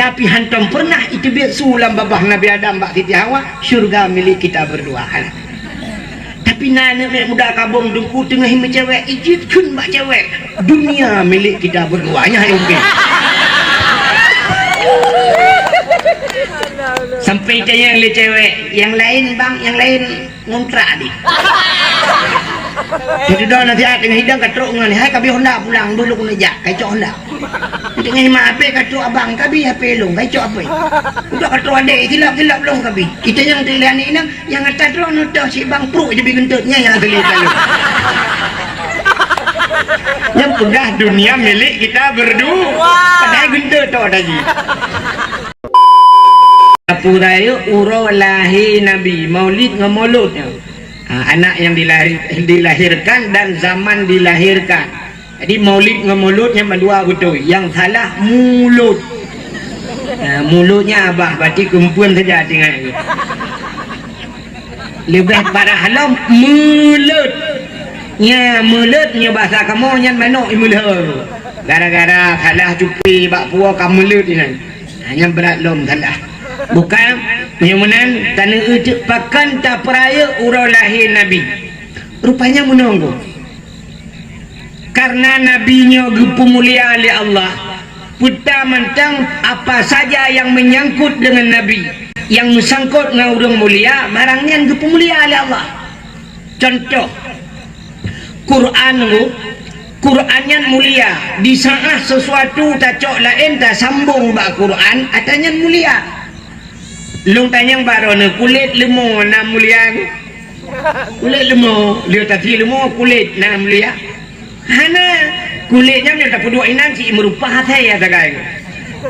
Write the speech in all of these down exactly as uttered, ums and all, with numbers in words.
Tapi hantom pernah iteubiet su lam babah Nabi Adam bak Siti Hawa, syurga milék kita berdua. Tapi na aneuk muda kabong teungku teungoh meucewek, ijeuet kheun bak cewek, "Dunia milik kita berdua." Nyan hai ungke. Sampai tanyong lé cewek, "Nyang laén, Bang, nyang laén ngontrak deh." Jadi dah nasihat teungoh hidang ka trok ngon, "Hai, ka bi Honda pulang, beuh lôn keuneuk jak, ka icok Honda." Teungoh imat HP ka trok, "Abang, ka bi HP lôn, ka icok HP." Udah ka trok adek, "Silap-silap lôn ka bi." Itanyong teuk lé aneuk inong, "Nyang ata droeneuh toh si Bang Pruk jibi geunteut nyan nyang asli taloe." Nyang peugah dunia milik kita berdua. Padahai geunteut toh tadi. Sapu rayeuk uroe lahé Nabi, maulid ngon mulud nyan. Ha, anak yang dilahir-, dilahirkan dan zaman dilahirkan. Jadi maulid ngon mulud nyan mandua beutôi. Nyang salah mulud. Ha, mulud nyan abah, berarti keumpeuen saja tinggai. Leubeh parah lom mulud. Nya mulud nyoe basa kamoe nyan manok imeulheu. Gara-gara salah cupi bak puwoe ka mulud inan. Ha, nyan brat lom salah. Bukan, meunyoe meunan, taneuk teuk pakon tapeurayeuk uroe lahé Nabi. Rupanya meunoe goe. Karena Nabi nyoe geupeumulia lé Allah, peue ta mantong apa saja yang menyangkut dengan Nabi, yang meusangkot ngon ureuëng mulia, barang nyan geupeumulia lé Allah. Contoh, Quran nyoe, Quran nyan mulia. Di saat sesuatu tacok laén tasambong bak Quran, ata nyan mulia. Lôn tanyong bak droeneuh, kulét leumo na mulia? Kulét leumo, lheueh tasie leumo, kulét na mulia? Hana. Kulét nyan nyang tapeuduek inan cit meurupa asai sagai.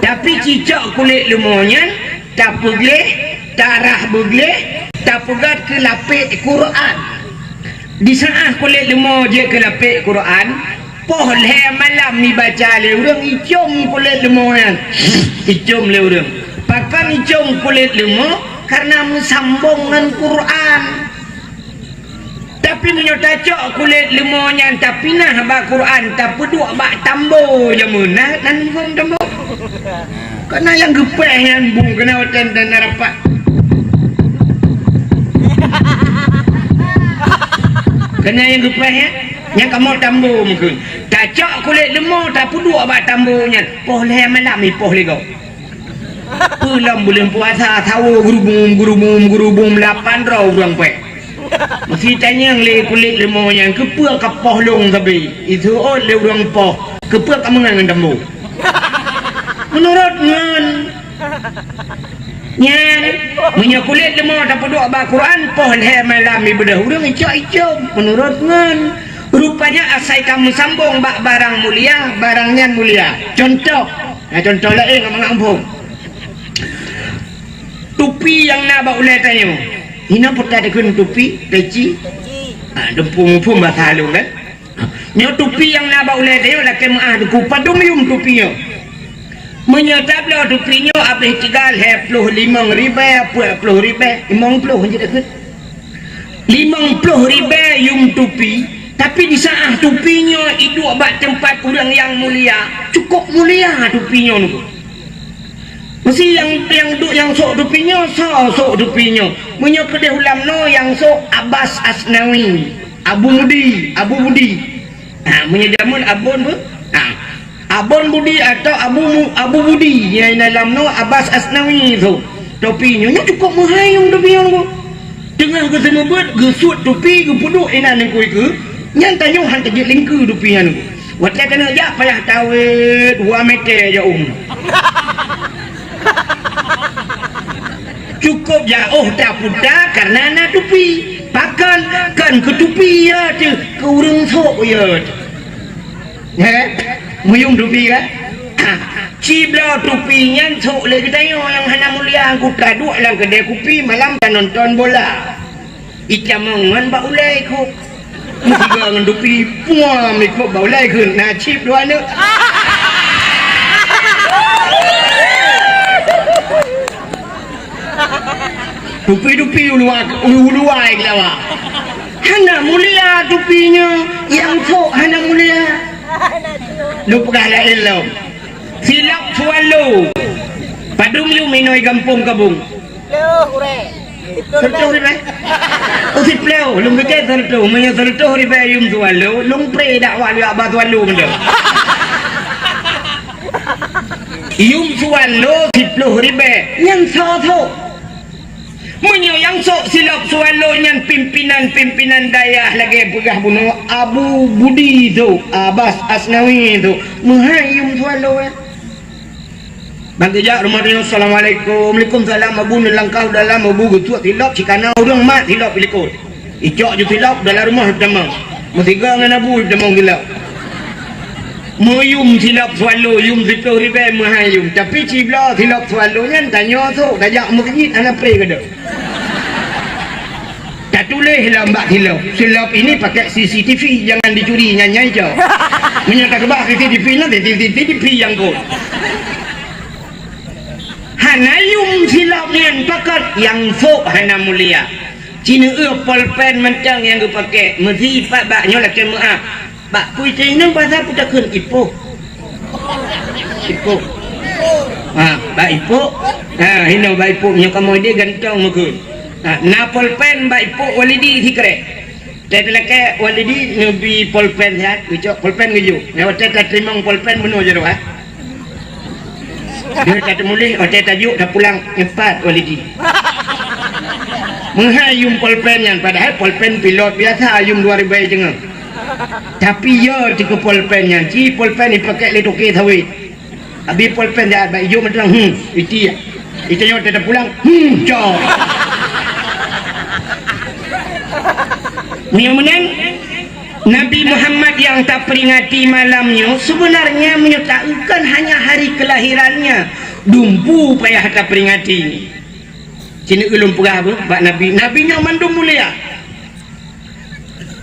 Tapi cicok kulét leumo nyan, tapeugleh, tarah beugleh, tapeugét keu lapék Quran. Di saat kulét leumo jeuet keu lapék Quran, poh lhée malam ibaca lé ureuëng, icom kulét leumo nyan. Icom lé ureuëng. Pakon icom kulét leumo? Karena meusambong ngon Quran. Tapi meunyoe tacok kulét leumo nyan tapinah bak Quran, tapeuduek bak tambo jameun, na, na leumo tambo. Keunan nyang geupéh nyan bung keunan watée dan rapat. Keunan nyang geupéh nyan, nyang kamoe tambo meukeuen. Tacok kulét leumo tapeuduek bak tambo nyan, poh lhée malam ipoh lé gob. Peue lom buleuen puasa, sawoe geurubum, geurubum, geurubum, lapan droe ureuëng pék. Meusi tanyong lé kulét leumo nyan, "Keupeue ka poh lôn sabe?" Iseuôt lé ureuëng poh, "Keupeue ka meungon ngon tambo?" Meunurot ngon nyan, meunyoe kulét leumo tapeuduek bak Quran, poh lhée malam ibeudôh ureuëng icok icom, meunurot ngon. Rupanya asai ka meusambong bak barang mulia, barang nyan mulia. Contoh, nah, contoh laén ngon mangat muphom. Tupi nyang na bak ulée tanyoe. Inoe peue ta dikheun tupi, peci. Ah, dumpung muphom basa lôn kan? Nyoe tupi nyang na bak ulée tanyoe lakée meuáh teungku, padum yum tupi nyoe. Meunyoe tabloe tupi nyoe habéh tiga lhée ploh limong ribée, peuet ploh ribée, limong ploh jeuet deukeut. Limong ploh ribée yum tupi, tapi di saat tupi nyoe iduek bak teumpat ureuëng nyang mulia, cukôp mulia tupi nyoe nunggu. Meusi nyang, nyang duek nyang sôk tupi nyoe, soe sôk tupi nyoe? Meunyoe keudeh ulam noe nyang sôk Abbas Asnawi, Abu Mudi, Abu Budi. Ha, meunyoe jameun Abon bu-, ha, Abon Budi atau Abu Mu-, Abu Budi, nyang dalam noe Abbas Asnawi tu. Topi nyoe, nyoe cukôp meuhai nyang topi nyoe bu. Teungoh geuseumeubeuet, geusuet topi, geupeuduek inan ningkui keu, nyan tanyoe han tajeuet lingkeu topi nyan bu. Watée taneuk jak payah tawét dua meter jauh. Cukôp jauh taputa karena na tupi. Pakon? Kon keu tupi ya teuh, keu ureuëng sôk ya teuh. He? Meuyum tupi kan? Ha. Cibloe tupi nyan sôk lé geutanyoe nyang hana mulia, kuta duek lam keudée kupi malam tanonton bola. Itamong ngon bak ulée ikôb. Meusigoe ngon dupi, puam ikôb bak ulée kheun, na cit dua aneuk. Dupi-dupi uluwa, uluwa keulawa. Hana mulia dupi nyoe, nyang sôk hana mulia. Lôn peugah laén lom. Silap swallow. Inoe gampông Kabong. Seureutôh ribèe. Oh, siplôh. Lôn pike seureutôh. Meunyoe seureutôh ribèe yum swallow, lôn pré dakwah lé Abah Swallow mantong. Yum swallow siplôh ribèe. Nyan soe-soe? Meunyoe nyang sôk silop swallow nyan pimpinan-pimpinan dayah lagèe peugah bunoe Abu Budi tu, Abbas Asnawi tu, meuhai yum swallow, eh. Ban geujak rumoh tanyoe, "Assalamualaikum." "Waalaikumsalam, Abu." Neulangkah u dalam, Abu geutuek silop, sikana ureueng mat silop likot. Icok ju silop dalam rumoh tamong. Meusigoe ngon Abu tamong silop. Meuyum silop swallow, yum siplôh ribèe meuhai yum. Tapi cibloe silop swallow nyan tanyoe sôk, tajak meukeujit hana pré keudeh. Tatuléh lom bak silop, "Silop ini pakai C C T V, jangan dicuri," nyan nyang icok. Meunyoe takeubah C C T V nyan, C C T V nyang kot. Hana yum silop nyan pakat, nyang sôk hana mulia. Ci neueu polpen mantong nyang geupakè, meusipat bak nyoe lakèe meu'ah. Bak peue teuinong basa peue takheun ipoh. Ipoh. Ha, bak ipoh. Ha, hinoe bak ipoh nyoe kamoe deh gantong meukeue. Ha, na polpen bak ipoh Walidi sikrek. Teuh lakèe Walidi neubi polpen siat, geucok polpen geujok. Nyoe watèe tateurimong polpen bunoe jaroe, ha. Deuh tatumuléh, watèe tajok tapulang nyoe pat Walidi. Meuhai yum polpen nyan, padahai polpen pilot biasa yum dua ribèe teungoh. Tapi yo teuh keu polpen nyan, ci polpen ipakè lé toke sawét. Abi polpen dak bak ijok mantong, hmm, iti. Iti nyoe teuh tapulang, hmm, cok. Nyoe meunan, Nabi Muhammad nyang taperingati malam nyoe, sebenarnya meunyoe taeu kon hanya hari kelahirannya, dumpeue payah taperingati. Ci neueu lôn peugah beuh bak Nabi. Nabi nyoe mandum mulia.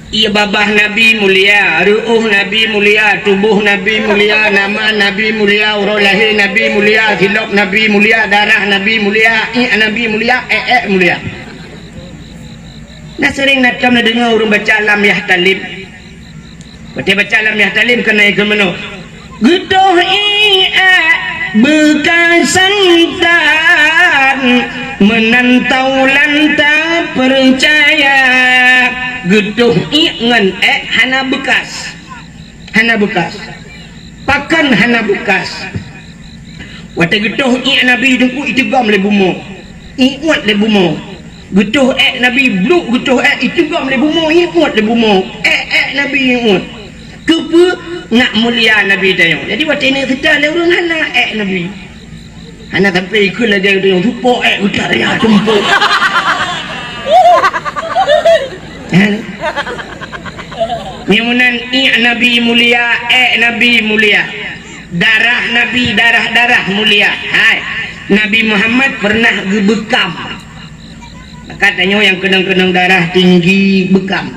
Ié babah Nabi mulia, reuôh Nabi mulia, tuboh Nabi mulia, nama Nabi mulia, uroe lahé Nabi mulia, silop Nabi mulia, darah Nabi mulia, iék Nabi mulia, ék-ék mulia. Na seuréng na tom na deungoe ureuëng baca Lam Yahtalim. Watée baca Lam Yahtalim keunoe keu meunoe, "Geutoh iék beukasan tan, meunan taulan tapeucaya." Geutoh iék ngon ék hana beukas. Hana beukas. Pakon hana beukas? Watée geutoh iék Nabi Teungku iteugom lé bumoe, iuet lé bumoe. Geutoh ék Nabi, bluek geutoh ék iteugom lé bumoe, iuet lé bumoe. Ék-ék Nabi iuet. Keupeue? Ngat mulia Nabi tanyoe. Jadi watée ineuk seutôt lé ureuëng hana ék Nabi. Hana sampai ikheun lagée geutanyoe, tupok ék geutanyoe tumpok. Hah? Nyang meunan iék Nabi mulia, ék Nabi mulia. Darah Nabi, darah-darah mulia. Hai, Nabi Muhammad pernah geubeukam. Maka tanyoe nyang keunong-keunong darah tinggi beukam.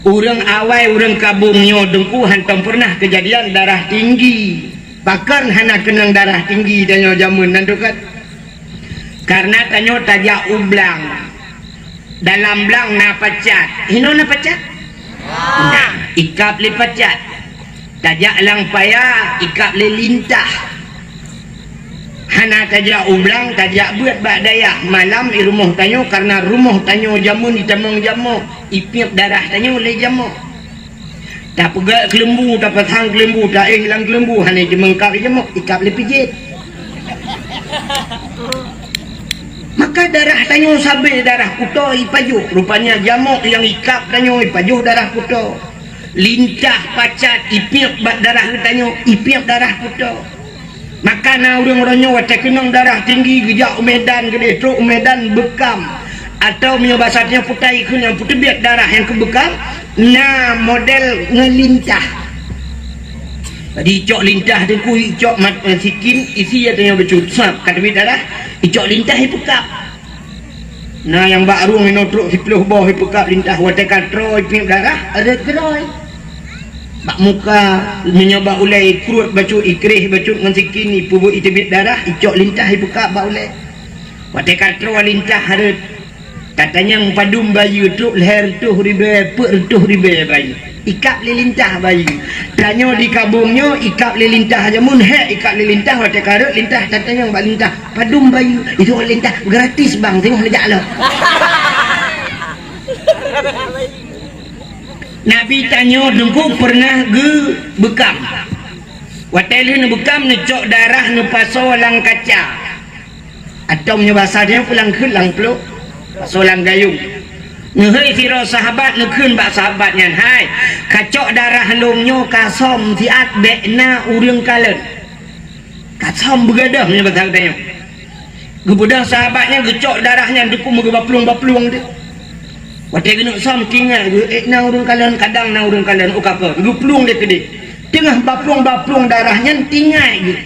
Ureuëng awai, ureuëng kabong nyoe Teungku hantom pernah keujadian darah tinggi. Pakon hana keunong darah tinggi tanyoe jameun nan teukat? Karena tanyoe tajak u blang. Dalam blang na pacat. Hinoe na pacat? Na, ikab lé pacat. Tajak lam paya, ikab lé lintah. Hana tajak u blang, tajak beuet bak dayah. Malam i rumoh tanyoe, karena rumoh tanyoe jameun itamong jamoe, ipiep darah tanyoe lé jamoe. Tapeugét keuleumbu, tapasang keuleumbu, taéh lam keuleumbu, hana jimeungkab jamoe, ikab lé pijet. Maka darah tanyoe sabe darah kuto ipajoh. Rupanya jamoe nyang ikab tanyoe ipajoh darah kuto. Lintah pacat ipiep bak darah geutanyoe, ipiep darah kuto. Maka na ureuëng uroe nyoe watée keunong darah tinggi geujak u Medan, geudeh trok u Medan beukam. Atau meunyoe basa tanyoe putai keu nyang peuteubiet darah nyang keubeukam, na model ngon lintah. Jadi icok lintah Teungku, icok mat, eh, sikin, isi ya tanyoe bacut, sab ka teubiet darah, icok lintah ipeukab. Na nyang bak rueng inoe trok siplôh boh ipeukab lintah, watée ka troe ipiep darah, rhot keudroe. Bak muka, meunyoe bak ulée ikruet bacut, ikréh bacut ngon sikin, ipeubuet iteubiet darah, icok lintah ipeukab bak ulée. Watée ka troe lintah rhot, tatanyong padum bayeue trok lhée reutôh ribée, peuet reutôh ribée bayeue. Ikab lé lintah bayeue. Tanyoe di kabong nyoe ikab lé lintah jameun, hék ikab lé lintah, watée ka rhot lintah tatanyong bak lintah, "Padum bayeue?" "Itu lintah gratis, Bang, teungoh neujak lom." Nabi tanyoe Teungku pernah geubeukam. Watée lheueh neubeukam, neucok darah neupasoe lam kaca. Atau meunyoe basa tanyoe pulang kheun lam pluek, pasoe lam gayong. Neuhôi sidroe sahabat, neukheun bak sahabat nyan, "Hai, kacok darah lôn nyoe kasöm siat, bék na ureuëng kalon." Kasöm beugadôh meunyoe basa tanyoe. Geubeudôh sahabat nyan, geucok darah nyan, Teungku, meugeuba plueng-ba plueng teuh. Watée geuneuk söm, tingai geuh, ék na ureuëng kalon, kadang na ureuëng kalon, oh ka kon, geuplueng lé keudeh. Teungoh ba plueng-ba plueng darah nyan, tingai geuh.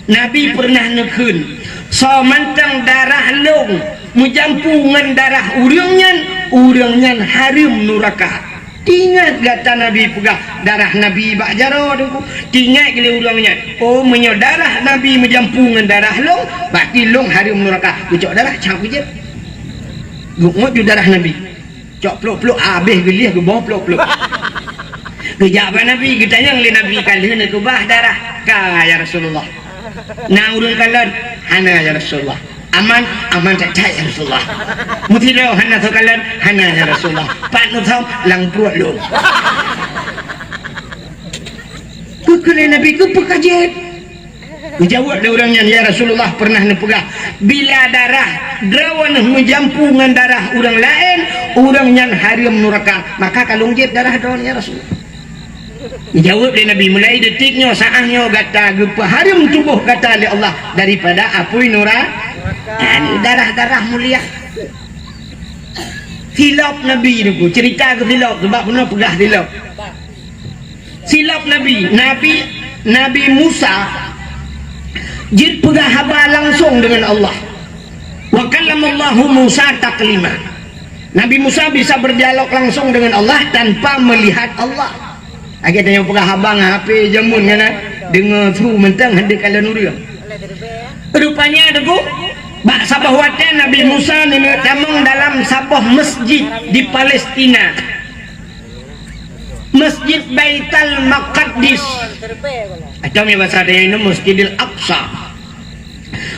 Nabi pernah neukheun, "Soe mantong darah lôn meujampu ngon darah ureuëng nyan, ureuëng nyan hareuem nuraka." Tingat gata Nabi peugah, darah Nabi bak jaroe Teungku. Tingat lé ureuëng nyan, "Oh, meunyoe darah Nabi meujampu ngon darah lôn, berarti lôn hareuem nuraka." Geucok darah, cak keu jeuet. Geungoe ju darah Nabi. Cok pluek-pluek, habéh geulieh, geuboh pluek-pluek. Geujak bak Nabi, geutanyong lé Nabi, "Ka lheueh neukeubah darah?" "Ka, ya Rasulullah." "Na ureuëng kalon?" "Hana, ya Rasulullah." "Aman?" "Aman that-that, ya Rasulullah." "Meusidroe hana soe kalon?" "Hana, ya Rasulullah." "Pat neusöm?" "Lam pruet lôn." Geukheun lé Nabi, "Keupeue ka jeuet?" Geujaweueb lé ureuëng nyan, "Ya Rasulullah, pernah neupeugah, bila darah droeneuh meujampu ngon darah ureuëng laén, ureuëng nyan hareuem nuraka. Maka ka lôn jeuet darah droeneuh, ya Rasulullah." Geujaweueb lé Nabi, "Mulai detik nyoe, saát nyoe gata geupeuhareuem tuboh gata lé Allah daripada apui nura-, darah-darah mulia." Silop Nabi Teungku, cerita keu silop, sebab bunoe peugah silop. Silop Nabi, Nabi, Nabi Musa jeuet peugah haba langsong deungon Allah. "Wa kallamallahu Musa taklima." Nabi Musa bisa berdialog langsung dengan Allah tanpa melihat Allah. Lagée tanyoe peugah haba ngon H P jameun nyan, deungoe su mantong, hana kalon ureuëng. Rupanya Teungku, bak saboh watée Nabi Musa neuneuk tamong dalam saboh masjid di Palestina. Masjid Baitul Maqdis. Atau meunyoe basa tanyoe nyoe Masjidil Aqsa.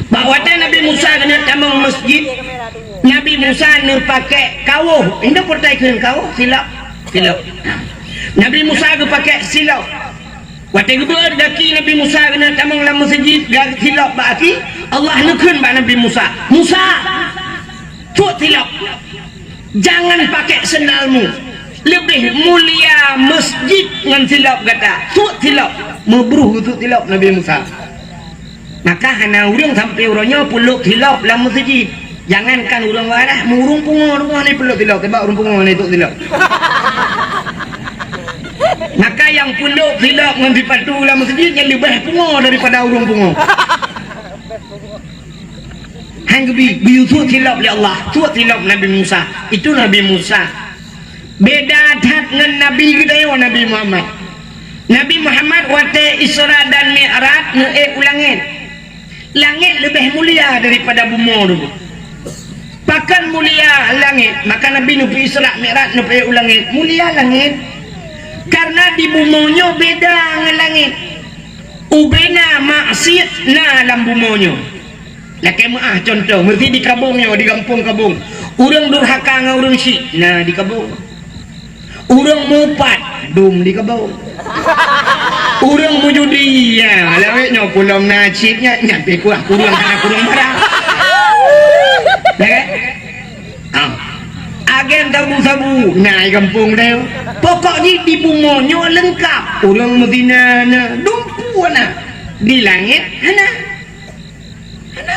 Bak watée Nabi Musa keuneuk tamong masjid, Nabi Musa neupaké kawoh. Indak peuretai kheun kawoh, silop. Silop. Nabi Musa geupaké silop. Watée geubeuet gaki Nabi Musa keuneuk tamong lam masjid, ga-, silop bak gaki, Allah neukheun bak Nabi Musa, "Musa, tuek silop." "Jangan pakai sendalmu. Leubeh mulia masjid ngon silop gata. Tuek silop." Meubruh geutuek silop Nabi Musa. Maka hana ureuëng sampoe uroe nyoe peulop silop lam masjid. Jangankan ureuëng waras, ureuëng pungo, ureuëng pungo ni peulop silop, sebab ureuëng pungo ni tuek silop. Maka nyang peulop silop ngon sipatu lam masjid nyan leubeh pungo daripada ureuëng pungo. Han geubi, geuyue tuek silop lé Allah, tuek silop Nabi Musa. Itu Nabi Musa. Beda that ngon Nabi geutanyoe, Nabi Muhammad. Nabi Muhammad watée Isra dan Mi'raj neuék u langét. Langét leubeh mulia daripada bumoe dulu. Pakon mulia langét? Maka Nabi neupeu Isra Mi'raj neupeuék u langét. Mulia langét. Karena di bumoe nyoe beda ngon langét. Ubena maksiet na lam bumoe nyoe. Lakée meuáh cuntoh, meuseuti di Kabong nyoe, di gampông Kabong. Ureuëng durhaka ngon ureuëng syik na di Kabong. Ureuëng mupat dum di Kabong. Ureuëng meujudi, ya, lawét nyoe pulom na cit nyan, nyan pih kuah ureuëng hana kureueng barang. Ya kan? Ah. Agen sabu-sabu na di gampông teuh. Pokok jih di bumoe nyoe leungkap. Ureuëng meuzina na, dumpeue na. Di langét hana. Hana.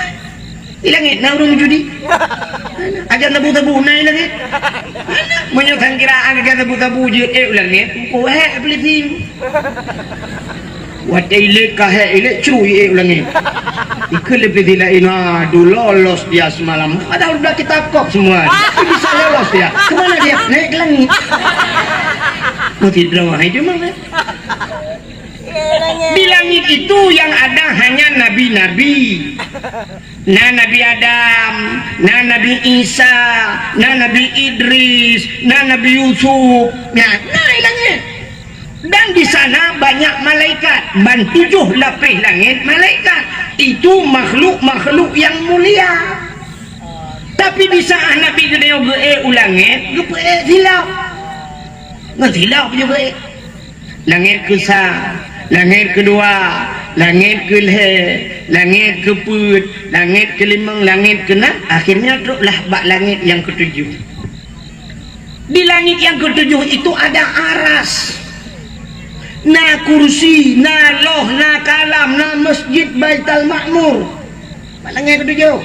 Di langét na ureuëng meujudi. Hana. Agen sabu-sabu na di langét. Hana. Meunyoe sang kiraan agen sabu-sabu jeuet ék u langét, kuhek peulisi. Watée ilét ka hék, ilét cui ék u langét. Ikheun lé peulisi laén, "Aduh, lolos dia semalam." Padahal udah kita kop semua. Tapi bisa lolos dia. Kemana dia? Naik ke langit. Meusidroe hai cuma. Di langit itu yang ada hanya nabi-nabi. Na Nabi Adam, na Nabi Isa, na Nabi Idris, na Nabi Yusuf. Na, na di langét. Dan di sana banyak malaikat, ban tujoh lapéh langét malaikat. Itu makhluk-makhluk yang mulia. Tapi di saat Nabi geutanyoe geuék u langét, geupeuék silop. Ngon silop jih geuék. Langét keusa, langét keudua, langét keulhée, langét keupeuet, langét keulimong, langét keunam, akhirnya troklah bak langét nyang keutujoh. Di langit yang ketujuh itu ada aras, na kursi, na loh, na kalam, na masjid Baitul Ma'mur. Langit ketujuh.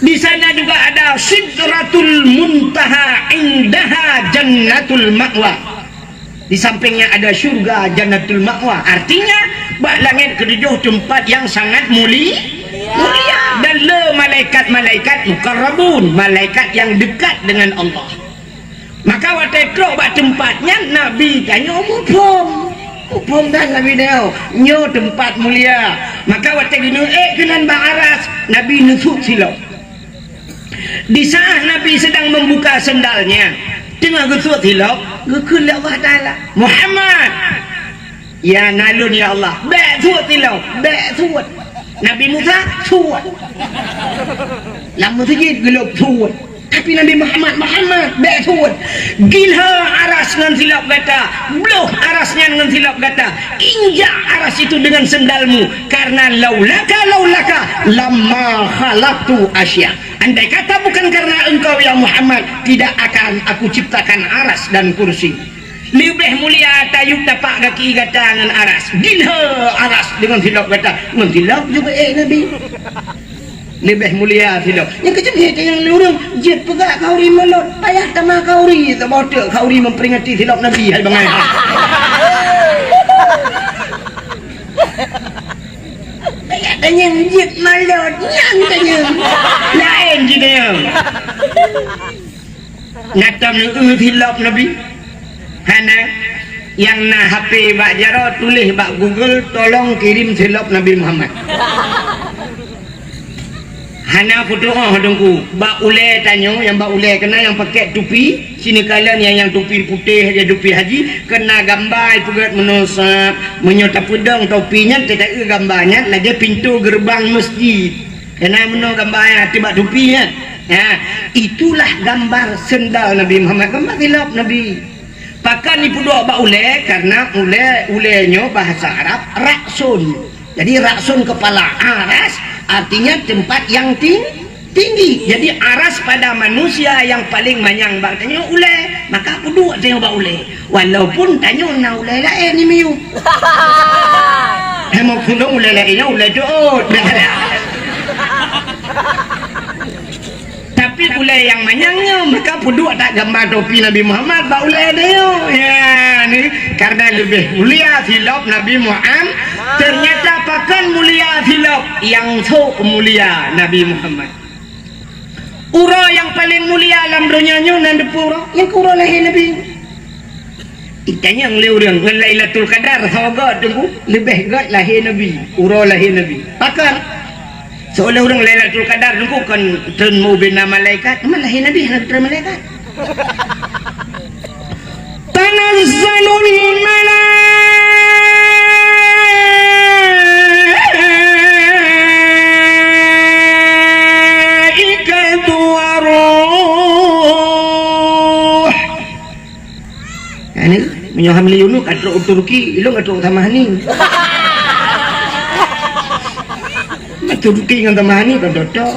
Di sana juga ada Sidratul Muntaha, indaha Jannatul Ma'wa. Di sampingnya ada syurga Jannatul Ma'wa. Artinya, bak langit ketujuh tempat yang sangat muli-, mulia. Dan le malaikat-malaikat mukarrabun, malaikat yang dekat dengan Allah. Maka watée trok bak teumpat nyan, Nabi tanyoe muphom. Muphom that Nabi tanyoe, nyoe teumpat mulia. Maka watée geuneuék keunan bak aras, Nabi neusut silop. Di saat Nabi sedang membuka sendalnya, teungoh geusut silop, geukheun lé Allah Taala, "Muhammad!" "Ya, na lôn, ya Allah." "Bék sut silop, bék sut." Nabi Musa, sut. Lam meuseujid, geulop sut. Tapi Nabi Muhammad, "Muhammad, bék sut. Gilha aras ngon silop gata, bloh aras nyan ngon silop gata, injak aras itu dengan sendalmu, karena laulaka, laulaka, lamma khalaqtu asya." Andai kata bukan karena engkau, ya Muhammad, tidak akan aku ciptakan aras dan kursi. Leubeh mulia tayub tapak gaki gata ngon aras. Gilha aras deungon silop gata. Ngon silop juga, eh, Nabi. Leubeh mulia silop. Nyang keuceumé tanyong lé ureuëng, jeuet peugah khauri mulod. Payah tamah khauri, saboh teuk khauri memperingati silop Nabi, hai bangai. Payah tanyong jeuet mulod, nyan tanyong. Laén jih tanyong. Na tom neueu silop Nabi? Hana. Nyang na H P bak jaroe, tuléh bak Google, "Tolong kirim silop Nabi Muhammad." Hana putôh Teungku. Bak ulée tanyoe, nyang bak ulée keunan nyang pakai tupi, sinoe kalon nyang, nyang tupi putéh, nyang tupi haji, keunan gamba ipeugét meunoe sab. Meunyoe tapeudong topi nyan, teuta-eu gamba nyan lagée pintoe geureubang meuseujid. Keunan meunoe gamba nyan ateueh bak tupi nyan. Ha, itulah gambar sendal Nabi Muhammad, gambar silop Nabi. Pakon jipeuduek bak ulée? Karena ulée, ulée nyoe bahasa Arab raksun. Jadi raksun kepala, aras artinya tempat yang ting-, tinggi. Jadi aras pada manusia yang paling manyang bak tanyoe ulée, maka peuduek tanyoe bak ulée. Walaupun tanyoe na ulée laén di miyueb. Hana meukeunong ulée laén nyoe ulée jeuet. Tapi ulée nyang manyang nyoe, maka peuduek that gamba topi Nabi Muhammad bak ulée nyoe. Ya, ni karena leubeh mulia silop Nabi Muhammad. Ternyata pakon mulia silop, nyang sok mulia Nabi Muhammad. Uroe nyang paleng mulia lam donya nyoe na dipeue uroe? Nyang keu uroe lahé Nabi. Itanyong lé ureuëng ngon Lailatul Qadar, soe göt Teungku? Leubeh göt lahé Nabi, uroe lahé Nabi. Pakon? Seolah ureuëng Lailatul Qadar Teungku kon treun meu ubena malaikat, teuma lahé Nabi hana treun malaikat. Tanazzalul malaikatu waruh. Ini meunyoe Hamli Yunus ka trok u Turki, ilong ka trok u Tamahani. Turki ngon Tamahani kan cocok.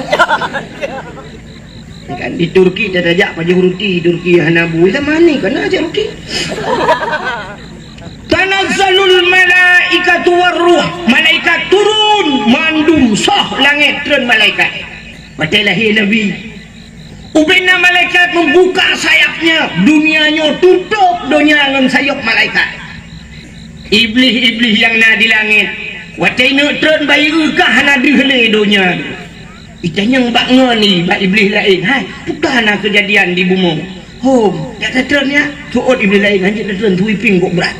Kan di Turki dah tajak pajoh ruti, Turki hana bu, sama ni kena aja ruti. Tanazzalul malaikatu warruh, malaikat turun mandum soh langét treun malaikat. Watée lahé Nabi, ubena malaikat membuka sayapnya, dunia nyoe tutup donya ngon sayap malaikat. Iblih-iblih nyang na di langét, watée ineuk treun bayeue kah hana deuh lé donya. Itanyong bak ngon ni, bak iblih laén, "Hai, peue ka na keujadian di bumoe?" "Hom, jak tatreun nyak." Seuôt iblih laén, "Hanjeuet tatreun, sweeping kok brat."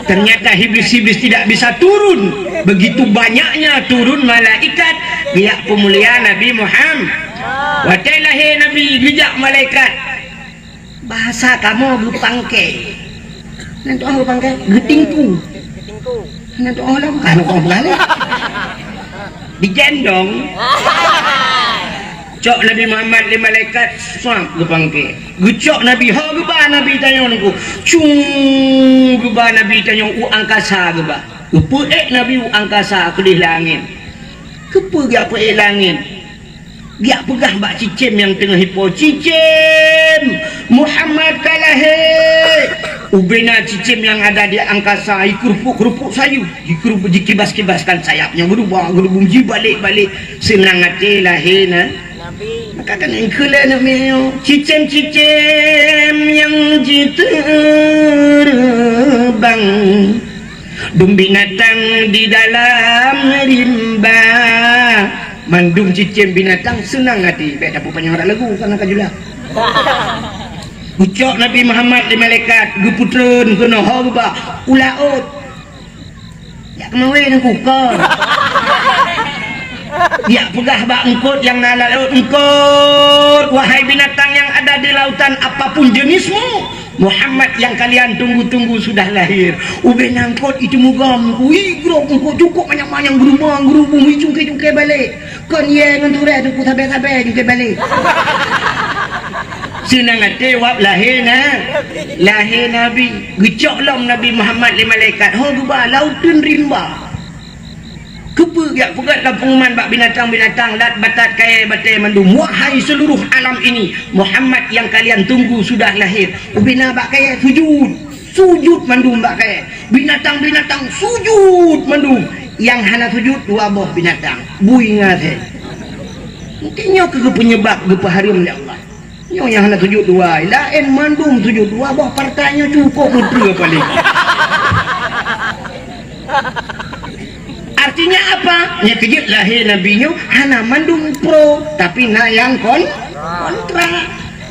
Ternyata iblis-iblis tidak bisa turun. Begitu banyaknya turun malaikat, geujak peumulia Nabi Muhammad. Watée lahé Nabi, geujak malaikat. Bahasa kamoe geupangke. Nan tu'oh geupangke, geutingku. Nan tu'oh lom, ka tu'oh beugalak. Digendong. Cok Nabi Muhammad lé malaikat, swab geupangke. Geucok Nabi, ho geuba Nabi tanyoe nungku. Cung geuba Nabi tanyoe u angkasa geuba. Geupeuék Nabi u angkasa keudeh langét. Keupeue geupeuék langét? Geujak peugah bak cicém nyang teungoh ipo, "Cicém, Muhammad ka lahé!" Ubena cicém nyang ada di angkasa, jikeurupuk-keurupuk sayeup, jikeurupuk, jikibas-kibaskan sayapnya, geurubah-geurubah, jibalek-balek, seunang até lahé na. Maka kan engkeu lé aneuk miet nyoe, cicém-cicém nyang jiteureumbang. Dum binatang di dalam rimba. Mandum cicém binatang seunang até. Bèk tapeupanjang rot lagu, kana ka jula. Geucok Nabi Muhammad lé malaikat, geupeutreun keunoe ho geuba u laôt. Jak keumawé nangku kon. Jak peugah bak eungkôt nyang na lam laôt, "Eungkôt, wahai binatang yang ada di lautan, apapun jenismu, Muhammad yang kalian tunggu-tunggu sudah lahir." Ubena eungkôt itu mugom, ui, grob eungkôt cukôp manyang-manyang, geurubong-geurubong, ui, cungké-cungké balek. Kon yé ngon turée teungku sabé-sabé cungké balek. Seunang até wab lahé na, lahé Nabi. Geucok lom Nabi Muhammad lé malaikat, ho geuba lauteun rimba. Keupeue geujak peugah lam peunguman bak binatang-binatang, lat, batat, kayèe, batèe mandum, "Wahai seluruh alam ini, Muhammad yang kalian tunggu sudah lahir." Ubena bak kayèe sujud. Sujud mandum bak kayèe. Binatang-binatang sujud mandum. Nyang hana sujud dua boh binatang. Bui ngon asèe. Mungken nyoe keuh peunyeubab geupeuhareuem lé Allah. Nyoe nyang hana sujud dua, laén mandum sujud, dua boh partai nyoe cukôp meutreue paléng. Artinya apa? Nyang keujeuet lahé Nabi nyoe hana mandum pro, tapi na nyang kon-, kontra.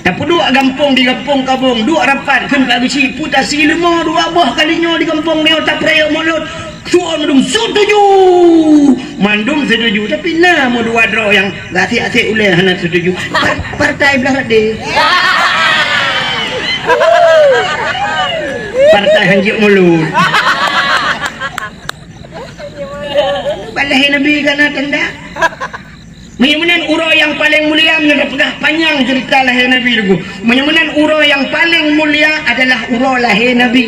Tapeuduek gampông di gampông Kabong, duek rapat kheun ka geuchik, peue tasi leumo dua boh kali nyoe di gampông nyoe tapeurayek mulod. Suon mandum setuju. Mandum setuju, tapi na meudua droe nyang gasek-gasek ulèe hana setuju. Par-, partai blah radé. Partai hanjeuet mulod. Bak lahé Nabi ka na tanda. Meunyoe meunan uroe nyang paleng mulia, meunyoe tapeugah panyang ceurita lahé Nabi teungku. Meunyoe meunan uroe nyang paleng mulia adalah uroe lahé Nabi.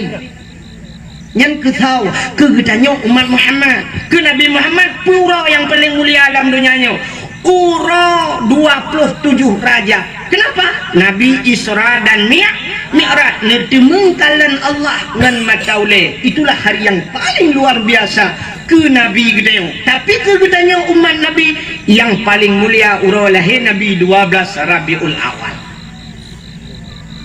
Nyan keuh saboh keu geutanyoe umat Muhammad. Keu Nabi Muhammad, peue uroe nyang paleng mulia lam donya nyoe? Uroe dua ploh tujoh Rajab. Kenapa? Nabi Isra dan Mi-, Mi'raj, neuteumeung kalon Allah ngon mata ulèe. Itulah hari yang paling luar biasa keu Nabi geutanyoe. Tapi keu geutanyoe umat Nabi, nyang paleng mulia uroe lahé Nabi dua belas Rabiul Awal.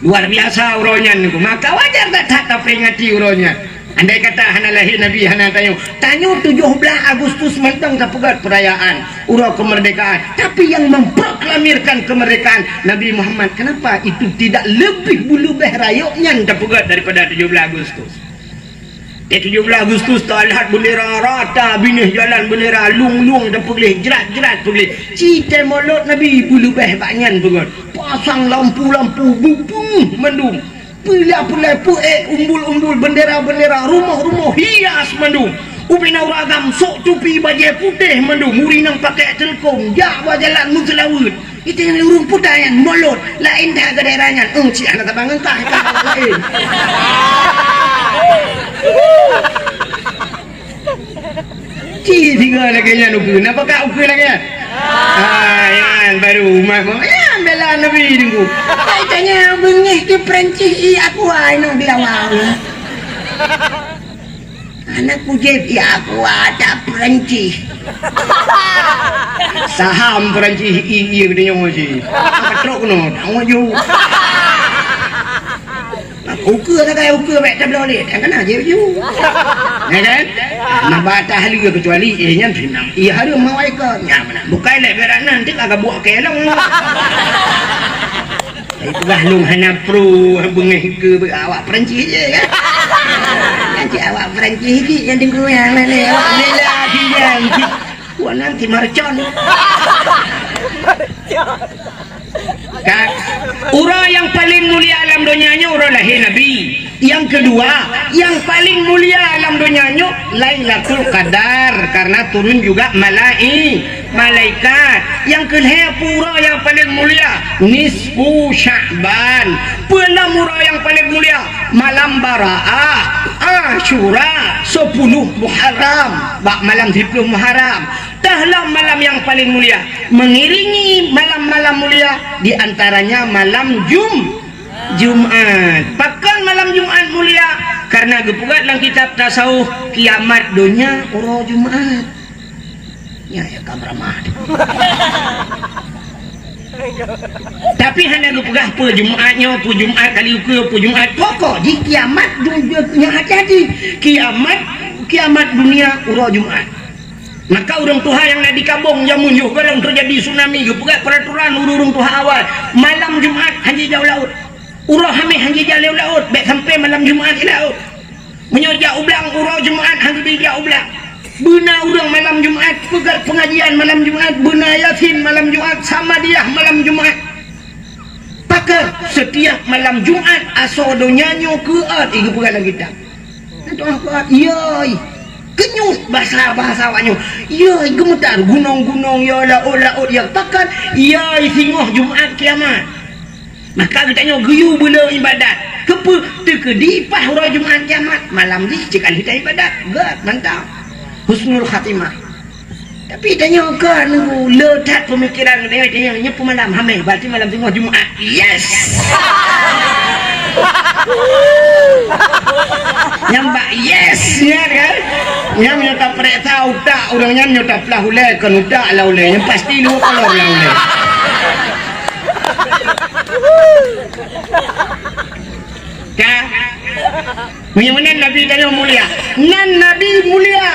Luar biasa uroe nyan, maka wajar that-that taperingati uroe nyan. Andai kata hana lahé Nabi, hana tanyoe. Tanyoe tujoh blaih Agustus mantong tapeugöt peurayaan uroe keumeurdekaan. Tapi nyang memproklamirkan keumeurdekaan Nabi Muhammad, kenapa itu tidak lebih beuleubeh rayeuk nyan tapeugöt daripada tujoh blaih Agustus? Di tujoh blaih Agustus, teulat bendera rata, binéh jalan bendera, lueng-lueng tapeugleh, jrat-jrat peugleh. Ci tée mulod Nabi beuleubeh bak nyan beungon. Pasang lampu-lampu, beupeungeuh mandum. Peulai-peulai peuék, umbul-umbul, bendera-bendera, rumoh-rumoh hias mandum. Ubé na ureueng agam sok tupi bajée putéh mandum, ureueng inong pakék teuleukom, jak bak jalan meuseulaweuet. Itu nyang ureueng puta nyan mulod, laén that keu daerah nyan. Eng, cit hana saban ngon kah, kah laén. Ci singoh lagée nyan ukeue, na pakat ukeue lagée nyan? Ah, nyan baru umat mu. Nyan bela Nabi teungku. Ai tanya beungéh ke Perancis i aku ai nang di awal. Aneuk kujép, ya aku ada Perancis. Saham Perancis, i, i, geutanyoe cit. Trok keunoe, tanggong jaweueb. Ukeue sagai ukeue bèk tabloe lé, nyang kana jép ju. Ya kan? Nah, bak atas lé kecuali, eh, nyan seunang. Iya hareuem mawai kon. Nyan meunan. Bukai lé berat nan, tik agak buah kelong. Itulah lôn hana pro beungéh keu awak Perancis je, kan? Kan cit awak Perancis cit nyang deungoe nyang laén, awak bela cit nyang cit. Wah, nanti mercon. Kan? Uroe nyang paleng mulia lam donya nyoe uroe lahé Nabi. Nyang keudua, nyang paleng mulia lam donya nyoe Lailatul Qadar, karena turun juga malai-, malaikat. Nyang keulhèe, peue uroe nyang paleng mulia? Nisfu Sya'ban. Peue lam uroe nyang paleng mulia? Malam Baraah, Asyura, sepuluh Muharram. Bak malam siploh Muharram. Tah lam malam nyang paleng mulia, mengiringi malam-malam mulia, di antaranya malam Jum-, Jumat. Pakon malam Jumat mulia? Karena geupeugah lam kitab tasawuf, kiamat donya uroe Jumat. Nyan ya ka meuramah. Tapi hana geupeugah peue Jumat nyoe, peue Jumat kali ukeue, peue Jumat. Pokok jih kiamat du-, du-, nyan hati-hati. Kiamat, kiamat dunia uroe Jumat. Maka ureuëng tuha nyang na di Kabueng jameun yoh gohlom teujadi tsunami, geupeugah peuraturan ureuëng-ureuëng tuha awai, malam Jumat hana jijak u laôt. Uroe Hamèh hana jijak lé u laôt, bèk sampoe malam Jumat i laôt. Meunyoe jak u blang uroe Jumat hana jijak u blang. Beuna ureuëng malam Jumat peugét peungajian malam Jumat, beuna Yasin malam Jumat, Samadiyah malam Jumat. Pakon setiap malam Jumat asoe donya nyoe keuôt, i geupeugah lam kitab. Nyan tu'oh keuôt, yoi. Keunyuet bahasa-bahasa awak nyoe. Yoi, geumeutar gunong-gunong, ya laôt-laôt, ya pakon, yoi, singoh Jumat kiamat. Maka geutanyoe geuyue beuleu ibadat. Keupeue? Teukeudi paih uroe Jumat kiamat, malam jih cit ka lheueh ibadat. Gét, mantap. Husnul khatimah. Tapi tanyoe ka nunggu le that pemikiran geutanyoe, tanyoe nyoe peumalam Hamèh, berarti malam singoh Jumat. Yes! Nyang bak yes nyan kan? Nyang nyoe tapeuriksa utak ureuëng nyan, nyoe taplah ulèe, kon utak lah ulèe. Nyang pasti dua kolom lah ulèe. Ka? Meunyoe meunan Nabi tanyoe mulia. Nan Nabi mulia.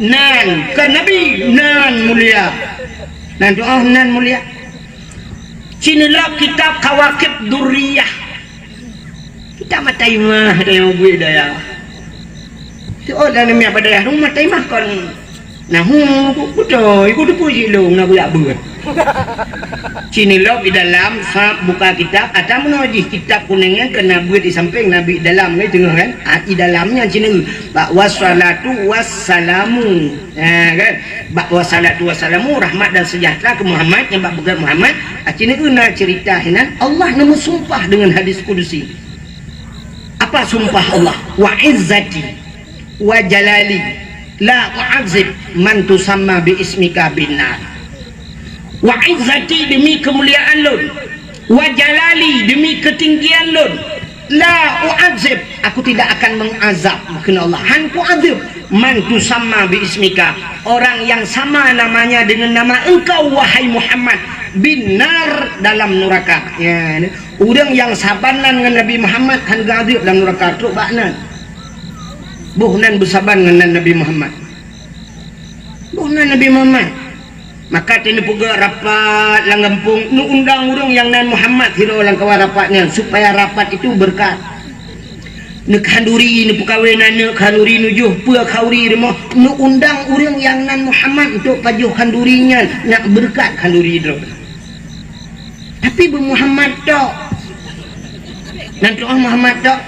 Nan, kon Nabi, nan mulia. Nan tu'oh nan mulia. Ci neulok kitab Kawakib Durriyah. Kitab Mataimah, ada nyang buet daya. Tu'oh dan miet bak daya, Mataimah kon. Nah, hu, beutôi, ku teupeu cit lôn na buyak beuet. Ci neulok di dalam sab buka kitab, ata meunoe jih kitab kunéng nyan keu na beuet di sampéng, na beuet dalam nyan teungoh kan? Ah, di dalam nyan ci neulok. Bak wassalatu wassalamu. Ha, kan? Bak wassalatu wassalamu, rahmat dan sejahtera keu Muhammad, nyang bak peugét Muhammad, ah, ci neulok na ceurita hinan, Allah neumeusumpah deungon hadis kudusi. Apa sumpah Allah? Wa izzati wa jalali la u'adzib man tusamma bi ismika bin nar. Wa izzati, demi kemuliaan lôn, wa jalali, demi ketinggian lôn, la u'adzib, aku tidak akan mengazab, kheun Allah, han kuazab, man tusamma bi ismika, orang yang sama namanya dengan nama engkau, wahai Muhammad, bin nar, dalam neraka. Ya, ureuëng nyang saban nan ngon Nabi Muhammad han geuazab lam nuraka, trok bak nan. Boh nan beusaban ngon nan Nabi Muhammad. Boh nan Nabi Muhammad. Maka teuneupeugot rapat lam gampông, neuundang ureuëng nyang nan Muhammad sidroe lam kawan rapat nyan, supaya rapat itu berkat. Neukhanduri, neupeukawen aneuk khanduri, neujoh peue khanduri rumoh, neuundang ureuëng nyang nan Muhammad untuk pajoh khanduri nyan, nak beureukat khanduri droe. Tapi beu Muhammad tok. Nan tu'oh Muhammad tok.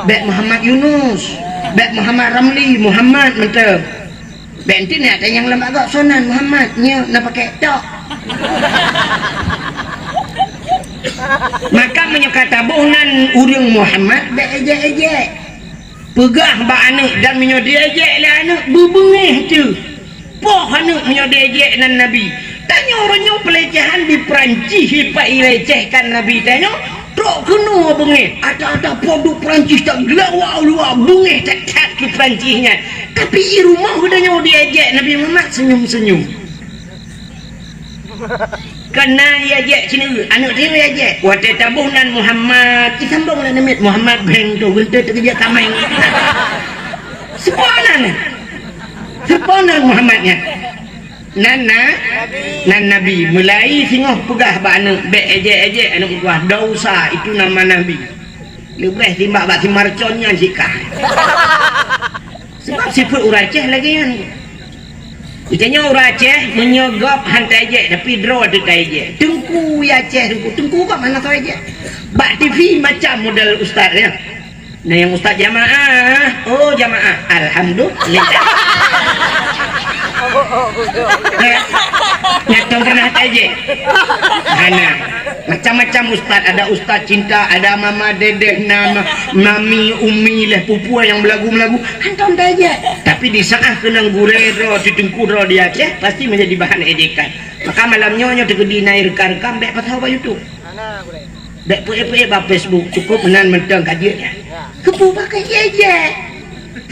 Bèk Muhammad Yunus. Bèk Muhammad Ramli, Muhammad mantong. Bèk enti na nyang lam agak sonan Muhammad, nyoe na pakai tok. Maka meunyoe ka taboh nan ureuëng Muhammad, bèk ejek-ejek. Peugah bak aneuk, dan meunyoe diejek lé aneuk, beubeungéh teuh. Poh aneuk meunyoe diejek nan Nabi. Tanyoe uroe nyoe peulecehan di Perancis, ipat ilecehkan Nabi tanyoe, trok keunoe beungéh. Ata-ata po duek Perancis tageulawa luwa beungéh that-that keu Perancis nyan. Tapi i rumoh geutanyoe diejek Nabi Muhammad senyum-senyum. Keunan ijek sineuk, aneuk sineuk ijek. Watèe taboh nan Muhammad, isambong lé namiet Muhammad beng tu, geunteuk teukeujak tameng. Seupôt nan. Seupôt nan Muhammad nyan. Nan na, nan Nabi. Mulai singoh peugah bak aneuk, bèk ejek-ejek aneuk meutuah. Dosa itu nama Nabi. Leubeh timbak bak simarcon nyan sikah. Sebab sifeuet ureueng Aceh lagèe nyan. Geutanyoe ureuëng Aceh, meunyoe gob han tajek, tapi droe teuh tajek. Teungku ya Aceh, teungku, teungku gob hana tajek. Bak T V macam model ustaz, ya. Nah, nyang ustaz jamaah, oh, jamaah, alhamdulillah. Eh, nyang pernah tajek? Hana. Macam-macam ustaz, ada ustaz cinta, ada mama dedeh, nama mami, umi, leh pupua nyang belagu-belagu. Hantom tajek. Tapi di saat keunong gurée droe, teungku droe di Aceh, pasti menjadi bahan ejekan. Maka malam nyoe, nyoe teukeudi na reuka-reuka, bék pasah bak YouTube. Bék peuék-peuék bak Facebook, cukup meunan mantong ka jeuet nyan. Keupeue pakai jijak?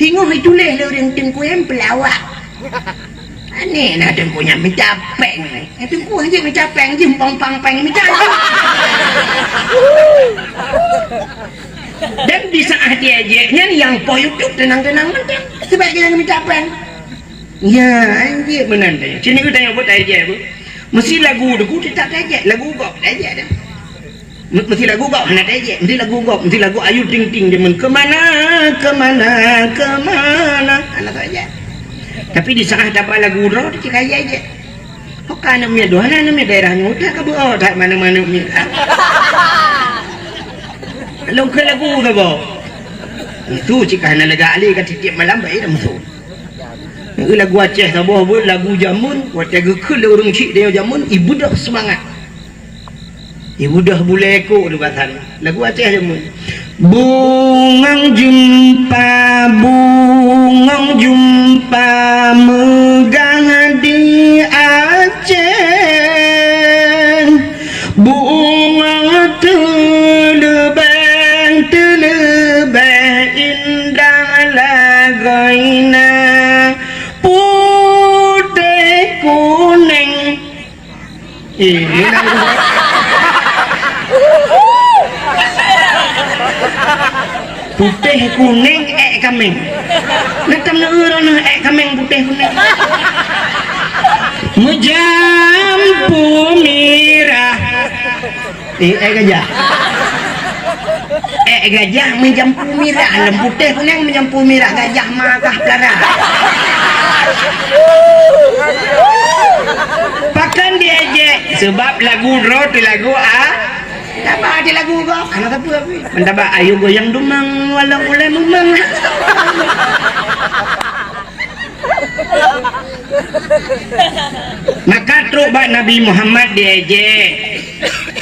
Singoh jituléh lé ureuëng teungku nyan peulawak. Aneh na teungku nyan mita péng. Teungku hana mita péng, jeumpang pang péng mita. Dan di saat jijak nyan nyang poh YouTube teunang-teunang mantong. Sebab jih mita péng. Ya, anjing meunan teuh. Sini kita nyebut tajek bu. Mesti lagu deku tetap tajek, lagu gob tajek dah. Mesti lagu gob hana tajek, mesti lagu gob, mesti lagu Ayu Ting Ting jameun kemana, kemana, kemana. Hana tajek. Tapi di saat dapat lagu droe, cek kaya je. Oka aneuk miet dua, hana aneuk miet daerah nyoe, tak ka beuo, tak mana-mana miet. Lagu ke lagu tu bo. Itu cek hana lega ali ka tiep malam baik dah musuh. Lagu Aceh saboh buet lagu jameun, watée geukheun lé ureuëng chik dia jameun, ibeudôh seumangat. Ibeudôh bulée kok di basan. Lagu Aceh jameun. Bungong jeumpa, bungong jeumpa meugah di Aceh. Bungong teuleubeh, teuleubeh indah lagoina. Putéh kuneng. Eh, putéh kuneng ék kaméng. Neutang neueu droeneuh ék kaméng putéh kuneng. Meujampu mirah. Eh, ék gajah. Ék gajah meujampu mirah, lom putéh kuneng meujampu mirah, gajah ma kah pelara. Pakon diejek? Sebab lagu droe teuh lagu a. Taba di lagu gob, hana sapeue pih. Mantaba ayo goyang dumang walau ulée mumang. Maka trok bak Nabi Muhammad diejek.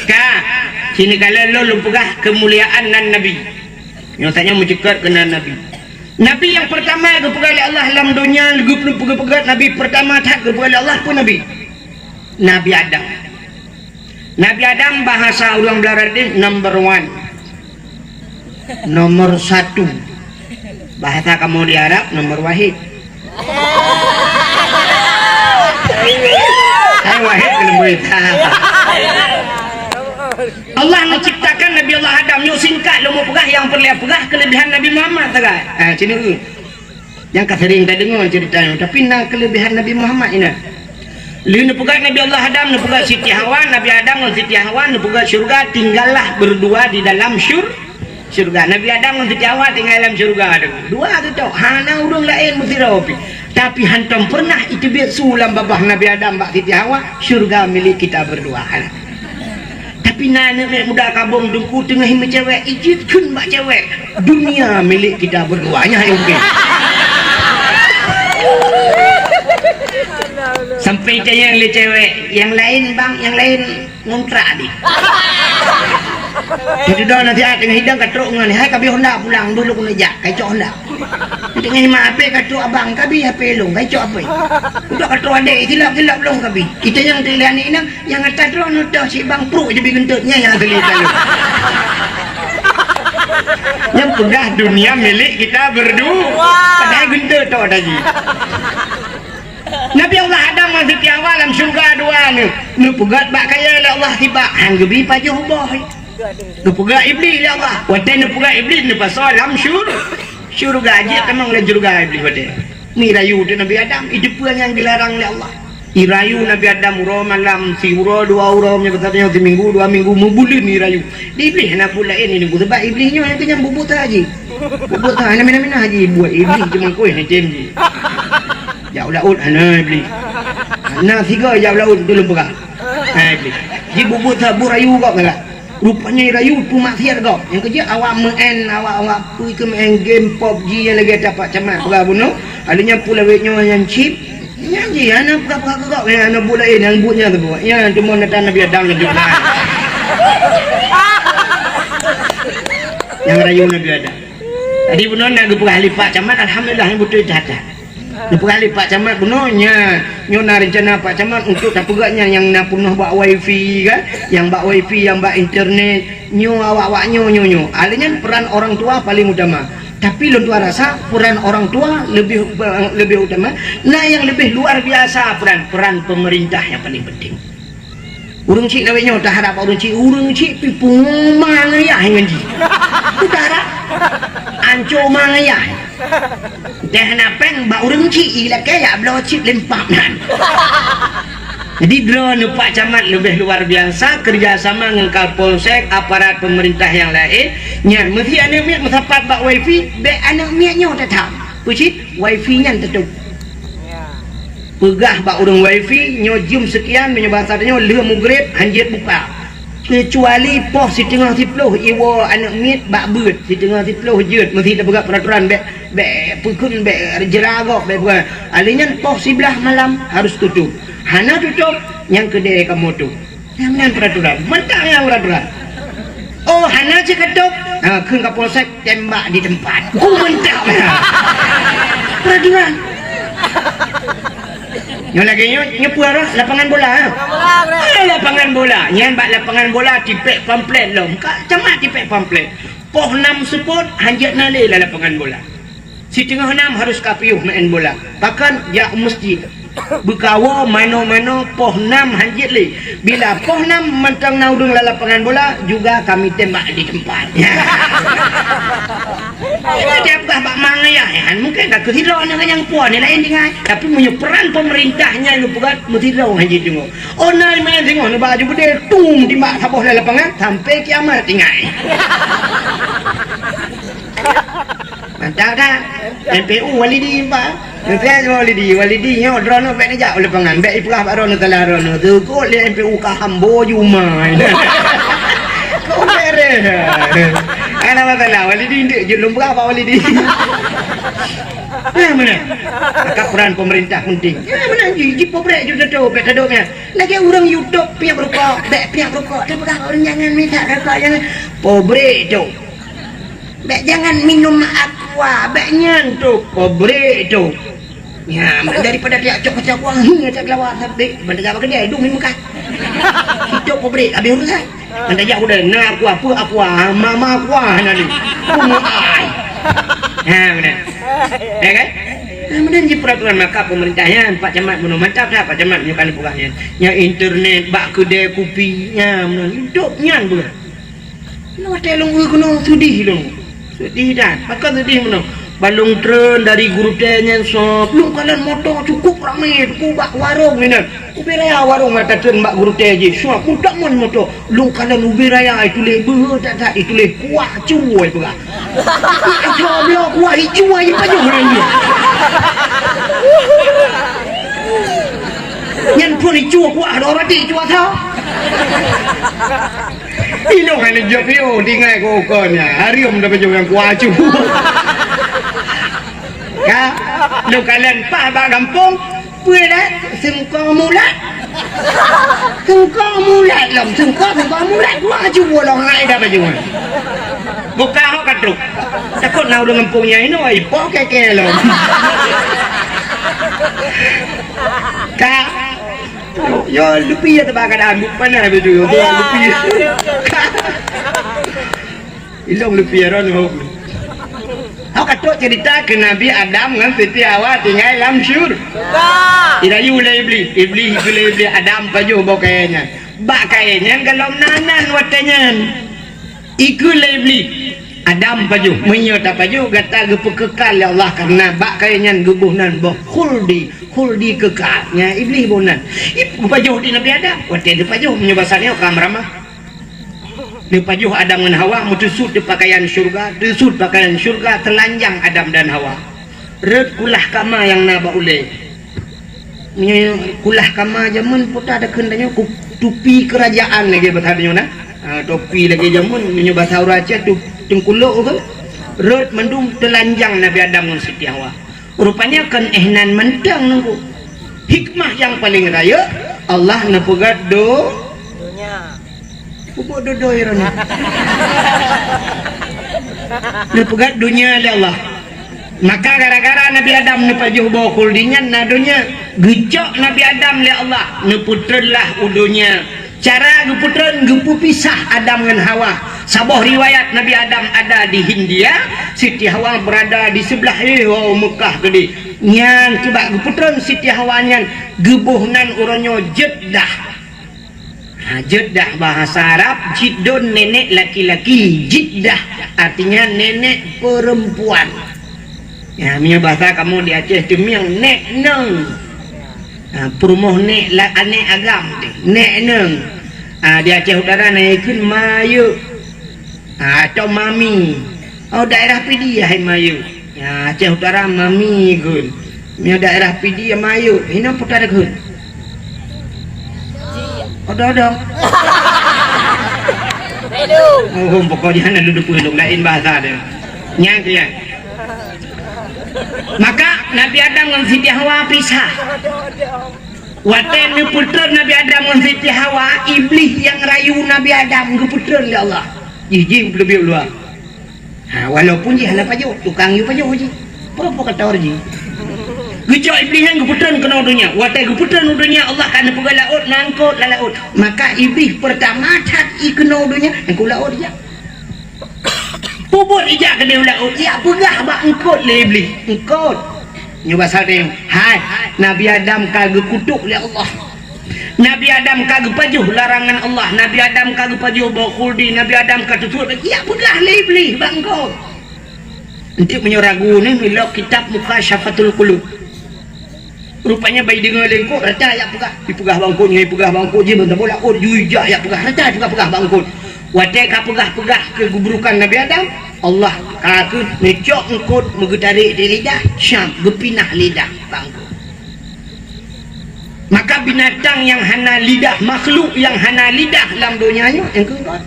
Ka, sini kala lôn lôn peugah keumuliaan nan Nabi. Nyoe saja meuceukat keunan Nabi. Nabi nyang peurtama geupeugah lé Allah lam donya, geupeugah Nabi peurtama that geupeugah lé Allah peue Nabi? Nabi Adam. Nabi Adam bahasa ureuëng Barat deh number one. Nomor satu. Bahasa kamoe di Arab nomor wahid. Hai wahid keuneuk beuita. Allah menciptakan Nabi Allah Adam nyoe singkat lom peugah nyang peureulée peugah keulebihan Nabi Muhammad sagai. Ah, sini. Nyang ka sering tadeungoe ceurita nyoe, tapi na keuleubehan Nabi Muhammad inan. Lheueh neupeugah Nabi Allah Adam, neupeugah Siti Hawa, Nabi Adam ngon Siti Hawa neupeugah syurga, tinggallah berdua di dalam syur-, syurga. Nabi Adam ngon Siti Hawa tinggai lam syurga tu. Dua tu tok, hana ureuëng laén meusidroe pih. Tapi hantom pernah iteubiet su lam babah Nabi Adam bak Siti Hawa, syurga milik kita berdua. Hana. Tapi na aneuk miet muda kabong teungku teungoh meucewek, ijeuet kheun bak cewek, "Dunia milik kita berdua." Nyan hai mungken. Sampai tanyong lé cewek, "Nyang laén bang, nyang laén ngontrak di." Jadi dah nasihat teungoh hidang ka trok ngon, "Hai ka bri Honda pulang, beuh lôn keuneuk jak, ka icok Honda." Teungoh nyimak H P ka trok abang, ka bri H P lôn, ka icok H P. Udah ka trok adek, silap-silap lôn ka bri. Itanyong teuk lé aneuk inong, Nyang ata droeneuh toh si bang pruek jibi geunteut nyan nyang asli taloe. Nyang peugah dunia milik kita berdua. Padahai geunteut toh tadi. Nabi Allah Adam ngon Siti Hawa lam syurga dua neuh. Neupeugét bak kayèe lé Allah sibak han geubri pajoh boh. Geupeugét Iblih lé Allah. Watèe neupeugét Iblih neupasoe lam syur-, syurga. Jeuet tamong lam syurga Iblih watèe. Meurayeuk teuk Nabi Adam, i teumpat nyang dilarang lé Allah. Irayeuk Nabi Adam uroe malam, siuroe dua uroe, meunyoe gata nyoe siminggu, dua minggu, meubuleuen irayeuk. Di Iblih hana buet laén nibak, sabab Iblih nyoe nyang keunong bubuet that jih. Bubuet that, hana meunan-meunan jih buet Iblih, cuma kueh neutem jih. Jak u laôt hana Iblih. Na sigoe jak laôt tu lôn peugah. Hai, jibubuet saboh rayu gob galak. Rupanya rayu tu maksiat gob. Nyang keujeuet awak meu'en, awak, awak peue keu meu'en game PUBG nyang lagèe tapak camat peugah bunoe. Ada nyang pulawet nyoe nyang chip. Nyan jih, hana peugah-peugah keu gob, hana buet laén, nyang buet nyan saboh. Nyan teuma natan Nabi Adam laju. Nyang rayu Nabi Adam. Tadi bunoe na geupeugah lé Pak Camat, alhamdulillah, nyang beutôi that-that. Geupeugah lé Pak Camat bunoe nyan, nyoe na rencana Pak Camat untuk tapeugah nyan nyang na peunoh bak wifi kan, nyang bak wifi, nyang bak internet, nyoe awak-awak nyoe, nyoe, nyoe. Alèh nyan peran orang tua paling utama. Tapi lôn tuan rasa peran orang tua lebih, lebih utama. Nah, yang lebih luar biasa peran, peran pemerintah yang paling penting. Ureueng chik lawét nyoe taharap bak ureueng chik, ureueng chik pi pungo ma ngon ayah ngon jih. Taharap anco ma ngon ayah. Teuh na péng bak ureueng chik ilakèe yak bloe chip lempap nan. Jadi droeneuh Pak Camat leubeh luar biasa kerjasama ngon Kapolsek, aparat pemerintah nyang laén. Nyan meusi aneuk miet meusapat bak wifi, bèk aneuk miet nyoe teutab. Peucit wifi nyan teutup. Peugah bak ureueng wifi nyoe jeuem seukian, meunyoe basa tanyoe lheueh mugreb hanjeuet buka. Keucuali poh siteungoh siploh iwoe aneuk miet bak beuet, siteungoh siploh jeuet, meusi tapeugah peraturan bèk, bèk peukheun, bèk jera gob, bèk peugah. Alèh nyan poh siblaih malam harus tutup. Hana tutup, nyang keudè kamoe tup. Nyang meunan peraturan. Mantap nyang peraturan. Oh, hana cit ka tup. Ha, kheun Kapolsek tembak di tempat. Oh, mantap. Peraturan. Nyoe lagèe nyoe, nyoe peue arah lapangan bola, ha? Ah, lapangan bola. Nyan bak lapangan bola tipèk pamflet lom. Ka camat tipèk pamflet. Poh nam seupôt hanjeuet na lé lam lapangan bola. Siteungoh nam harus ka piôh meu'en bola. Pakon jak u meuseujid. Beukawoe manoe-manoe poh nam hanjeuet lé. Bila poh nam mantong na ureueng lam lapangan bola, juga kami tembak di tempat. Nyan. Nyan dia peugah bak ma ngon ayah nyan, mungken ka keuh sidroe nyan nyang puan, nyang laén tinggai. Tapi meunyoe peran pemerintah nyan neupeugah meusidroe hanjeuet deungoe. Oh na meu'en singoh neuba aju beudé, tum timbak saboh lam lapangan, sampai kiamat tinggai. Mantap dah. M P U Walidi, Pak. Meusiat ngon Walidi. Walidi nyoe droeneuh bèk neujak u lapangan. Bèk ipeugah bak droeneuh salah droeneuh. Teukot lé M P U ka hambo jumai. Kok beres. Hana masalah. Walidi ndeuk jeuet lôn peugah bak Walidi. Nah, meunan. Maka peran pemerintah penting. Nah, meunan ji, ji pobrek ju teutup, bèk teutup nyan. Lagèe ureueng YouTube piep rukok, bèk piep rukok. Tapeugah ureueng jangan mita rukok, jangan. Pobrek tu. Bèk jangan minum aqua, bèk nyan tu, pobrek tu. Ya, daripada tiap cok kacau aqua, hmm, tak kelawa sabik, benda jaga kedai, dum minum kan. Hidup pobrek, habis urusan. Benda jak udah, na aqua, apa aqua, mama aqua, na ni. Bunga ai. Ha, benar. Ya kan? Ha, benar je peraturan maka pemerintah nyan, Pak Camat bunoe mantap dah, Pak Camat nyoe kan bukan nyan. Nya internet, bak kedai kopi, nya benar. Hidup nyan benar. Watèe lôn eu keunoe seudeh lôn. Seudeh that. Pakon seudeh meunoe? Ban lôn treun dari Geurutèe nyan sop, lôn kalon moto cukup ramé, teungku bak warong inan. Ubé raya warong na tatreun bak Geurutèe jih. Sop, mutak mon moto. Lôn kalon ubé raya ituléh beuhe that-that, ituléh kuah cuwoe peugah. Icok bloe kuah icuwoe pajoh nyan jih. Nyan phon icuwoe kuah, ada roti icuwoe tho. Inong hana jok yo, tinggai keu ukeue nyan. Hareuem dah bajeueng nyang kuacu. Ka, lôn kalon paih bak gampông, peue lé? Seungko mulat. Seungko mulat lom, seungko, seungko mulat. Kuacu lôn hai dah bajeueng. Buka hok ka trok. Takot na ureueng gampông nyan inoe, ipo kèe-kèe lom. Ka, Yo, lupi ya teuba keadaan, bu panas betul. Yo, lupi. Ilong lupi ya ron ho. Hok ka trok cerita keu Nabi Adam ngon Siti Hawa tinggai lam syur-, dirayu lé Iblis. Iblis, ikheun lé Iblis, Adam pajoh boh kayèe nyan. Bak kayèe nyan golom nan-nan watèe nyan. Ikheun lé Iblis, Adam pajoh, meunyoe tapajoh gata geupeukeukai lé Allah, kareuna bak kayèe nyan geuboh nan boh khuldi, khuldi keukai. Nyan Iblis boh nan. Ib-, geupajoh di Nabi Adam, watèe geupajoh meunyoe basa nyoe ka meuramah. Geupajoh Adam ngon Hawa, meuteusut di pakaian syeuruga, teusut pakaian syeuruga, teulanjang Adam dan Hawa. Rhot kulah kama nyang na bak ulèe. Meunyoe kulah kama jameun, peue takheun tanyoe, ku-, tupi keurajaan lagèe basa tanyoe na. Ha, tupi lagèe jameun, meunyoe basa ureueng Aceh tu teungkulok ke? Rot mandum teulanjang Nabi Adam ngon Siti Hawa. Rupanya kon éh nan mantong nunggu. Hikmah nyang paleng rayeuk, Allah neupeugèt do-, Pupuk dodoi roh nyan. Neupeugèt donya lé Allah. Maka gara-gara Nabi Adam neupajoh boh khuldi nyan na donya, geucok Nabi Adam lé Allah, neupeutreun lah u donya. Cara geupeutreun, geupeupisah Adam ngon Hawa. Saboh riwayat Nabi Adam ada di Hindia, Siti Hawa berada di sebelah, eh, oh, Mekah gede. Nyan kiban geupeutreun Siti Hawa nyan, geuboh nan uroe nyoe Jeddah. Ha, Jeddah bahasa Arab, Jiddun nenek laki-laki, Jiddah artinya nenek perempuan. Ya, meunyoe bahasa kamoe di Aceh Teumieng, nek neng. Ha, peurumoh nek la-, aneuk agam teuh, nek neng. Ha, di Aceh Utara na ikheun mayuk. Ha, atau mami. Oh, daerah Pidie hai mayuk. Ya, Aceh Utara mami kheun. Meunyoe daerah Pidie mayuk, hino putar kheun. Odo-odo. Oh, pokoknya hana dudu peulung lain bahasa dia. Nyang dia. Maka Nabi Adam ngon Siti Hawa pisah. Watèe neupeutreun Nabi Adam ngon Siti Hawa, Iblih nyang rayu Nabi Adam geupeutreun lé Allah. Jih, jih leubeh luwa. Ha, walaupun jih hana pajoh, tukang yue pajoh jih. Peue-peue kata ureueng jih. Geucok Iblih nyan geupeutreun keunoe donya. Watèe geupeutreun u donya, Allah ka neupeugah laôt, na eungkôt lam laôt. Maka Iblih peurtama that i keunoe donya, eungkôt laôt ijak. Peubuet ijak keudéh u laôt, ijak peugah bak eungkôt lé Iblih. Eungkôt. Nyoe basa teuh, hai, Nabi Adam ka geukutok lé Allah. Nabi Adam ka geupajoh larangan Allah. Nabi Adam ka geupajoh boh khuldi. Nabi Adam ka teusuet. Ijak peugah lé Iblih bak eungkôt. Eunteuk meunyoe ragu nyoe, ilok kitab Mukasyafatul Qulub. Rupanya bai deungoe lé eungkôt, rata ijak peugah. Ipeugah bak eungkôt, nyan ipeugah bak eungkôt, jih ban saboh laôt, jih ijak ijak peugah, rata ipeugah-peugah bak eungkôt. Watèe ka peugah-peugah keu geuburukan Nabi Adam, Allah ka keuh neucok eungkôt meugeutarek di lidah, syam, geupinah lidah bak eungkôt. Maka binatang nyang hana lidah, makhluk nyang hana lidah lam donya nyoe, nyang keungkôt.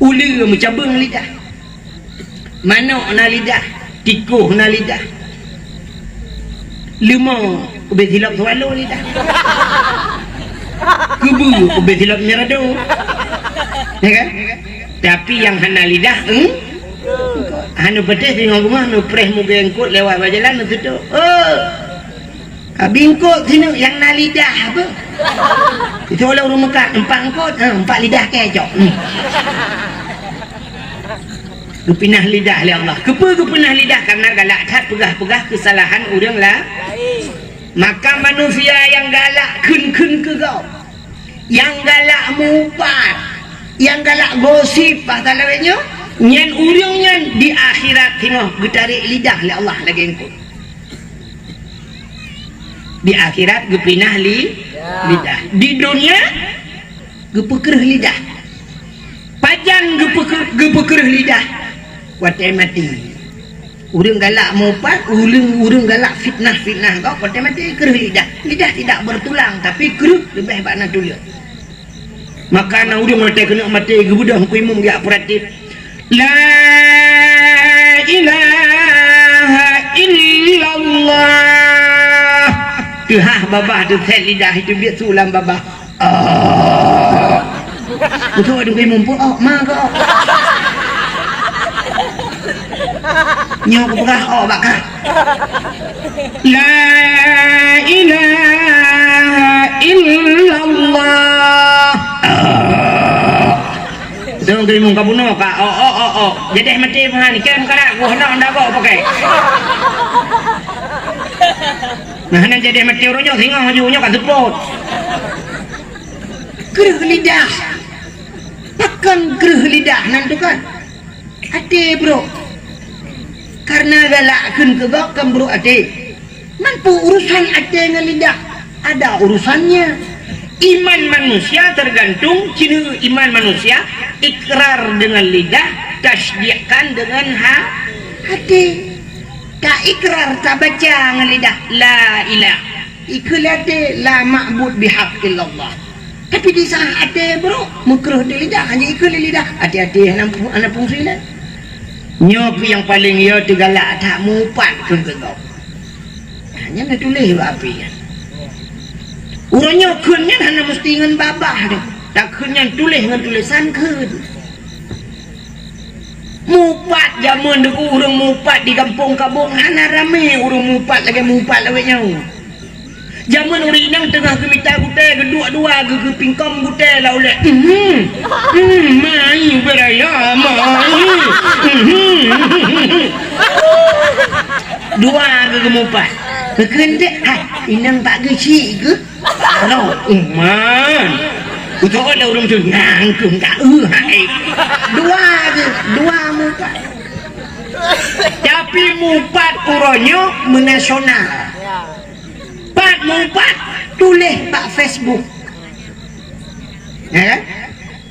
Uleue meucabeueng lidah. Manok na lidah, tikôh na lidah. Leumo ubé silop swallow lidah. Keubeue ubé silop nyerado. Ya kan? Tapi nyang hana lidah, hmm? Hana peudeh singoh beungoh neupreh mugée eungkôt lewat bak jalan neututup. Oh. Ka bingkot sineuk nyang na lidah beuh. Itu oleh ureueng Mekah, empat eungkôt, ha, empat lidah kecok. Hmm. Geupinah lidah lé Allah. Keupeue geupinah lidah? Karena galak that peugah-peugah keusalahan ureueng la-, maka manusia nyang galak kheun-kheun keu gob, nyang galak mupat, nyang galak gosip, bahasa laén nyoe, nyan ureueng nyan di akhirat singoh geutarek lidah lé Allah lagée eungkôt. Di akhirat geupinah li-, lidah. Di dunia geupeukreuh lidah. Pajan geupeukreuh, geupeukreuh lidah? Watée maté. Ureueng galak mupat, ureueng, ureueng galak fitnah-fitnah gob, watée maté kreuh lidah. Lidah tidak bertulang, tapi kreuh leubeh bak na tuleuk. Maka na ureueng watée keuneuk maté geubeudôh Teungku Imum geujak peuratéb, "La ilaha illallah." Teuhah babah teuset lidah itu biet su lam babah. Oh. Beutôi Teungku Imum peuok ma kok. Nyoe kupeugah oh bak kah. La ilaha illallah. Dong geurimun ka bunoe ka. Oh, oh, oh, oh. Jadeh maté meuhan. Ikan karak gua nak anda bawa pakai. Nah, hana jadeh maté ureueng nyoe singoh laju nyoe ka seupôt. Kreuh lidah. Pakon kreuh lidah nan tu kan? Até brok. Karena galak kheun keu gob kan brok até. Man peue urusan até ngon lidah? Ada urusannya. Iman manusia tergantung ciri iman manusia, ikrar dengan lidah, tasdikkan dengan ha-, hati. Taikrar, tabaca ngon lidah, la ilah. Ikheun lé até, la ma'bud bihaq illallah. Tapi di saat até brok, meukreuh di lidah, hana ikheun lé lidah, até-até hana, hana fungsi lé. Nyoe keuh nyang paleng yo teugalak that mupat kheun keu gob. Nyan na tuléh bak api nyan. Uroe nyoe kheun nyan hana musti ngon babah deh. Takheun nyan tuléh ngon tulésan kheun. Mupat, jameun deuh ureuëng mupat di gampông Kabong hana ramé ureuëng mupat lagée mupat lawét nyoe. Jameun ureuëng inong teungoh geumita gutée, geuduek dua geu-, geupingkong gutée lam ulée. Mhm. Mhm, mai beraya, mai. Mhm. Dua geu-, geumupat. Geukheun deh, hai, inong Pak Geuchik geuh. Barô uman. Beutôi lé ureuëng tu nyang keu minta, eh, hai. Dua je, dua mupat. Tapi mupat uroe nyoe meunasional. Pat mupat tuléh bak Facebook. Ya kan?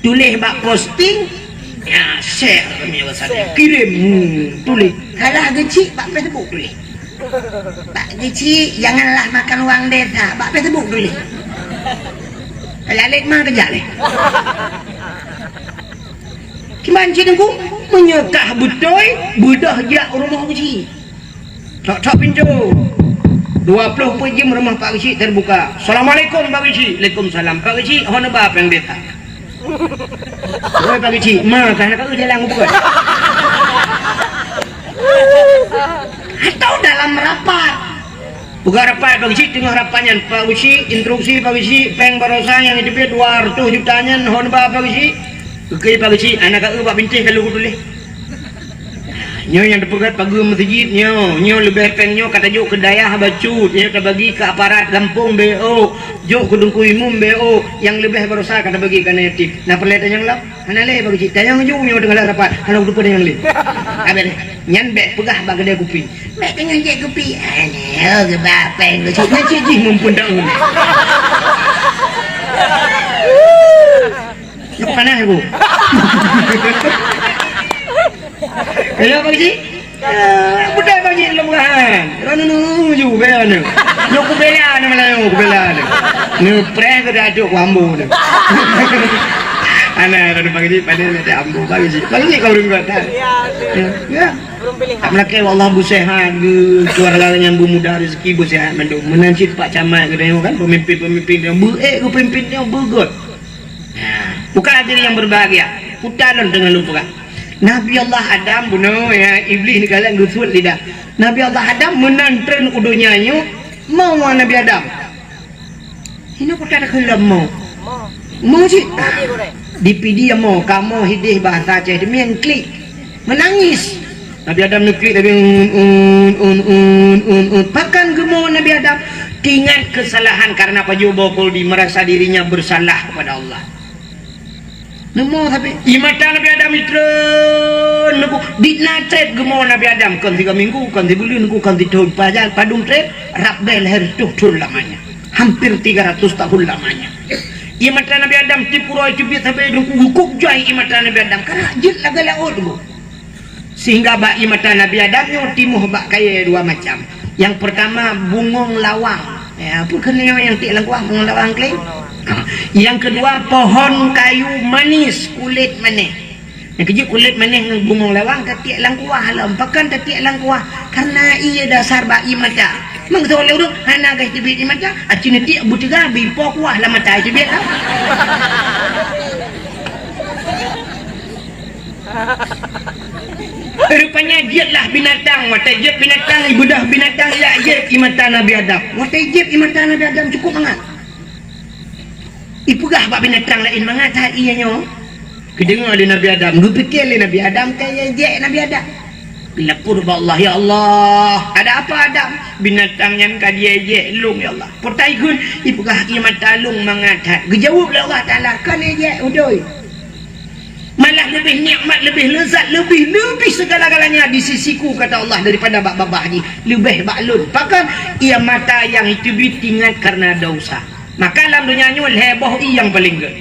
Tuléh bak posting, ya, share kami WhatsApp. Share. Kirim, hmm, tuléh. Kalah Geuchik bak Facebook tuléh. Pak Geuchik, janganlah makan uang desa, bak Facebook tuléh. Kalah lét ma keujak lé. Kiban cit Teungku, meunyoe kah beutôi, beudôh jak u rumoh Geuchik. Tok-tok pintoe. Dua ploh peuet jeuem rumoh Pak Geuchik teubuka. "Assalamualaikum, Pak Geuchik." "Waalaikumsalam." "Pak Geuchik, ho neuba péng desa?" "Woi, Pak Geuchik, ma kah na ka eu jalan u bukon?" Atau dalam rapat. Peugah rapat, Pak Geuchik, teungoh rapat nyan, Pak Geuchik, instruksi Pak Geuchik, péng barosa nyang jiteubiet dua reutôh juta nyan, ho neuba Pak Geuchik. Geukheun Pak Geuchik, hana ka eu bak bintéh ka lheueh kutuléh. Nyoe nyang teupeugét pageue meuseujid nyoe, nyoe leubeh péng nyoe ka tajok keu dayah bacut, nyoe tabagi keu aparat gampông B O, jok keu Teungku Imum B O, nyang leubeh barosa ka tabagi keu aneuk yatim. Na peureulée tanyong lom? Hana lé Pak Geuchik, tanyong ju nyoe teungoh lam rapat, hana kuteupeu tanyong lé. Abéh nyan bék peugah bak keudè kupi. Bék teungoh jép kupi, aneuk geuba péng Geuchik, nyan cit jih muphom taun. Nyoe panas, Bu. Hello, Pak Geuchik. Eh, beutôi Pak Geuchik lom kan. Droeneuh ju bela nyoe. Nyoe kubela nyoe malam nyoe, kubela nyoe. Neupreh keu datuk ku ambo nyoe. Ana droeneuh Pak Geuchik, pada nanti ambo Pak Geuchik. Pak Geuchik kau ureueng kuat dah. Ya, ya. Ya. Ureueng pilihan. Tak meulakée, ya Allah, beuseuhat, geukeuluwarga nyang beumudah rezeki beuseuhat mandum. Meunan cit Pak Camat geutanyoe kan, pemimpin-pemimpin nyang beu-ék geupimpin nyoe beugét. Nah, bukan hadirin yang berbahagia. Kuta lôn teungoh lôn peugah. Nabi Allah Adam bunoe, ya, Iblih neukalon geusuet lidah. Nabi Allah Adam meunan treun u donya nyoe, mo Nabi Adam. Hino kuta takheun lom mo. Mo cit. Di Pidie mo, kamoe hideh bahasa Aceh, demikian klik. Meunangis. Nabi Adam neuklik tapi un, un, un, un, un, un. Pakon geumo Nabi Adam? Teuingat keusalahan karena pajoh boh koldi, merasa dirinya bersalah kepada Allah. Neumo tapi ie mata Nabi Adam itreun neubu. Di na treb geumo Nabi Adam, kon sigoe minggu, kon sibuleuen, kon sithon, pajan padum treb, rab bèe lhèe reutôh thon lamanya. Hampir tiga ratus tahun lamanya. Ie mata Nabi Adam tiep uroe teubiet sabe deungku geukup jai ie mata Nabi Adam, karena jeuet lagèe laôt deungku. Sehingga bak ie mata Nabi Adam nyoe timoh bak kayèe dua macam. Yang pertama, bungong lawang. Ya, peue keuh nyoe nyang tiek lam kuah, bungong lawang keuh? Ha. Yang kedua, pohon kayu manis, kulét manèh. Nyang keujeuet kulét manèh ngon bungong lawang tatiek lam kuah lom. Pakon tatiek lam kuah? Karena ie dasar bak ie mata. Meunyoe lé ureueng hana gaih teubiet ie mata, aci neutiek beuteuga bimpo kuah lam mata teubiet. Rupanya jeuetlah binatang, watèe jeuet binatang, ibeudôh binatang jak jép ie mata Nabi Adam. Watèe jép ie mata Nabi Adam cukup mangat. Ipeugah bak binatang laén mangat that ie nyoe. Geudeungö lé Nabi Adam, geupike lé Nabi Adam ka ie jép Nabi Adam. Geulapor bak Allah, "Ya Allah, ada apa Adam?" "Binatang nyan ka ie jép lôn, ya Allah." "Peue takheun?" "Ipeugah ie mata lôn mangat that." Geujaweueb lé Allah Taala, "Kon ie jép, udoi." Malah leubeh nikmat, leubeh leuzat, leubeh, leubeh segala-galanya di sisiku, kata Allah, daripada bak babah jih, leubeh bak lôn. Pakon? Ie mata nyang teubiet teuingat karena dosa. Maka lam donya nyoe lhèe boh ie nyang paleng gèt.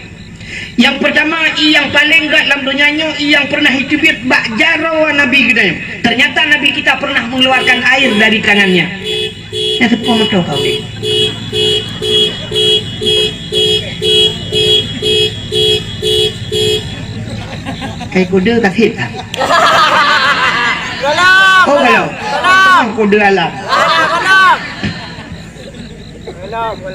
Nyang peurtama, ié nyang paleng gét lam donya nyoe, ié nyang pernah jiteubiet bak jaroe Nabi geutanyoe. Ternyata Nabi kita pernah mengeluarkan air dari tangannya. Nyang teupeue meutoe kau deh. Kai kuda kasih tak? Galak. Oh, galak. Galak. Kuda alam. Galak, galak.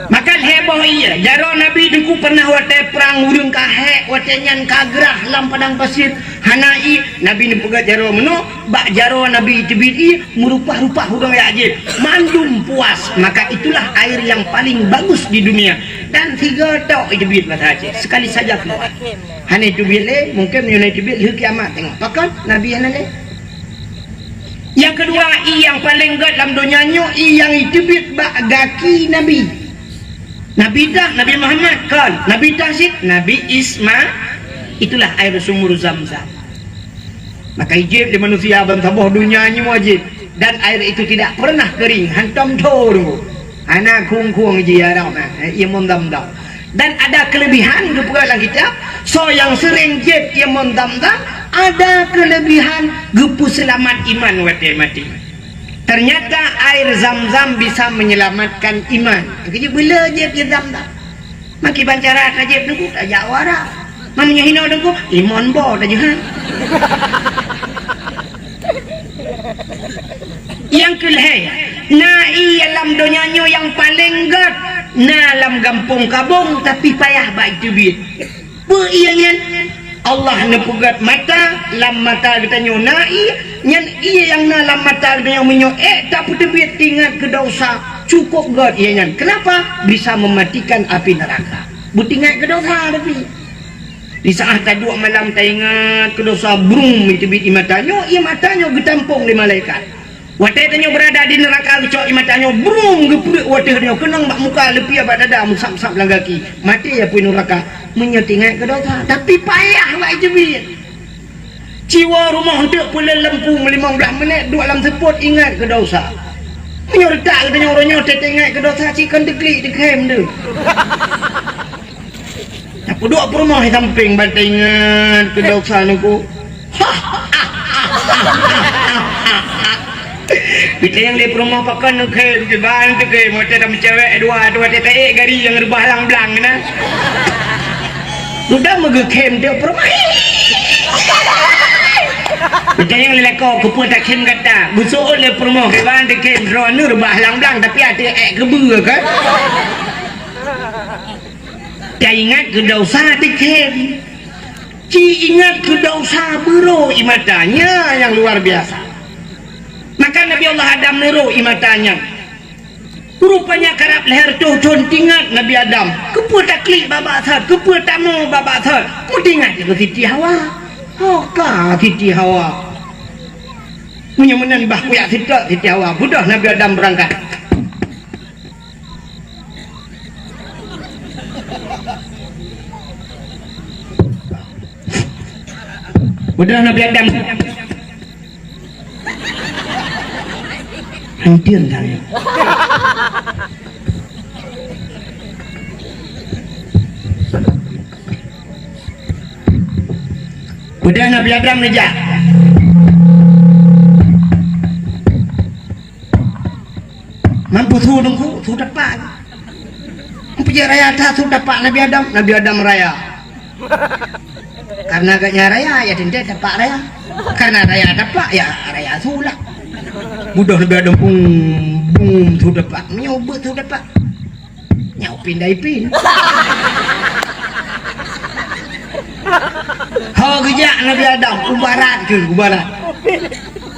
Maka lhèe boh ié, jaroe Nabi Teungku pernah watèe prang ureueng ka hék, watèe nyan ka grah lam padang pasir, hana ié, Nabi neupeugöt jaroe meunoe, bak jaroe Nabi teubiet ié, meurupah-rupah ureueng jak jieb, mandum puas. Maka itulah air yang paling bagus di dunia. Dan sigoe tok iteubiet basa Aceh, sekali saja keluar. Hana iteubiet lé, mungken meunyoe na iteubiet lheueh kiamat teungoh. Pakon? Nabi hana lé. Nyang keudua, ié nyang paleng gét lam donya nyoe, ié nyang iteubiet bak gaki Nabi. Nabi dah, Nabi Muhammad, kon. Nabi dah cit, Nabi Isma-, itulah air sumur Zam-Zam. Maka jieb lé manusia ban saboh donya nyoe jieb. Dan air itu tidak pernah kering, hantom tho deungoe. Hana khueng-khueng jieb aroe na, eh, ié mon Zam-Zam. Dan ada kelebihan geupeugah lam kitab, soe nyang seuréng jieb ié mon Zam-Zam, ada kelebihan geupeuseulamat iman watèe maté. Ternyata air Zam-Zam bisa menyelamatkan iman. Keujeuet beuleu jieb ié Zam-Zam. Makiban cara tajéb Teungku, tajak u Arab. Meunyoe hinoe Teungku, imon bo tajeuhan. Nyang keulhèe, na ié lam donya nyoe nyang paleng gét, na lam gampông Kabong, tapi payah bak iteubiet. Peue ié nyan? Allah neupeugöt mata, lam mata geutanyoe na ié, nyan ié nyang na lam mata geutanyoe meunyoe ék tapeuteubiet teuingat keu desya, cukôp gét ié nyan. Keunapa? Bisa mematikan api neraka. Beutingat keu desya tapi. Di saat taduek malam taingat keu desya, brum, iteubiet ié mata nyoe, ié mata nyoe geutampông lé malaikat. Watèe tanyoe beurada di neuraka geucok ié mata nyoe, brum, geupeureuek u ateueh nyoe, keunong bak muka, leupie bak dada, meusab-sab lam gaki. Maté apui neuraka, meunyoe teuingat keu desya. Tapi payah bak iteubiet. Ci woe rumoh eunteuk peuleuen lampu meulimong blaih minèt, duek lam seupôt, ingat keu desya. Meunyoe reutak geutanyoe uroe nyoe teuingat keu desya, ci kon teuklik teukhém deuh. Tapeuduek peurumoh di sampéng, ban taingat keu desya Teungku. Geutanyoe lé peurumoh pakon neukhém, kiban teukhém, watèe tameucewek dua, watèe taék gari nyang reubah lang-blang na. Sudah meugeukhém teuk peurumoh. Geutanyoe lé lakoe keupeue takhém gata, geuseuôt lé peurumoh, kiban teukhém, droeneuh reubah lang-blang, tapi até ék keubeue kan. Taingat keu desya teukhém. Ci ingat keu desya beurôh ié mata, nyan nyang luar biasa. Maka Nabi Allah Adam neurôh ié mata nyan. Rupanya karab lhèe reutôh thôn teuingat Nabi Adam. Keupeue taklik babah thot, keupeue tamoe babah thot. Meuteuingat keu Siti Hawa. Ho ka Siti Hawa. Meunyoe meunan bah kuyak sitok Siti Hawa. Beudôh Nabi Adam beurangkat. Udah Nabi Adam. Hancur saya. Udah Nabi Adam neujak. Mampu su Teungku, su tepak. Mampu je raya that su tepak Nabi Adam, Nabi Adam raya. Karena agaknya raya, ya teuntèe tepak raya. Karena raya tepak, ya raya su lah. Mudah Nabi Adam, bum, bum, su tepak. Meunyoe beuet su tepak. Nyoe pindai pin. Ho geujak Nabi Adam, u barat keuh, u barat.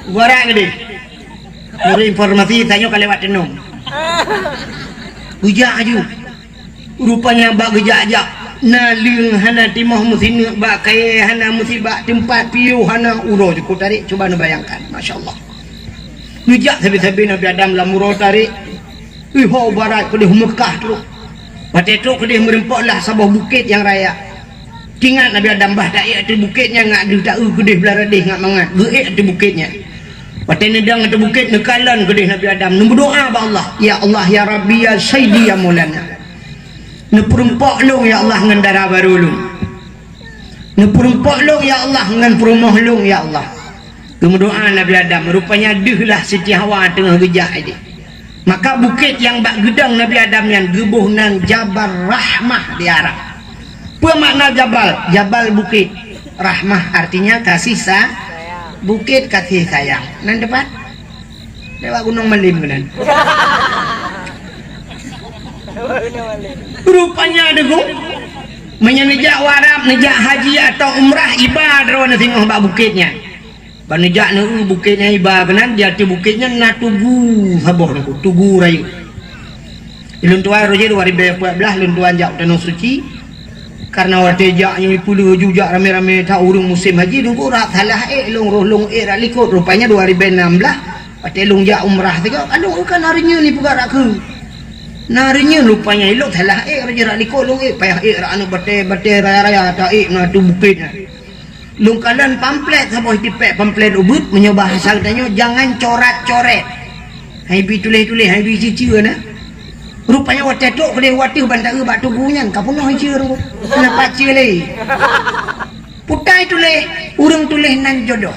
U barat keudeh. Meunurot informasi, tanyoe ka lewat teunong. Geujak aju. Rupanya bak geujak-jak, na leueng hana timoh meusineuk bak kayèe, hana meusibat teumpat piôh, hana uroe jukôp tarek. Cuba neubayangkan, masya Allah. Geujak sabe-sabe Nabi Adam lam uroe tarek. Iho barat keudeh Meukah trok. Watèe trok keudeh meureumpok lah saboh bukét nyang raya. Teuingat Nabi Adam bah taék ateueh bukét nyan ngat deuh taeu keudeh blah radeh ngat mangat. Geuék ateueh bukét nyan. Watèe neudong ateueh bukét neukalon keudeh Nabi Adam. Neumeudoa bak Allah. Ya Allah, ya Rabbi, ya Sayyidi, ya Maulana. Neupeureumpok lôn, ya Allah, ngon dara barô lôn. Neupeureumpok lôn, ya Allah, ngon peurumoh lôn, ya Allah. Geumeudoa Nabi Adam, rupanya deuh lah Siti Hawa teungoh geujak idéh. Maka bukét nyang bak geudong Nabi Adam nyan geuboh nan Jabal Rahmah di Arab. Peue makna jabal? Jabal bukét. Rahmah artinya kasih sa-, bukét kasih sayang. Nan tepat? Lewat Gunong Malim keunan. Rupanya deungoe, meunyoe neujak u Arab, neujak haji atau umrah, iba droeneuh singoh bak bukét nyan. Ban neujak neu-eu bukét nyan iba keunan, di ateueh bukét nyan na tugu saboh nangku, tugu rayeuk. Lôn tuan roh jih dua ribèe empat belas lôn tuan jak u Tanoh Suci. Karena watèe jak nyoe peuleueh ju jak ramé-ramé that ureueng musém haji, lôn kok rab salah ék lôn roh lôn ék rab likot. Rupanya dua ribèe enam belas watèe lôn jak umrah sigoe, ka lôn eu ka na reunyeun ipeugah rab keu. Na reunyeun rupanya ilôn salah ék roh jih rab likot lôn ék, payah ék rab aneuk batèe-batèe raya-raya ta ék na ateueh bukét nyan. Lôn kalon pamflet saboh tipék pamflet ubit, meunyoe bahasa geutanyoe jangan corat-coret. Hai bi tuléh-tuléh, hai bi ciceu na. Rupanya watèe trok keudéh u ateueh ban ta eu bak tugu nyan, ka peunoh ciceu teungku. Hana pat ciceu lé. Putai tuléh, ureueng tuléh nan jodoh.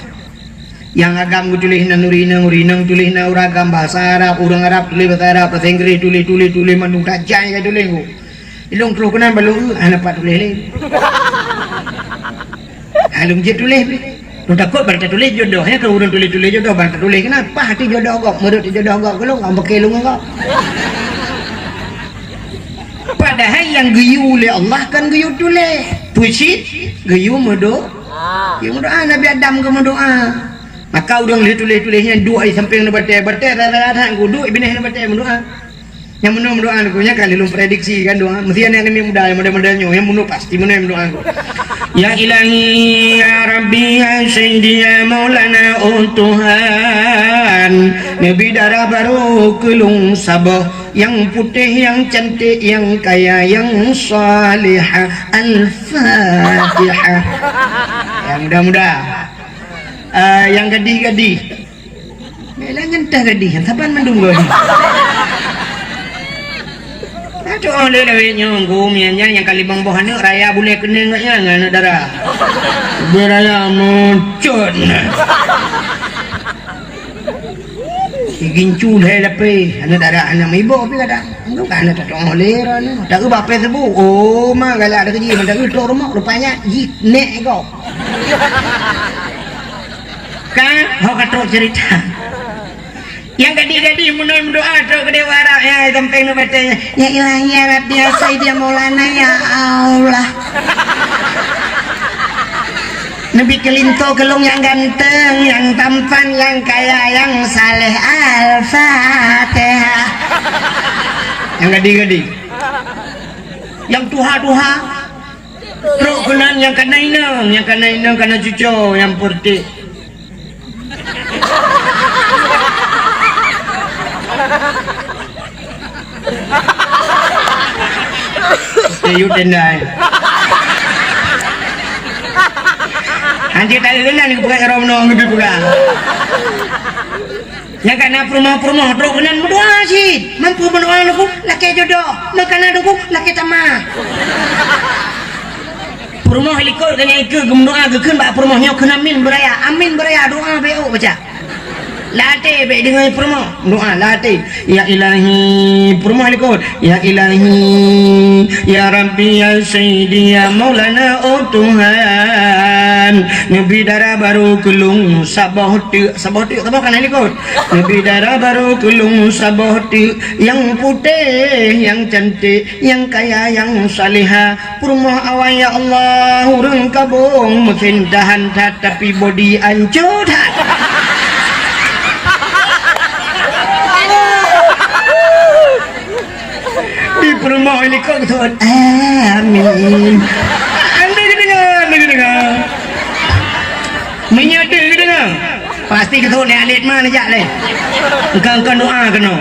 Nyang agam geutuléh nan ureueng inong, ureueng inong tuléh nan ureueng agam, bahasa Arab, ureueng Arab tuléh bahasa Arab, bahasa Inggréh tuléh, tuléh, tuléh mandum tajai ka tuléh teungku. Ilôn troh keunan ban lôn eu, hana pat tuléh lé. Ha, lôn jeuet tuléh pih. Lôn takot ban tatuléh jodoh, nyan keu ureueng tuléh-tuléh jodoh, ban tatuléh keunan. Paih ateueh jodoh gob, meureuet jodoh gob keu lôn, ka beuke lôn ngon gob. Padahai nyang geuyue lé Allah kon geuyue tuléh. Peue cit? Geuyue meudo-, geuyue meudoa. Nabi Adam geumeudoa. Maka ureueng lheueh tuléh-tuléh nyan duek di sampéng ngon batèe, batèe rara that, duek binéh ngon batèe meudoa. Nyang meunoe meudoa nangku, nyan ka lheueh lôn prediksi kan doa. Meusti aneuk-aneuk muda nyang model-model nyoe, nyang meunoe pasti meunoe meudoa nangku. Ya Ilahi, ya Rabbi, ya Sayyidi, ya Maulana, oh Tuhan, neubi dara barô keu lôn saboh, nyang putéh, nyang cantik, nyang kaya, nyang salihah. Al-Fatihah. Nyang muda-muda. Ah, nyang gadih-gadih. Meulah nyan teuh gadih, saban mandum gadih. Aduh, lé lawét nyoe, gom nyan, nyan nyang ka limong boh aneuk, raya bulèe keuneung nyan, aneuk dara. Beu raya meucot. Sigincu lhèe lapéh, aneuk dara hana meuiboh pih kadang. Aneuk ka hana tatu'oh lé droeneuh. Ta eu bak Facebook, oh, ma galak deuh jih, mantong eu trok rumoh, rupanya jih nèk gob. Ka, ho ka trok cerita. Nyang gadih-gadih meunoe meudoa trok keudéh u Arab, ya, sampéng ngon batèe nyan. Ya Ilahi, ya Rabbi, ya Sayyidi, ya Maulana, ya Allah. Neubi keulinto keu lôn nyang ganteng, nyang tampan, nyang kaya, nyang saleh. Al-Fatihah. Nyang gadih-gadih. Nyang tuha-tuha. Trok keunan nyang kana inong, nyang kana inong kana cuco, nyang peuretik. Tayue tendai. Hanjeuet taeu keunan geupeugah roh meunoe geubi peugah. Nyang kana peurumoh-peurumoh trok keunan meudoa cit. Mampu meudoa lôn lakèe jodoh, meuh kana lôn lakèe tamah. Peurumoh likot keu nyang ikeue geumeudoa geukheun bak peurumoh nyoe kheun amin beuraya. Amin beuraya doa beu baca. Lam até bèk deungoe peurumoh. Doa lam até. Ya Ilahi, peurumoh likot. Ya Ilahi, ya Rabbi, ya Sayyidi, ya Maulana, oh Tuhan. Neubi dara barô keu lôn saboh teuk, saboh teuk, saboh kana likot. Neubi dara barô keu lôn saboh teuk, nyang putéh, nyang cantik, nyang kaya, nyang salihah. Peurumoh awai, ya Allah, ureueng kabong meusin tahan that, tapi bodi ancô that. Di peurumoh likot thon. Amin. Anda kedengar, anda kedengar. Meunyoe deuh kedengar. Pasti keu thon lé alet ma neujak lé. Engkau, engkau doa keunoe.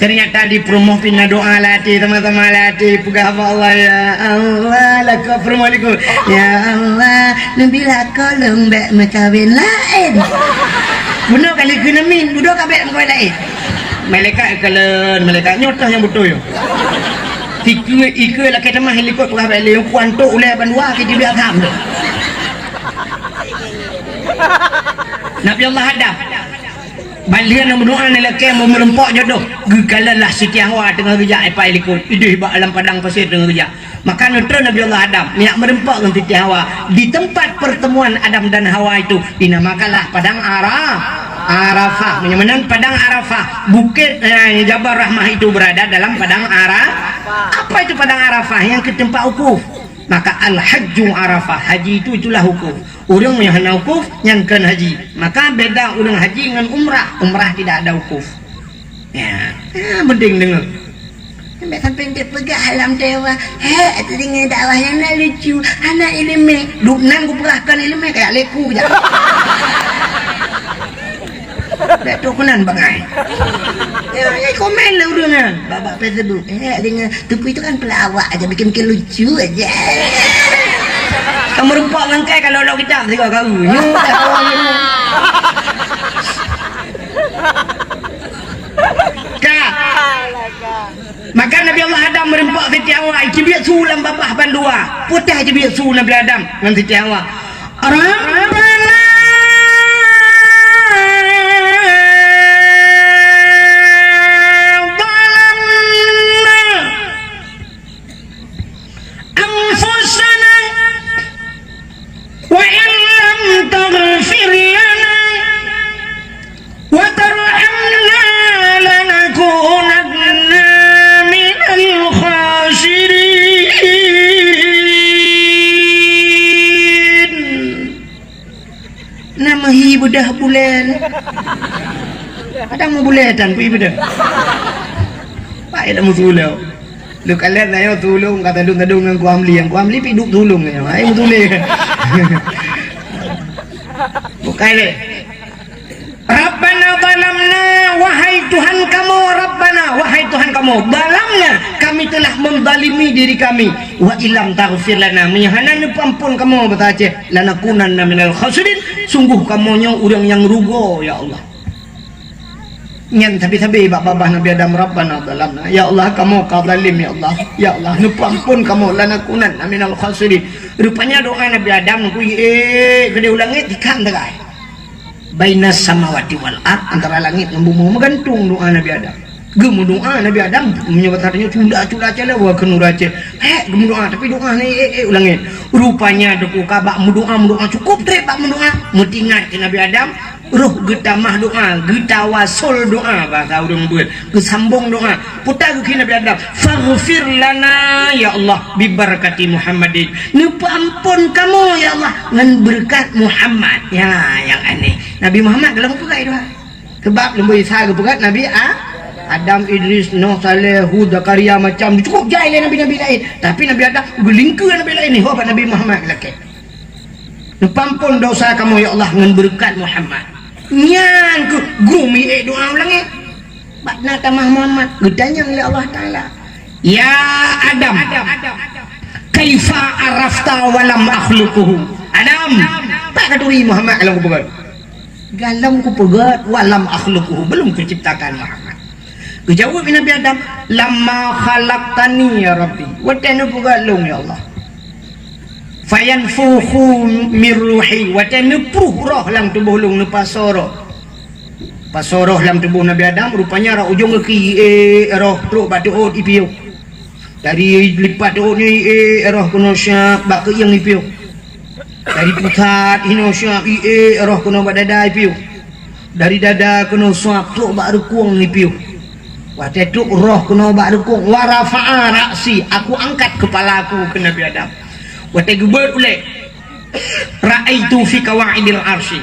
Ternyata di peurumoh pih na doa lam até, sama-sama lam até peugah bak Allah, "Ya Allah, lakoe peurumoh likot. Ya Allah, neubi lakoe lôn bèk meukawen laén." Bunoe kali kheun amin, bunoe ka bèk meukawen laén. Malaikat kalon, malaikat nyoe teuh nyang beutôi. Tikeue, ikeue lakée teumah likot peugah bak lé, kuantok ulée bandua ke jibiak tham tu. Nabi Allah Adam. Ban lheueh na meudoa nalakée meumeureumpok jodoh, geukalon lah Siti Hawa teungoh geujak ipai likot, ideh bak lam padang pasé teungoh geujak. Maka neutron Nabi Allah Adam, miyak meureumpok ngon Siti Hawa di tempat pertemuan Adam dan Hawa itu, dinamakanlah Padang Ara-, Arafah. Meunyoe meunan Padang Arafah, bukit, eh, Jabal Rahmah itu berada dalam Padang Ara-, apa itu Padang Arafah? Nyang keuh teumpat wukuf. Maka al-hajju Arafah, haji itu itulah wukuf. Ureuëng nyang hana wukuf, nyan kon haji. Maka beda ureuëng haji ngon umrah. Umrah tidak ada wukuf. Ya, ya, penting deungoe. Sampai, sampai dia peugah alam dewa. Hek, telinga dakwah yang nak lucu. Anak ileumé. Duk nan kupeugah kon ileumé, kayak leku je. Dak tu kunan bangai. Ya, ya, komen lah ureuëng kan. Bak, bak Facebook. Hek, telinga Teungku itu kan pelawak aja, bikin-bikin lucu aja. Kamu rempok nangkai kalau lo kita tiga kali. Nyu dah kawan ilmu. Ka. Maka Nabi Allah Adam meureumpok Siti Hawa, jibiet su lam babah bandua. Putih jibiet su Nabi Adam ngon Siti Hawa. Rabbana zalamna anfusana wa in lam taghfir lana wa tarhamna lanakunanna minal khasirin. Na meuhi beudah bulan. Kadang meubulai tan kui beudah. Baik dah meusulau. Lu kalian ayo tulung kata dong-dong ngon Ku Amli. Yang Ku Amli piduk tulung ayo. Ai meusulau. Bukai leh. Rabbana zalamna, wahai Tuhan kamoe, Rabbana, wahai Tuhan kamoe, zalamna, kami telah menzalimi diri kami, wa illam taghfir lana, meunyoe hana neupeuampon kamoe basa Aceh, lanakunanna minal khasirin, sungguh kamoe nyoe ureuëng nyang rugoe, ya Allah. Nyan sabe-sabe bak babah Nabi Adam, Rabbana zalamna, ya Allah, kamoe ka zalim, ya Allah, ya Allah, neupeuampon kamoe, lanakunanna minal khasirin. Rupanya doa Nabi Adam, kui, eh, keudeh u langét, tikam tegai. Bainas samawati wal ard, antara langét ngon bumoe, meugantung doa Nabi Adam. Geumeudoa Nabi Adam, meunyoe bak tanyoe cula-cula calon wa keu nuracé. Hek geumeudoa, tapi doa ni, eh, eh, u langét. Rupanya teuka bak meudoa, meudoa cukôp trép bak meudoa. Meutingat keu Nabi Adam, roh geutamah doa, geutawasol doa, basa ureuëng beuet, geusambong doa. Peue geukheun Nabi Adam, "Faghfir lana, ya Allah, bibarakati Muhammadin." Neupeuampon kamoe, ya Allah, ngon beureukat Muhammad. Ya, nyang aneh. Nabi Muhammad ka lheueh peugah doa. Sebab leumboi Isa geupeugah Nabi A-, Adam, Idris, Nuh, Saleh, Hud, Zakaria, macam cukôp jai lé nabi-nabi laén. Tapi Nabi Adam geulingkeue nabi laén, nyoe bak Nabi Muhammad lakée. Neupeuampon dosa kamoe, ya Allah, ngon beureukat Muhammad. Nyan keuh geumiék doa u langét. Bak na tamah Muhammad, geutanyong lé Allah Taala, "Ya Adam, kaifa arafta wa lam akhluquhu?" Adam, pat ka turi Muhammad lom kupeugét? Galom kupeugét, "Wa lam akhluquhu," belum kuciptakan Muhammad. Geujaweueb Nabi Adam, "Lamma khalaqtani ya Rabbi," watée neupeugét lôn, ya Allah. "Fayanfukhu mir ruhi," watée neupruh roh lam tuboh lôn, neupasoe roh. Pasoe roh lam tuboh Nabi Adam, rupanya rot ujong gaki, eh, roh trok bak teuôt ipiôh. Dari lipat teuôt nyoe, eh, roh keunoe siab bak keuieng ipiôh. Dari pusat hinoe siab, eh, roh keunoe bak dada ipiôh. Dari dada keunoe siab trok bak reukueng ipiôh. Watée trok roh keunoe bak reukueng, "Wa rafa'a ra'si," aku angkat kepala aku keu Nabi Adam. Watée geubeuet ulée, "Ra'aitu fi qawaidil arsy."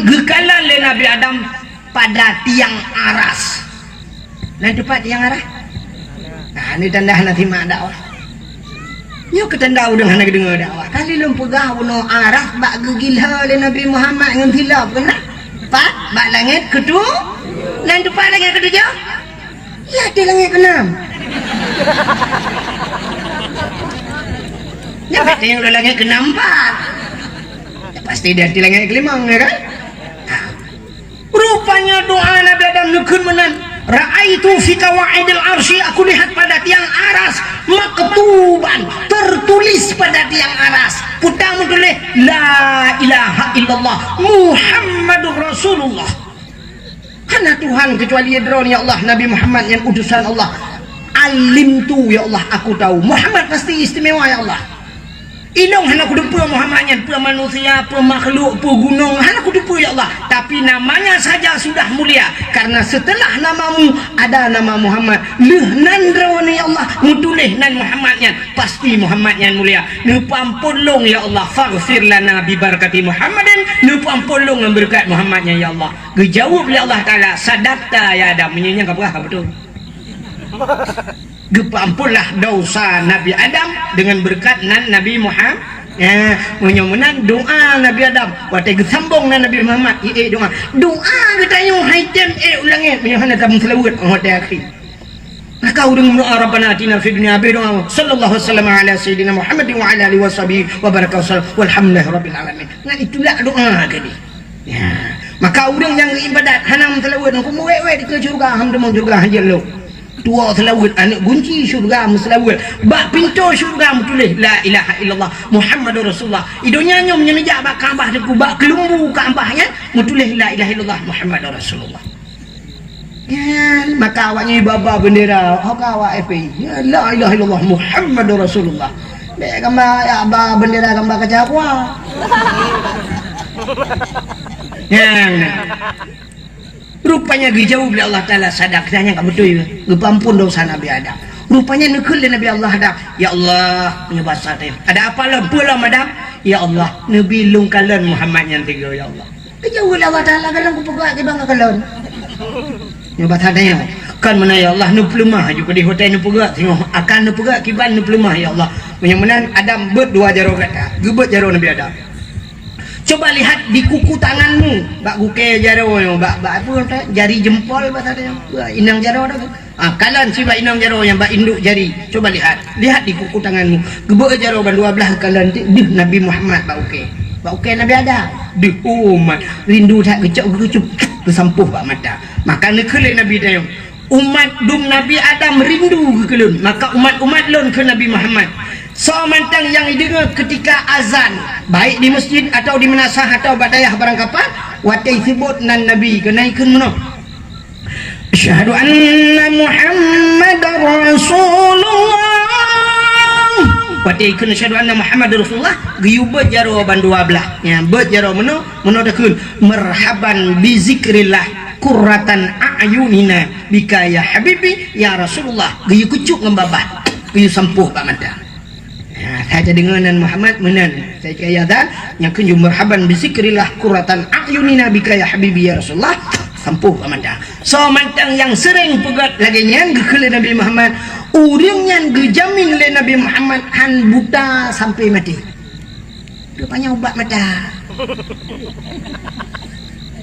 Geukalon lé Nabi Adam pada tiang aras. Nan teumpat tiang aras? Nah, ni tanda hana simak dakwah. Nyoe keu tanda ureuëng hana geudeungoe dakwah. Kali lôn peugah bunoe aras bak geugila lé Nabi Muhammad ngon silop keunan. Pat? Bak langét keutu-, nan teumpat langét keutujoh? Ya, di langét keunan. Nyan pat nyang di langét keunan pat. Ya, pasti di langét keulimong, ya kan? Ha. Rupanya doa Nabi Adam neukheun meunan, "Ra'ai Ra'aitu fi qawaidil arsy, aku lihat pada tiang aras, maktuban, tertulis pada tiang aras. Peue meutuléh, "La ilaha illallah, Muhammadur Rasulullah." Hana Tuhan kecuali Droeneuh, ya Allah, Nabi Muhammad nyan utusan Allah. Alimtu, ya Allah, aku tahu. Muhammad pasti istimewa, ya Allah. Ilôn hana kuteupeue Muhammad nyan, peue manusia, peue makhluk, peue gunong, hana kuteupeue, ya Allah. Tapi namanya saja sudah mulia, karena setelah namamu ada nama Muhammad. Lheueh nan Droeneuh, ya Allah, meutuléh nan Muhammad nyan, pasti Muhammad nyan mulia. Neupeuamphon lôn, ya Allah, faghfir lana bi barakati Muhammadin, neupeuamphon lôn ngon beureukat Muhammad nyan, ya Allah. Geujaweueb lé Allah Taala, "Sadaqta ya Adam." Meunyoe nyan ka peugah ka beutôi. Geupeuamphonlah dosa Nabi Adam deungon beureukat nan Nabi Muhammad. Ya, meunyoe meunan doa Nabi Adam, watée geusambong nan Nabi Muhammad, ié doa. Doa geutanyoe hai tem ék u langét meunyoe hana tameuseulaweuet watée akhé. Maka ureuëng meudoa, "Rabbana atina fid dunya," habéh doa, "Sallallahu wasallam ala sayyidina Muhammad wa ala alihi wa sahbihi wa baraka wasallam, walhamdulillahi rabbil alamin." Nyan itulah doa tadi. Ya. Maka ureuëng nyang ibadat hana meuseulaweuet, ngon meuwét-wét dikeue syeuruga, ham teumong syeuruga, hanjeuet lom. Tuwoe seulaweuet, aneuëk gunci syeuruga meuseulaweuet. Bak pintoe syeuruga meutuléh, "La ilaha illallah Muhammadur Rasulullah." I donya nyoe meunyoe neujak bak Ka'bah teungku, bak keulumbu Ka'bah nyan meutuléh, "La ilaha illallah Muhammadur Rasulullah." Nyan, maka awaknyan ba-ba beundera, ho ka awak F P I. Ya, "La ilaha illallah Muhammadur Rasulullah." Bék gamba, ya, ba beundera gamba kaca aqua. Nyan. Rupanya geujaweueb lé Allah Taala, "Sadaqta," nyan ka beutôi, geupeuamphon dosa Nabi Adam. Rupanya neukheun lé Nabi Allah Adam, "Ya Allah," meunyoe basa teuh, "ada apa lom, peue lom Adam?" "Ya Allah, neubi lôn kalon Muhammad nyan tiga, ya Allah." Geujaweueb lé Allah Taala, "Kalon kupeugah kiban kalon." Nyoe basa teuh, "Kon meunan ya Allah, neupeuleumah aju keudeh watée neupeugah singoh, akan neupeugah kiban neupeuleumah ya Allah." Meunyoe meunan Adam beuet dua jaroe gata, geubeuet jaroe Nabi Adam. Coba lihat di kuku tanganmu, bak gukée jaroe nyoe, bak, bak apa kata, jari jempol bak sana nyoe. Bak inong jaroe dah. Ah, kalon sibak inong jaroe nyang bak induk jari. Coba lihat, lihat di kuku tanganmu. Geubeuet jaroe ban dua blaih kalon ti deuh Nabi Muhammad bak ukée. Bak ukée Nabi Adam. Deuh umat rindu that geucok geucup geusampôh bak mata. Maka neukheun lé Nabi tanyoe, "Umat dum Nabi Adam rindu geukeulon, maka umat-umat lôn keu Nabi Muhammad." Soe mantong nyang ideungoe keutika azan, baik di masjid atawa di meunasah atawa bak dayah barangkapan, watée seubot nan Nabi keunan kheun meunoe, "Asyhadu anna Muhammadar Rasulullah." Watée kheun, "Asyhadu anna Muhammadar Rasulullah," geuyue beuet jaroe ban dua blaih. Nyan, beuet jaroe meunoe, meunoe takheun, "Marhaban bi zikrillah qurratan a'yunina bika ya habibi ya Rasulullah." Geuyue kucok ngon babah, geuyue sampôh bak mata. Ha, saja deungoe nan Muhammad meunan. Saja keu ayat dan nyang kheun, "Marhaban bi zikrillah qurratan a'yunina bika ya habibi ya Rasulullah." Sampôh bak mata. Soe mantong nyang seuréng peugah lagée nyan geukheun lé Nabi Muhammad, ureuëng nyan geujamin lé Nabi Muhammad han buta sampai maté. Rupanya ubat mata.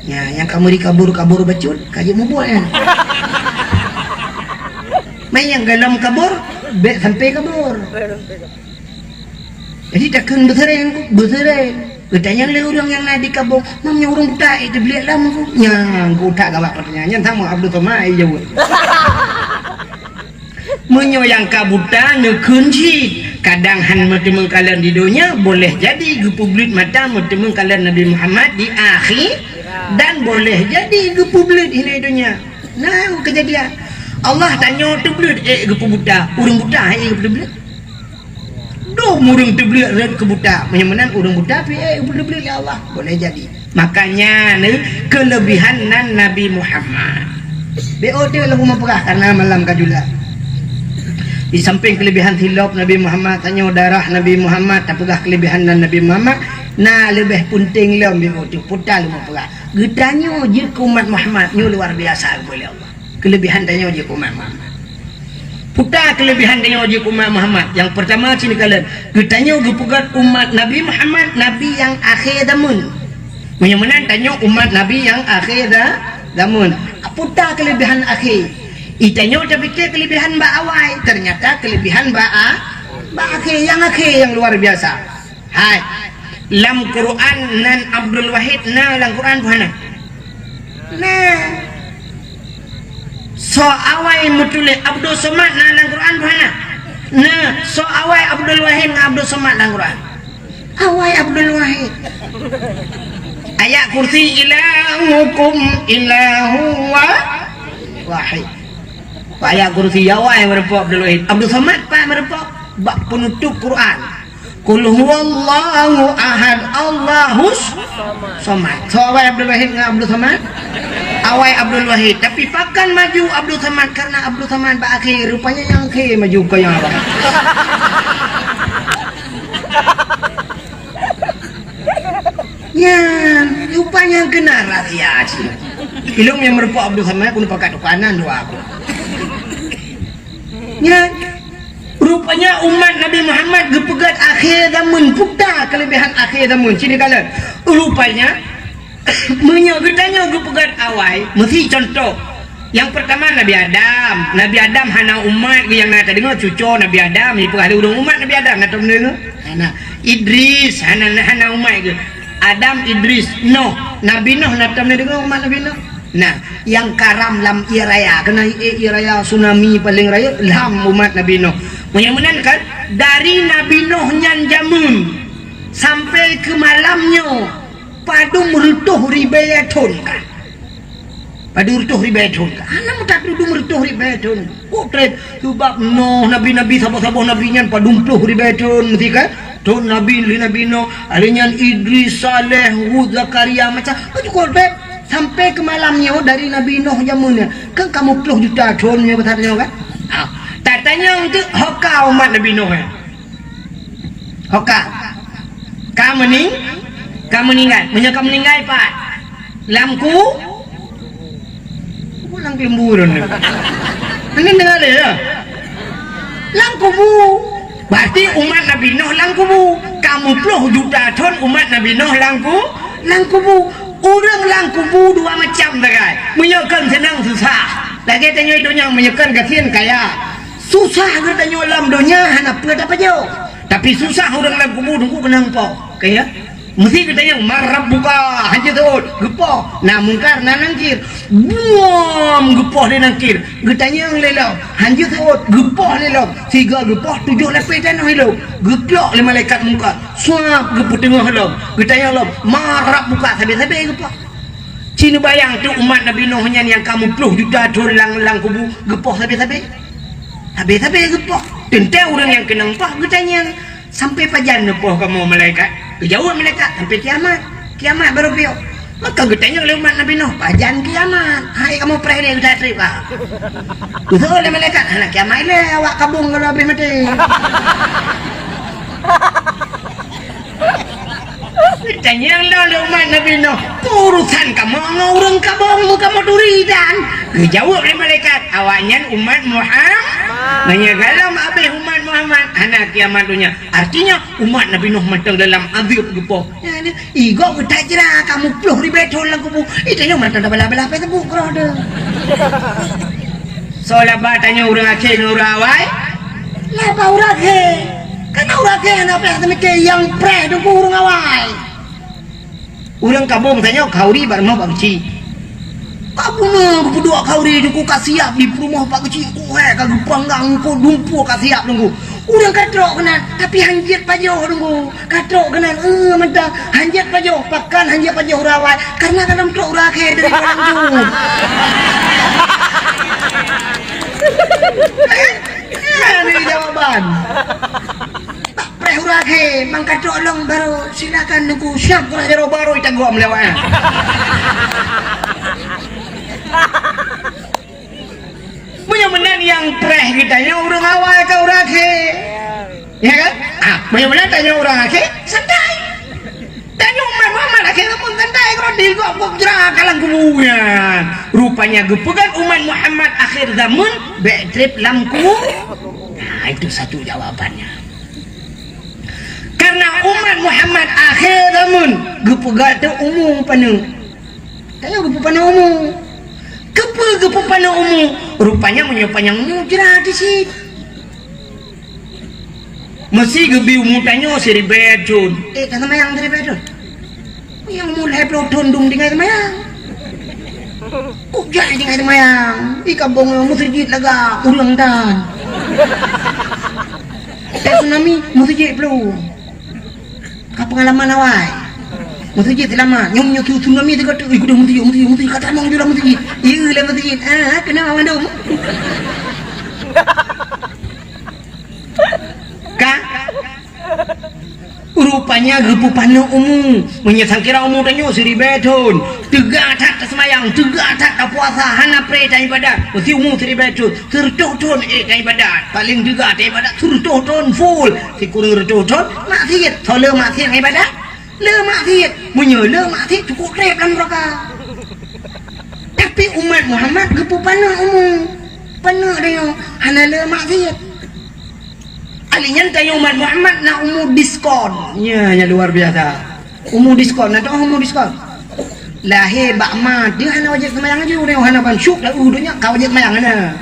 Nya, nyang ka meuri kabur-kabur bacut, ka jeuet mubuet nyan. Mai nyang golom kabur, bék sampai kabur. Jadi takheun beuseuréng, beuseuréng. Geutanyong lé ureuëng nyang na di kampung, "Mam nyoe ureuëng buta, eh, teubliek lam?" Nyang keu utak gawak peutanyaan nyan sama Abdul Somad, eh, jaweueb. Meunyoe nyang ka buta neukheun cit, kadang han meuteumeung kalon di donya, boleh jadi geupeubleuet mata meuteumeung kalon Nabi Muhammad di akhé, dan boleh jadi geupeubleuet hina donya. Nah, keujadian. Allah tanyoe teubleuet ék geupeubuta, ureuëng buta ék geupeubleuet. Dum ureuëng teubleuet rot keu buta, meunyoe meunan ureuëng buta pih ék geupeubleuet lé Allah. Boleh jadi. Makanya ni kelebihan nan Nabi Muhammad. Bék oté lom umat peugah karena malam ka jula. Di samping kelebihan silop Nabi Muhammad, tanyoe darah Nabi Muhammad, tapeugah kelebihan nan Nabi Muhammad, na leubeh peunteng lom bék oté puta lom umat peugah. Geutanyoe jeuet keu umat Muhammad nyoe luar biasa geubri lé Allah. Kelebihan tanyoe jeuet keu umat Muhammad. Puta kelebihan tanyoe jeuet keu umat Muhammad. Nyang pertama sini kalian, geutanyoe geupeugah umat Nabi Muhammad, Nabi nyang akhé zaman. Meunyoe meunan tanyoe umat Nabi nyang akhé za-, zaman. Puta kelebihan akhé. I tanyoe tapike kelebihan bak awai, ternyata kelebihan bak a-, bak akhé. Nyang akhé nyang luar biasa. Hai, lam Quran nan Abdul Wahid na lam Quran peue hana? Na. Soe awai meutuléh Abdul Somad na lam Quran peue hana? Nah, soe awai Abdul Wahid ngon Abdul Somad lam Quran? Awai Abdul Wahid. Ayat kursi, "Ilahukum ilahu wa-, wahid." Ayat kursi awai meureumpok Abdul Wahid. Abdul Somad pat meureumpok bak peunutup Quran. "Qul huwallahu ahad, Allahus somad." Soe awai Abdul Wahid ngon Abdul Somad? Awai Abdul Wahid. Tapi pakon maju Abdul Somad? Karena Abdul Somad bak akhé, rupanya nyang akhé maju, kon nyang awai. Nyan, rupanya keunan rahsia cit. Ilôn nyang meureumpok Abdul Somad, pun pakat tukanan dua aku. Nyan, rupanya umat Nabi Muhammad geupeugét akhé zaman, peue keulebihan akhé zaman. Sini kala. Rupanya, meunyoe geutanyoe geupeugét awai, meusi contoh. Nyang peurtama Nabi Adam. Nabi Adam hana umat geuh nyang na tadeungoe, cucoe Nabi Adam, jipeugah lé ureuëng umat Nabi Adam, na tadeungoe? Hana. Idris hana, hana umat geuh. Adam, Idris, Noh. Nabi Noh na tadeungoe umat Nabi Noh? Nah, nyang karam lam ié raya, keunan ié, ié raya tsunami paleng rayeuk lam umat Nabi Noh. Meunyoe meunan kan, dari Nabi Noh nyan jameun sampai keu malam nyoe, padum reutôh ribée thon ka. Padum reutôh ribée thon ka. Hana meutatudum reutôh ribée thon. Kok treb, sabab Noh, nabi-nabi, saboh-saboh nabi nyan padum ploh ribée thon meusi ka. Thon Nabi, lé Nabi Noh, lheueh nyan Idris, Saleh, Hud, Zakaria, macam, oh, cukôp treb. Sampai keu malam nyoe dari Nabi Noh jameun nyan. Kan kamoe ploh juta thon nyoe, peue that nyoe kan? Ah, tatanyong teuk, ho ka umat Nabi Noh nyan? Ho ka? Ka meuning-, ka meuninggai. Meunyoe ka meuninggai, pat? Lam ku-, lam kubu ron. Hana deungoe lé, ya? Lam kubu. Berarti umat Nabi Noh lam kubu. Kamoe ploh juta thon umat Nabi Noh lam ku-, lam kubu. Ureuëng lam kubu dua macam sagai. Meunyoe kon seunang susah. Lagée tanyoe donya, meunyoe kon gasien kaya. Susah geutanyoe lam donya hana peue tapajoh. Tapi susah ureuëng lam kubu teungku keunong po. Kaya? Meusi geutanyoe, "Man rabbuka?" Hanjeuet seuôt, geupoh. Na Mungkar, na Nangkir. Buam, geupoh lé Nangkir. Geutanyong lé lom. Hanjeuet seuôt, geupoh lé lom. Sigoe geupoh, tujoh lapéh tanoh ilom. Geuklok lé malaikat Mungkar. Suab, geupeuteungoh lom. Geutanyong lom, "Man rabbuka?" Sabe-sabe geupoh. Ci neubayang teuk umat Nabi Noh nyan nyang ka meuploh juta thon lam, lam kubu, geupoh sabe-sabe. Sabe-sabe geupoh. Teuntée ureuëng nyang keunong poh geutanyong, "Sampai pajan neupoh kamoe malaikat?" Geujaweueb malaikat, "Sampai kiamat. Kiamat barô piôh." Maka geutanyong lé umat Nabi Noh, "Pajan kiamat? Hai kamoe preh lé geuda treb, ah." Geuseuôt lé malaikat, "Hana kiamat ilée, awak kabong ka lheueh habéh maté." Tanyong lom lé umat Nabi Noh, "Peue urusan kamoe ngon ureuëng kabong, meu kamoe turi dan?" Geujaweueb lé malaikat, "Awaknyan umat Muhammad. Meunyoe gohlom habéh umat Muhammad, hana kiamat donya." Artinya, umat Nabi Noh mantong dalam azab geupoh. Nyan, igoe geutajra kamoe ploh ribée thon lam kubu. Ih, tanyoe mantong tabala-bala Facebook keudroe teuh. Soe laba tanyoe ureuëng akhé ngon ureuëng awai? Laba ureuëng akhé. Karena ureuëng akhé hana preh, teumike nyang preh teungku ureuëng awai. Ureuëng kabong tanyoe khauri bak rumoh Pak Geuchik. Ka beuna geupeuduek khauri teungku ka siap di peurumoh Pak Geuchik. Kuhée ka geupanggang, ko dumpue ka siap teungku. Ureuëng ka trok keunan, tapi hanjeuet pajoh teungku. Ka trok keunan, eh, mantong hanjeuet pajoh. Pakon hanjeuet pajoh ureuëng awai? Karena ka lom trok ureuëng akhé dari dalam tu. Ini jawaban. Preh ureuëng akhé, mangkato lôn barô silakan teungku siap ureuëng jaroe barô itagok meulewat. Meunyoe meunan nyang preh geutanyoe ureuëng awai ka ureuëng akhé. Ya kan? Ah, meunyoe meunan tanyoe ureuëng akhé, santai. Tanyoe umat Muhammad akhé zaman santai, keudroe digok gok jra ka lam kubu nyan. Rupanya geupeugah umat Muhammad akhir zaman bék treb lam kubu. Nah, itu satu jawabannya. Karena umat Muhammad akhé zaman geupeugah teuh umu paneuk. Tanyoe geupeupaneuk umu. Keupeue geupeupaneuk umu? Rupanya meunyoe panyang umu jra cit. Meusi geubi umu tanyoe siribée thon. Eh, ka seumayang siribée thon. Nyang umu lhée ploh thon dum tinggai seumayang. Kujak tinggai seumayang. Di kampung nyoe meuseujid lagak, ureueng tan. Eh, tsunami, meuseujid peulom. Ka peungalaman awai. Meuseujid seulamat. Nyoe, nyoe, tsunami teuka tu. Ih, kuda meuseujid, meuseujid, meuseujid. Ka tamong ju lam meuseujid. Iya, lam meuseujid. Ah, kena awak dong. Ka? Rupanya geupeupaneuk umu. Meunyoe sangkira umu tanyoe siribèe thon, teuga that taseumayang, teuga that tapuasa, hana pré taibadat. Meusé umu siribèe thon, sireutoh thon ék taibadat. Paleng teuga taibadat sireutoh thon full. Sikureueng reutoh thon maksiet, soe le maksiet ibadat? Le maksiet. Meunyoe le maksiet, cukôp trép lam neuraka. Tapi umat Muhammad geupeupaneuk umu. Paneuk tanyoe hana le maksiet. Ali nyan tanyoe umat Muhammad na umu diskon. Nya, nya luar biasa. Umu diskon, na teuh umu diskon. Lahé bak ma deuh hana wajéb seumayang laju, ureueng hana ban syuk dah, uh, donya ka wajéb seumayang hana.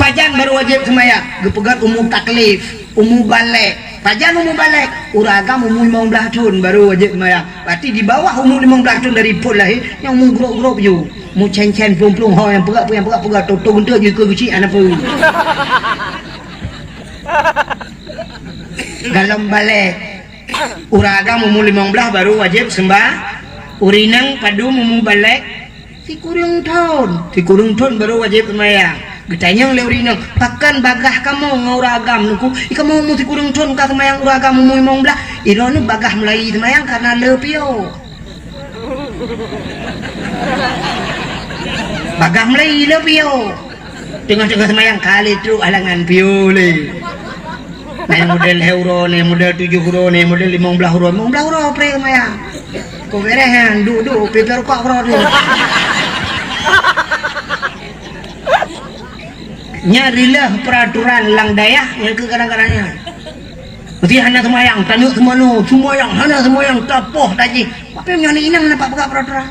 Pajan baru wajéb seumayang? Geupeugöt umu taklif, umu balek. Pajan umu balek? Ureueng agam umu limong blaih thon baru wajéb seumayang. Berarti di bawah umu limong blaih thon dari phon lahé, nyang umu grôp-grôp ju. Mu cen-cen plueng-plueng ho nyang peugah, nyang peugah, peugah, toto geunteuk jih keu geuchik hana peue. Galom balek. Ureueng agam umu limong blaih baru wajéb seumba-, ureueng inong padum umu balek? Sikureueng thon. Sikureueng thon baru wajéb seumayang. Geutanyong lé ureueng inong, "Pakon bagaih kamoe ngon ureueng agam?" Nyan ku, "Ih, kamoe umu sikureueng thon ka seumayang, ureueng agam umu limong blaih." Droeneuh bagaih mulai seumayang kareuna le piôh. Bagaih mulai le piôh. Teungoh-teungoh seumayang kali trok halangan piôh lé. Na nyang model lhèe uroe, na nyang model tujoh uroe, na nyang model limong blaih uroe. Limong blaih uroe pré seumayang. Kok beres nyan, duek-duek, pipéh rukok uroe tu. Nyan rilah peraturan lam dayah nyang keu kadang-kadang nyan. Meusé hana seumayang, taneuk seumayang, seumayang, hana seumayang, tapoh tajih. Tapi meunyoe inong na pat peugah peraturan.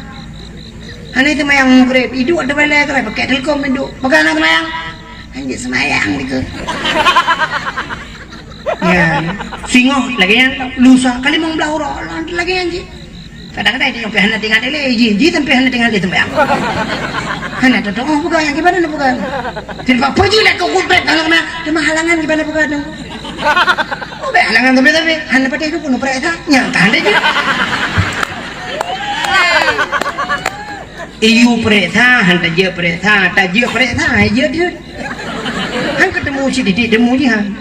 Hana seumayang Maghrib, iduek ateueh balai keurai, pakai telkom iduek. Peugah hana seumayang. Hana seumayang dikeue. Ya, singoh lagèe nyan, lusa ka limong blaih uroe, lagèe nyan jih. Kadang-kadang dia sampai hana teuingat lé, jih, jih sampai hana teuingat lé seumayang. Hana teutuoh peugah nyang kiban na peugah. Jadi apa jih lah keu ubet halangan, cuma halangan kiban na peugah tu. Ubet halangan tapi-tapi, hana patéh tu pun peuriksa, nyang tahan deh jih. Iyue peuriksa, han tajeuet peuriksa, tajeuet peuriksa, hai jeuet jeuet. Han keutemu sididik temu jih han.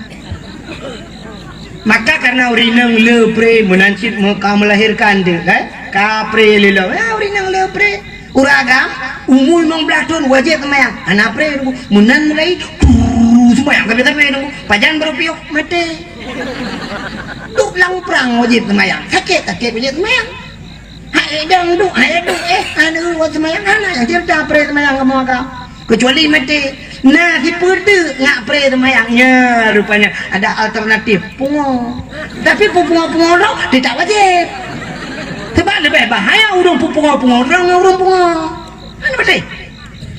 Maka karena ureueng inong le pré meunan cit meuka melahirkan tu, kan? Ka pré lé lom. Ya, ureueng inong le pré. Ureueng agam, umu limong blaih thon wajéb seumayang. Hana pré tu. Meunan mulai, tu, seumayang tapi-tapi tu. Pajan baru piôh, maté. Duek lam prang wajéb seumayang. Sakét, sakét wajéb seumayang. Hai dong duek, hai duek, eh, aneuk buet seumayang hana nyang cerita pré seumayang kamoe ka. Kecuali maté. Na sipeue teuk ngak pré seumayang. Nya, rupanya ada alternatif. Pungo. Tapi peupungo-pungo droe, tidak wajéb. Sebab leubeh bahaya ureueng peupungo-pungo droe ngon ureueng pungo. Mana betul?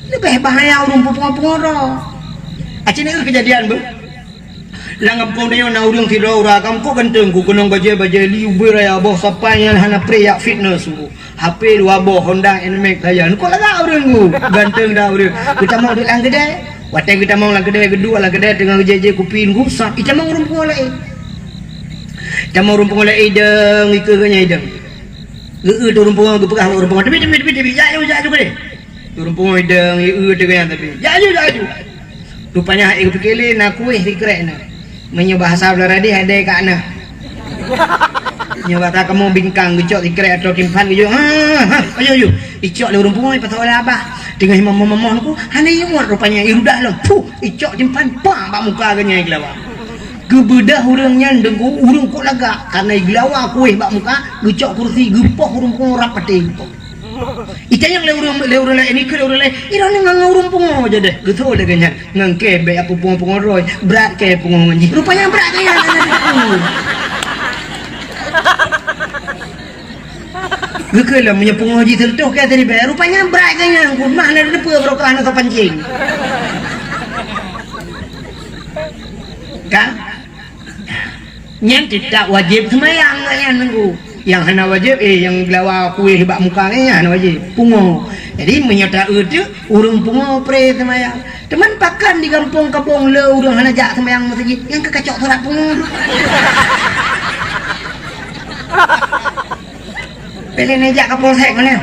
Leubeh bahaya ureueng peupungo-pungo droe. Aceh ni kejadian, Bu. Lam gampông tanyoe na ureueng sidroe ureueng agam kok ganteng, ku keunong bajèe-bajèe li ubé raya boh sapai nyang hana pré jak fitness ku. H P dua boh Honda N max saya. Kok lagak ureueng ku. Ganteng dah ureueng. Geutamong duek lam keudè. Watèe geutamong lam keudè, geuduek lam keudè teungoh geujép-jép kupi ku, sat itamong ureueng pungo laén. Itamong ureueng pungo laén idong, ikeue geuh nyan idong. Geu-eu tu ureueng pungo geupeugah bak ureueng pungo, "Teubiet, teubiet, teubiet, teubiet, jak aju, jak aju keudeh." Ureueng pungo idong, i-eu teuh geuh nyan tapi, "Jak aju, jak aju." Rupanya hana geupike lé na kueh sikrek na. Meunyoe bahasa Beularadeh adèe kak na. Nyoe bahasa kamoe bingkang geucok sikrek atau timphan geujok, "Ha, ha, ayo, ayo." Icok lé ureueng pungo, ipasok lé abah. Teungoh imam-imam ku, hana ingat rupanya irudah lom. Puh, icok timphan, pang bak muka geuh nyan igelawa. Geubeudoh ureueng nyan deungon ureueng kok lagak, karena igelawa kueh bak muka, geucok kursi, geupoh ureueng pungo rab patéh geupoh. Itanyong lé ureueng, lé ureueng laén, ikheun lé ureueng laén, "Ih, droeneuh ngon, ngon ureueng pungo jadeh." Geutho lagèe nyan, "Ngon kèe bèk aku pungo-pungo droe, brat kèe pungo ngon jih." Rupanya brat kèe nyan. Geukheun lom meunyoe pungo jih seureutôh kèe siribèe, rupanya brat kèe nyan, ku mah na teupeue barokah na soe pancéng. Kan? Nyan teutap wajéb seumayang nyan nunggu. Nyang hana wajéb, eh, nyang geulawa kuéh bak muka nyan hana wajéb. Pungo. Jadi, meunyoe taeu teuk, ureuëng pungo pré seumayang. Teuma pakon di gampông Kabong le ureuëng hana jak seumayang meuseujid, nyang ka kacok surat pungo. Pélé neujak Kapolsek mana?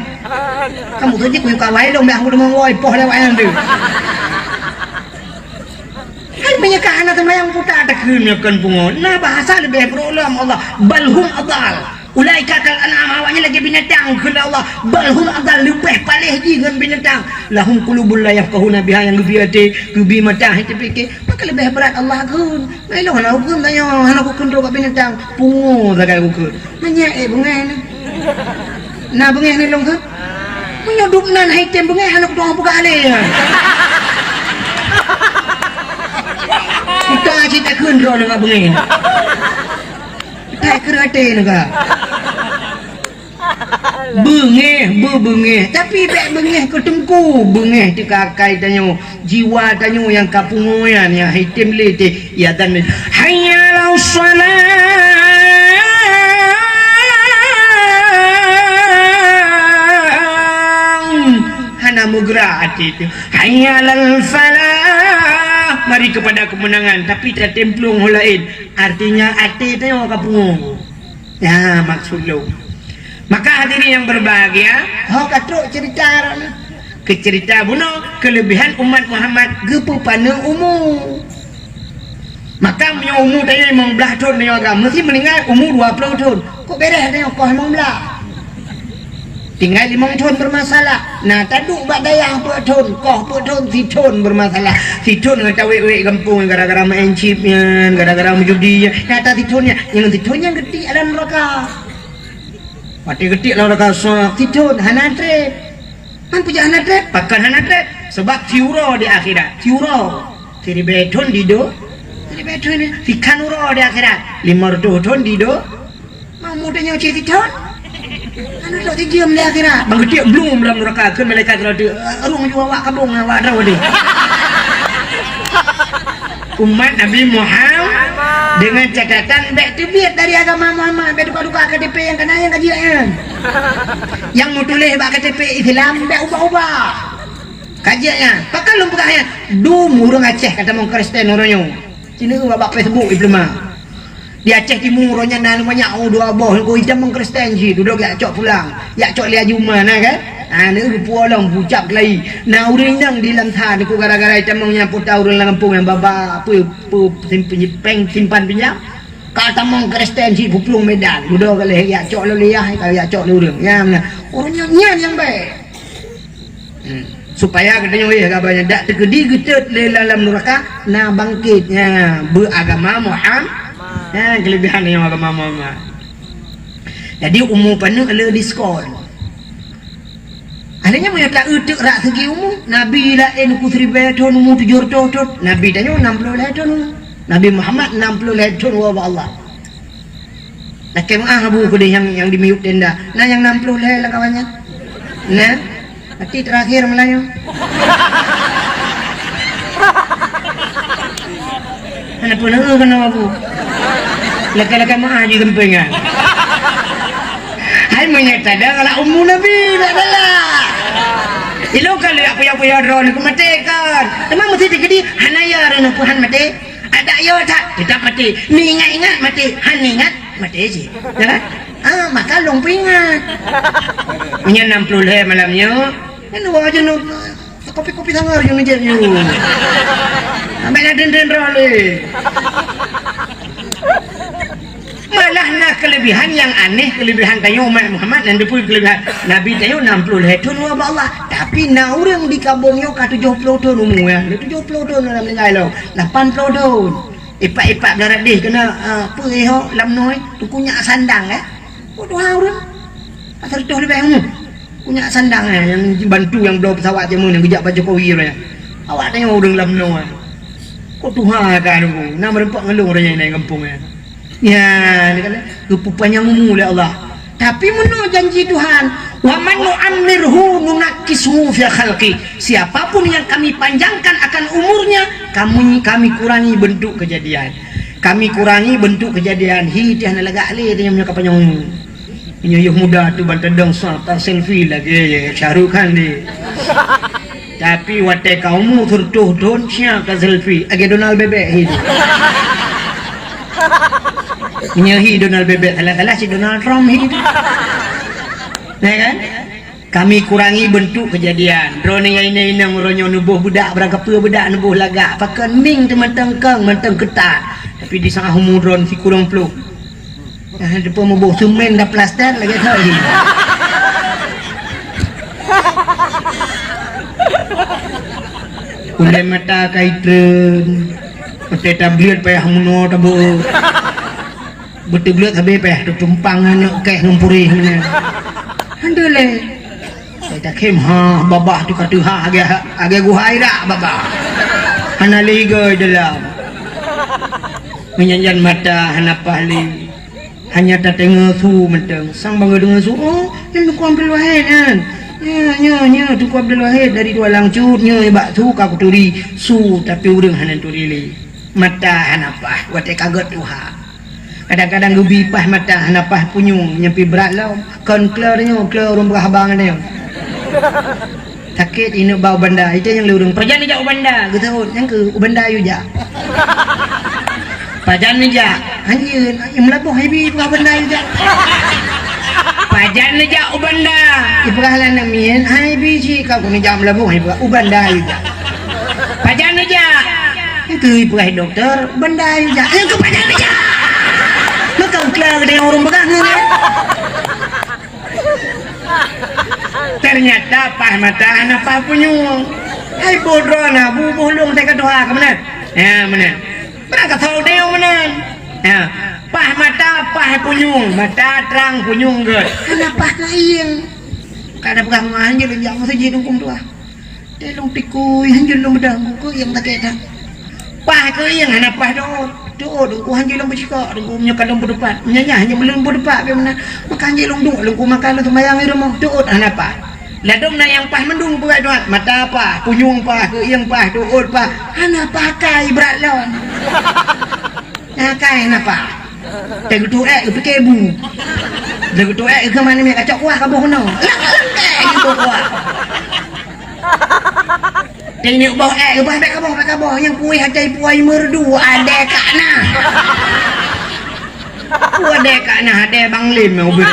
Kamu tu je kuyuka wai lom, beh aku deungoe wai poh lewat nyan tu. Hai meunyoe ka hana seumayang puta takheun nyoe kon pungo. Na bahasa leubeh brok lom Allah. Bal hum adal. Ulaika kal an'am, awaknyan lagée binatang kheun Allah. Bal hum adal, leubeh paléh jih ngon binatang. Lahum qulubun la yafqahuna biha, nyang geubri até, geubri mata, hai tapike. Maka leubeh brat Allah kheun. Nah, ilong hana kukheun tanyoe, hana kukheun trok bak binatang. Pungo sagai kukheun. Meunyoe eh beungéh ni. Na beungéh ni lôn kheun? Meunyoe dum nan hai tem beungéh hana kutu'oh peugah lé. Uta cit takheun droe ngon beungéh. That keu até nega. Beungéh, beubeungéh. Tapi bék beungéh keu teungku, beungéh teuka akai tanyoe. Jiwa tanyoe nyang ka pungo nyan, nyang hai tem lé teuh. Ya dan, "Hayya 'alas shalah." Hana meugeura até teuh. "Hayya 'alal falah." Mari kepada kemenangan, tapi tatem plueng ho laén. Artinya até tanyoe ka pungo. Ya, maksud lôn. Maka hadirin yang berbahagia, ho ka trok cerita droeneuh. Keu cerita bunoe, kelebihan umat Muhammad geupeupaneuk umu. Maka meunyoe umu tanyoe limong blaih thon tanyoe agam, meusti meuninggai umu dua ploh thon. Kok beres tanyoe koh limong blaih? Tinggai limong thon bermasalah. Nah, taduek bak dayah peuet thon, koh peuet thon, sithon bermasalah. Sithon ngon tawét-wét gampông gara-gara main chip nyan, gara-gara meujudi nyan. Nyata sithon nyan, nyang sithon nyan geutik lam neuraka. Watée geutik lam neuraka, sithon hana treb. Man peujak hana treb? Pakon hana treb? Sebab siuroe di akhirat. Siuroe. Siribée thon dido, siribée thon, sikhan uroe di akhirat. Limong reutôh thon dido, Mau muda nyoe cit thon? Anu tok tijeuem di akhirat. Bang geutik blum lam neuraka, kheun malaikat roti, "Arung jua awak kabong awak droe deh." Umat Nabi Muhammad dengan catatan bék teubiet dari agama Muhammad, bék duka-duka K T P nyang kana nyang kaji nyan. Nyang meutuléh bak K T P Islam bék ubah-ubah. Kaji nyan, pakon lôn peugah nyan. Dum ureuëng Aceh ka tamong Kristen uroe nyoe. Sinoe bak Facebook dipeuleumak. Di Aceh Timu uroe nyan na banyak, oh, dua boh nanggroe itam meukristen cit, dudoe jak cok pulang, jak cok lé Haji Uma na kan? Ha, neu geupuwoe lom bucab keulayi. Na ureuëng inong di Lamtha niko gara-gara itamong nyang puta ureuëng lam gampông nyang baba, apa, apa, simpan, simpan pinjam. Ka tamong Kristen cit puplueng Medan, dudoe ka lheueh jak cok lé yah, ka jak cok lé ureuëng. Nyan na. Ureuëng nyan, nyan nyang baik. Hmm. Supaya geutanyoe wéh haba nyan dak teukeudi geutot lé lam neuraka, na bangkét nyan beuagama Muhammad. Nyan keulebihan nyoe agama Muhammad. Jadi umu paneuk le diskon. Akhirnya meunyoe taeu teuk rak segi umu, Nabi laén ku siribée thon umu tujoh reutôh thon, Nabi tanyoe nam ploh lhée thon umu. Nabi Muhammad nam ploh lhée thon woe bak Allah. Lakée meuáh Abu keudeh nyang, nyang di miyueb tenda. Na nyang nam ploh lhée lam kawan nyan? Na? Berarti terakhir Melayu. Hana peureulée keunoe Abu. Lakée-lakée meuáh jih geumpéng nyan. Hai meunyoe tada galak umu Nabi, bèk galak. Ilôn ka lheueh puyah-puyah droeneuh keu maté kan. Teuma meusti teukeudi hana ya droeneuh peuhan maté. Adak yo that, teutap maté. Meuingat-ingat maté, han ingat, maté cit. Ya kan? Ah, maka lôn peuingat. Meunyoe nam ploh lhée malam nyoe, nyan dua jeuneuh, kopi-kopi sangar jeuneuh jép nyoe. Sampai na den-den roh lé. Malah na keulebihan nyang aneh, keulebihan tanyoe umat Muhammad nyang teupeue keulebihan. Nabi tanyoe nam ploh lhée thon woe bak Allah, tapi na ureuëng di kamoe nyoe ka tujoh ploh thon umu, ya. Tujoh ploh thon ureuëng meuninggai lom, lapan ploh thon. Ipak-ipak darat deh keunoe, ah, peue ho lam noe, teungku nyak sandang, eh. Oh, tuha ureuëng. Ka seratus leubeh umu. Teungku nyak sandang, eh, nyang bantu nyang bloe pesawat jameun nyang geujak bak Jokowi ureuëng nyan. Awak tanyoe ureuëng lam noe. Kok tuha ka nunggu, na meureumpok ngon lôn ureuëng nyan di gampông nyan. Ya, ni kan, geupeupanjang umu lé Allah. Tapi meunoe janji Tuhan, "Wa man nu'ammirhu nunakkishu fil khalqi." Siapapun yang Kami panjangkan akan umurnya, Kami, Kami kurangi bentuk kejadian. Kami kurangi bentuk kejadian. Hi, teuh na lagak lé, teuh nyang ka panjang umu. Nyoe yôh muda tu ban teudong sa ta selfie lagèe Shah Rukh Khan di. Tapi watèe ka umu siratoh thôn siap ta selfie lagèe Donald Bebek hi. Nyoe hi Donald Bebek, salah-salah si Donald Trump hi. Ya kan? Kami kurangi bentuk kejadian. Droeneuh nyang inong-inong uroe nyoe neuboh beudak, barang kapeue beudak neuboh lagak. Pakon mieng teuh mantong kong, mantong keutat. Tapi di saat umu droeneuh sikureueng plôh. Nah, depan meuboh semen dan plaster lagèe thoi. Ulèe mata ka itreun. Mata tableuet payah meunoe tabeuet. Beuteubleuet sabe payah teutumpang aneuk kèh ngon puréh meunan. Alhamdulillah. Saya takhém ha babah tu ka teuha agak agak guhai dak babah. Hana lé igoe dalam. Meunyan-nyan mata hana paih lé. Hanya tateungoe su mantong. Sang bangai deungoe su, "Oh, nyan Teungku Abdul Wahid nyan. Nyo, nyo, nyo Teungku Abdul Wahid dari Tualang Cut, nyo bak su ka kuturi su, tapi ureueng hana turi lé. Mata hana paih, watèe ka gèt tuha." Kadang-kadang geubi paih mata hana paih punyueng nyang pih brat lom. Kon kleur nyoe, kleur ureueng peugah haba ngon nyoe. Sakét ineuk ba u banda, itu nyang lé ureueng. Pajan neujak u banda, geuseuôt, nyang keu u banda yue jak. Pajan neujak, hanjeut, meulaboh hai bi peugah banda yue jak. Pajan neujak u banda, ipeugah lé aneuk miet, hai bi cit ka ku neujak meulaboh, hai peugah u banda yue jak. Pajan neujak, itu ipeugah doktor, banda yue jak. Nyang keu pajan neujak. Maka ukla geude ureueng peugah ngon. Ternyata paih mata hana paih punyueng. Hai boh droeneuh, buboh lôn teuka tuha keu meunan. Ya, meunan. Barang ka thau deuh meunan. Ya. Paih mata, paih punyueng, mata trang punyueng gèt. Hana paih keu ieng. Ka ada peugah meuah hanjeut lôn jak meuseujid huköm tuha. Teuh lôn tikui, hanjeut lôn beudang, keu ieng sakét that. Paih keu ieng hana paih teuôt. Teuôt, Teungku hanjeut lôn beucikok, Teungku meunyoe ka lôn beudeupat. Meunyoe nyan hanjeut lôn beudeupat, bèk meunan. Maka hanjeut lôn duek, Teungku maka lôn seumayang di rumoh. Teuôt hana paih. Ladôm na nyang paih mandum peugah Tuhan. Mata paih, punyueng paih, keu ieng paih, teuôt paih. Hana pakai brat lom. Pakai hana paih. Teuh geutuek, geupike bu. Teuh geutuek, geukheun manéh kacok kuah kaboh keunoe. Lang-lang teuh geutuek kuah. Teuh ineuk boh ék, boh bèk kaboh, bèk kaboh. Nyang puih atai puai merdu, adèe kak na. Adèe kak na, adèe bang lem nyang ubé.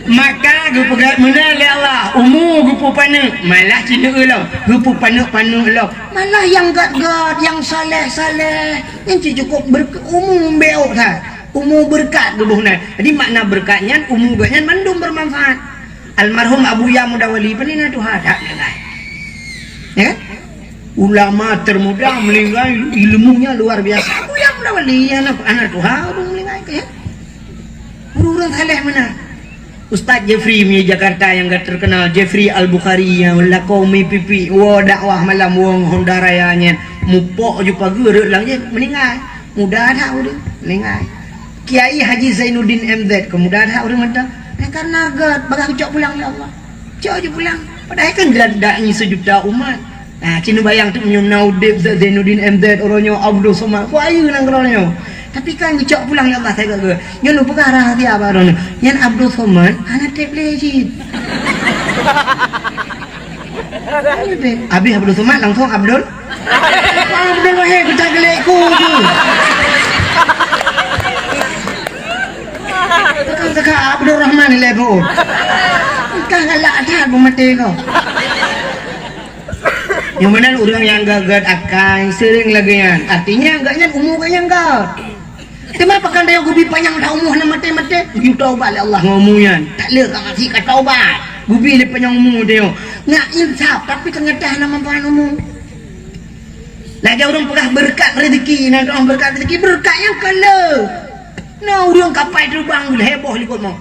Maka geupeugah meunan lé Allah, umu geupeupaneuk, malah ci neueu lom, geupeupaneuk-paneuk lom. Malah nyang gèt-gèt, nyang saleh-saleh, nyan ci cukôp berk-, umu beuôt that. Umu beureukat geuboh nyan. Jadi makna beureukat nyan, umu geuh nyan mandum beumanfaat. Almarhum Abuya Mudawali, peue na tuha that nyan. Ya kan? Ulama termuda meninggal, ilmunya luar biasa. Abuya Mudawali, anak, anak tuha, ureueng meninggal, ya. Ureueng saleh meunan. Ustaz Jeffrey mi Jakarta nyang ka terkenal, Jeffrey Al-Bukhari nyang lakoe mi pipi, woe dakwah malam, woe ngon Honda Raya nyan, mupok ju pageue rot lam jih, meninggal. Muda that ureueng, meninggal. Kiai Haji Zainuddin M Z, keu muda that ureueng mantong. Nah, karena gèt, bagah geucok pulang lé Allah. Cok ju pulang. Padahai kan dak, dak nyoe seujuta umat. Nah, ci neubayang teuk meunyoe na udép Zainuddin M Z, uroe nyoe Abdul Somad. Ku ayeue nanggroe nyoe. Tapi kan geucok pulang lé Allah, sai gèt. Nyoe lôn peugah rahsia bak droeneuh. Nyan Abdul Somad hana trép lé jih. Habis Abdul Somad langsung Abdul. Abdul Wahid, peucah geulék ku tu. Teuka-teuka Abdul Rahman ilèe bu. Entah galak that beumaté kau. Nyang meunan ureueng nyang gèt-gèt akai seuring lagèe nyan. Artinya gèt nyan umu gèt nyang gèt. Teuma pakon tanyoe geubi panyang that umu hana maté-maté? Geuyue taubat lé Allah ngon umu nyan. Tak lé ka mati ka taubat. Geubi lé panyang umu tanyoe. Ngat insaf, tapi teunyata hana manfaat umu. Lagèe ureueng peugah beureukat rezeki, na doa beureukat rezeki, beureukat nyang ka le. Na ureueng kapai teubang lhèe boh likot mo.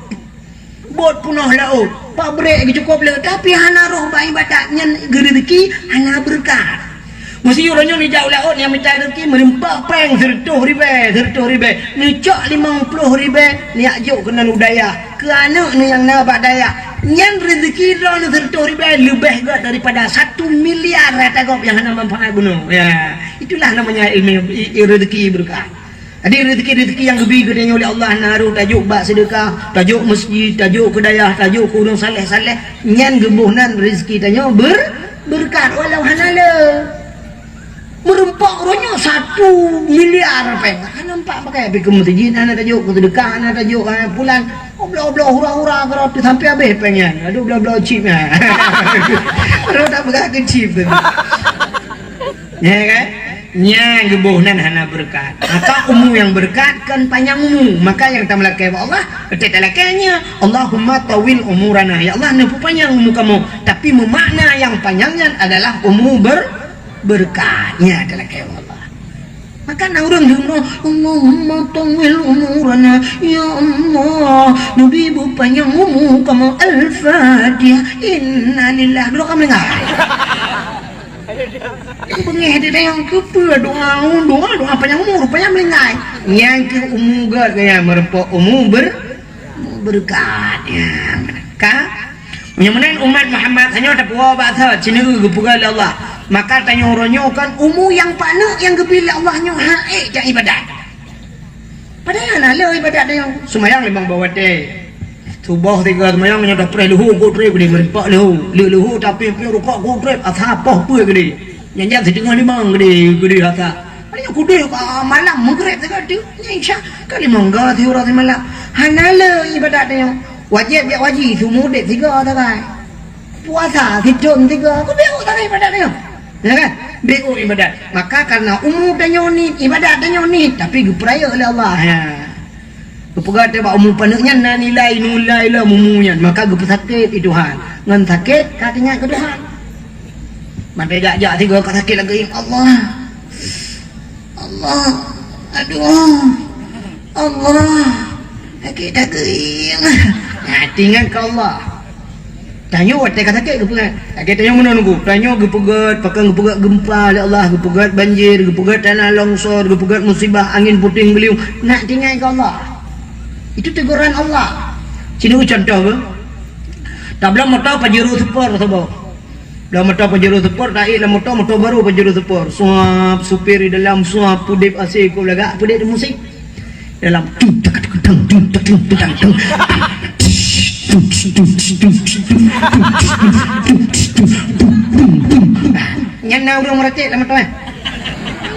Bot peunoh laôt, pabrék geucukôp le, tapi hana roh bak iébadat, nyan geureuzeki hana beureukat. Meusé uroe nyoe neujak u laôt nyang mita reuzeki meulimpah péng sireutôh ribèe, sireutôh ribèe, neucok limong ploh ribèe, neujak jok keunan u dayah. Keu aneuk neuh nyang na bak dayah, nyan reuzeki droeneuh sireutôh ribèe leubeh gèt daripada satu miliar rata gob nyang hana manfaat bunoe. Ya, itulah namanya ilmu, i-, i-, reuzeki beureukat. Jadi, rezeki-rezeki nyang geubri keu tanyoe lé Allah na harôh tajok bak seudeukah, tajok meuseujid, tajok keu dayah, tajok keu ureuëng saleh-saleh, nyan geuboh nan rezeki tanyoe ber-, beureukat walau hana le. Meureumpok uroe nyoe satu miliar péng. Hana nampak pakai, pi keu meuseujid hana tajok, keu seudeukah hana tajok, hana pulan. Obloh-obloh, hura-hura, keu rot sampai habéh péng nyan. Aduh, bloe-bloe chip nyan. Rot tak peugah keu chip tu. Ya kan? Nyan geuboh nan hana beureukat. Maka umu nyang beureukat kan panyang umu. Maka nyang tameulakée bak Allah, beutôi talakée nyan, "Allahumma tawil umurana." Ya Allah, neupeupanyang umu kamoe. Tapi meumakna nyang panyang nyan adalah umu ber-, beureukat. Nyan talakée bak Allah. Maka na ureuëng geumeurunoe, "Allahumma tawil umurana." Ya Allah, neubi beupanyang umu kamoe. Al-Fatihah. Innalillah. Dua kali meninggai. Beungéh di dayong keupeue doa, doa, doa panyang umur, panyang meuninggai. Nyang keu umu gét gaya meureumpok umu ber-, umu beureukat. Ya, ka? Meunyoe meunan umat Muhammad tanyoe tapuwoe bak thot, sineuk geupeugah lé Allah. Maka tanyoe uroe nyoe kan umu nyang paneuk nyang geubri lé Allah nyoe hak ék jak ibadat. Padahai hana le ibadat tanyoe. Seumayang limong boh watée. Suboh tiga seumayang nyoe tapreh leuhô, gotreb geude meureumpok leuhô. Leuhô tapi piôh rukok gotreb, asa poh peue geude. Nyan-nyan siteungoh limong geude, geude asa. Nyoe kudeh ka malam meugreb sigoe teuk. Nyan isya ka limong goe siuroe simalam. Hana le ibadat tanyoe. Wajéb jak haji, seumeu udeb sigoe sagai. Puasa sithon tiga, keubiet sagai ibadat tanyoe. Ya kan? Biet ibadat. Maka karena umu tanyoe niet, ibadat tanyoe niet, tapi geupeurayeuk lé Allah. Ya. Geupeugah teuh bak umu paneuk nyan na nilai, nilai lom umu nyan, maka geupeusakét di Tuhan. Ngon sakét ka teuingat keu Tuhan. Mandai jak-jak sigoe ka sakét lagée, "Allah. Allah. Aduh. Allah. Sakét daging." Nah, teuingat keu Allah. Tanyoe watée ka sakét geupeugah. Lagée tanyoe meunan nunggu. Tanyoe geupeugét, pakon geupeugét geumpa lé Allah, geupeugét banjir, geupeugét tanah longsor, geupeugét musibah angin puting beliung. Nak tinggai keu Allah. Itu teguran Allah. Sinoe contoh ke. Tabloe moto Pajero Sport saboh. Tabloe moto Pajero Sport, taék lam moto, moto baru Pajero Sport. Suap, supir di dalam, suap, peudeb A C, kok lagak, peudeb musik. Dalam tung, tak, tak, tang, tung, tak, tung, tak, tang. Nyan na ureuëng meuratéb lam moto, eh.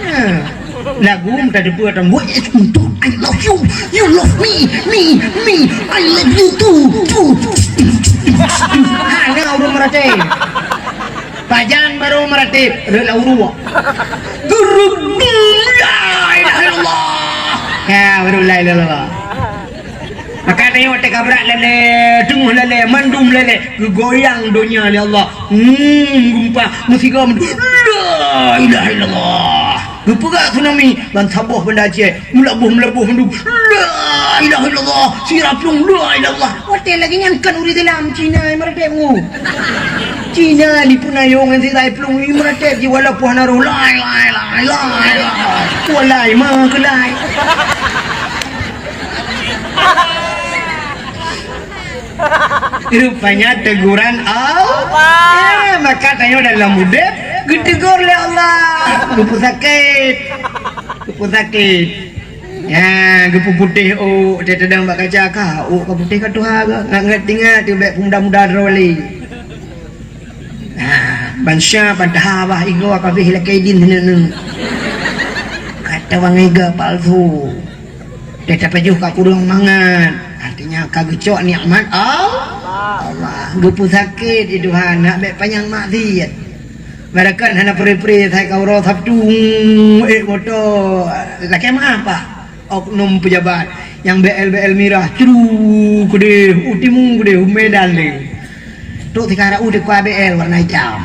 Ha. Lagu minta debu atau buat itu untuk I love you, you love me, me, me, I love you too, too. Ha, na ureuëng meuratéb. Pajan baru meuratéb, rela uruk. Guruk, la ilaha illallah. Ya, baru la ilaha illallah. Maka tanyoe teuka brat lalée, teungoh lalée, mandum lalée, geugoyang donya lé Allah. Hmm, geumpa, meusigoe mandum. La ilaha illallah. Geupeugah tsunami, ban saboh Banda Aceh, meulaboh-meulaboh mandum. La ilaha illallah. Sira plueng, la ilaha illallah. Watée lagée nyan kan ureuëng Islam Cina meuratéb ngu. Cina lipuna yong ngon sira plueng meuratéb jiwala poh na roh. Lai, lai, lai, lai, lai. Walai, ma keulai. Rupanya teguran Allah. Ya, maka tanyoe dalam udeb geutegur lé Allah. Geupeusakét. Geupeusakét. Ya, geupeuputéh ôk, teudeunang bak kaca ka, ôk ka putéh ka tuha ka. Nak ngat tinggai teuh bék peumuda-muda droe lé. Nah, bansa bantaha bah igoe ka bih lakée jin heuneuk-heuneuk. Kata bang iga palsu. Teuh tapajoh ka kureueng mangat. Artinya ka geucok nikmat Allah. Allah. Geupeusakét di Tuhan, nak bék panyang maksiat. Barakan hana pre-pre sai ka uroe Sabtu, ék moto. Lakée meu'ah, Pak. Oknum pejabat nyang B L B L mirah, cru keudeh, u timu keudeh, u Medan lé. Trok sikara u dikua B L warna itam.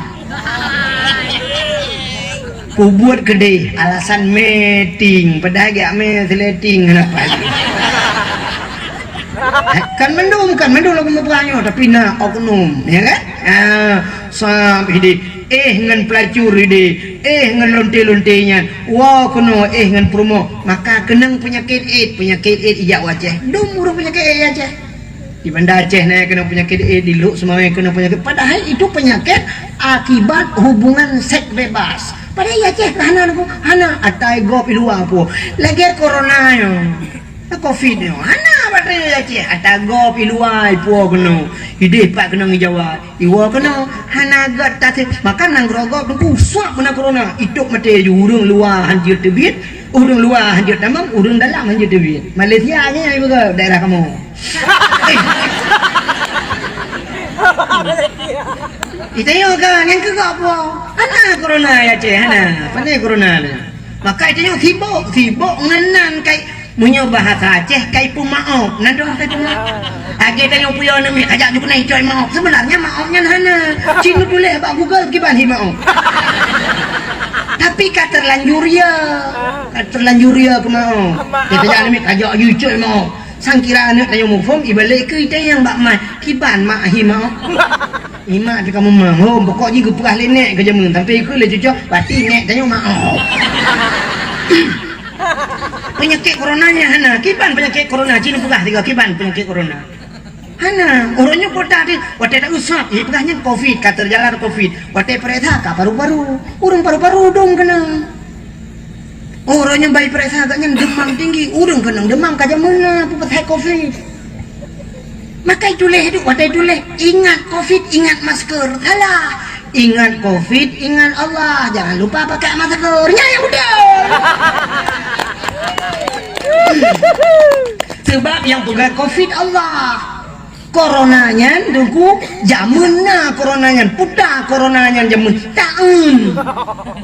Kubuet keudeh alasan meeting, padahai geujak mé seleting hana payah. Kan mandum, kan mandum lagu meupeue nyoe, tapi na oknum, ya kan? Ah, sab hideh. Éh ngon peulacur ideh, éh ngon lonte-lonte nyan, woe keunoe éh ngon peurumoh, maka keunong peunyakét éd, peunyakét éd ijak u Aceh. Dum ureuëng peunyakét éd Aceh. Di Banda Aceh na keunong peunyakét éd, di Lhokseumawe keunong peunyakét. Padahai itu penyakit akibat hubungan seks bebas. Padahai Aceh hana lagoe, hana ata gob i luwa po. Lagèe corona nyoe, covid nyoe. Hana padahai Aceh ata gob i luwa po keunoe. Idéh pat keunoe i Jawa, iwoe keunoe. Hana gèt tasé. Maka nanggroe gob teungku suak beuna corona. Itôb maté ju ureueng luwa han jeuet teubiet, ureueng luwa han jeuet tamong, ureueng dalam han jeuet teubiet. Malaysia nyan ibu daerah kamoe. Itanyoe ka nyang keu gob po. Hana corona ya Aceh, hana. Pane corona nyoe. Maka itanyoe sibok, sibok ngon nan kai, meunyoe bahasa Aceh kai peumaoh. Nan tu kai peumaoh. Lagèe tanyoe puyoe aneuk miet kajak ju keunai coi maoh. Sebenarnya maoh nyan hana. Cit neutuléh bak Google kiban hi maoh. Tapi ka terlanjur ya. Ka terlanjur ya keu maoh. Kita jak aneuk miet kajak ju coi maoh. Sangkira aneuk tanyoe muphom, ibalek keu ita nyang bak mai. Kiban mak hi mak. Imak teuka meumang hom, pokok jih geupeugah lé nèk keu jameun, sampai ikheun lé cucoe, pasti nèk tanyoe mak. Peunyakét corona nyan hana, kiban peunyakét corona, cit neupeugah tiga kiban peunyakét corona. Hana, uroe nyoe kota teuh, watèe tausap, ipeugah nyan covid, ka teujalar covid, watèe peuriksa ka paru-paru, ureueng paru-paru dum keunong. Uroe nyoe bak ipeuriksa geuh nyan deumam tinggi, ureueng keunong deumam ka jameun na peue pasai covid. Maka ituléh duek watèe ituléh, ingat covid, ingat masker. Salah. Ingat covid, ingat Allah. Jangan lupa pakai masker. Nyan nyang beutôi. Sebab nyang peugah covid Allah. Corona nyan, Teungku, jameun na corona nyan, puta corona nyan jameun taeun.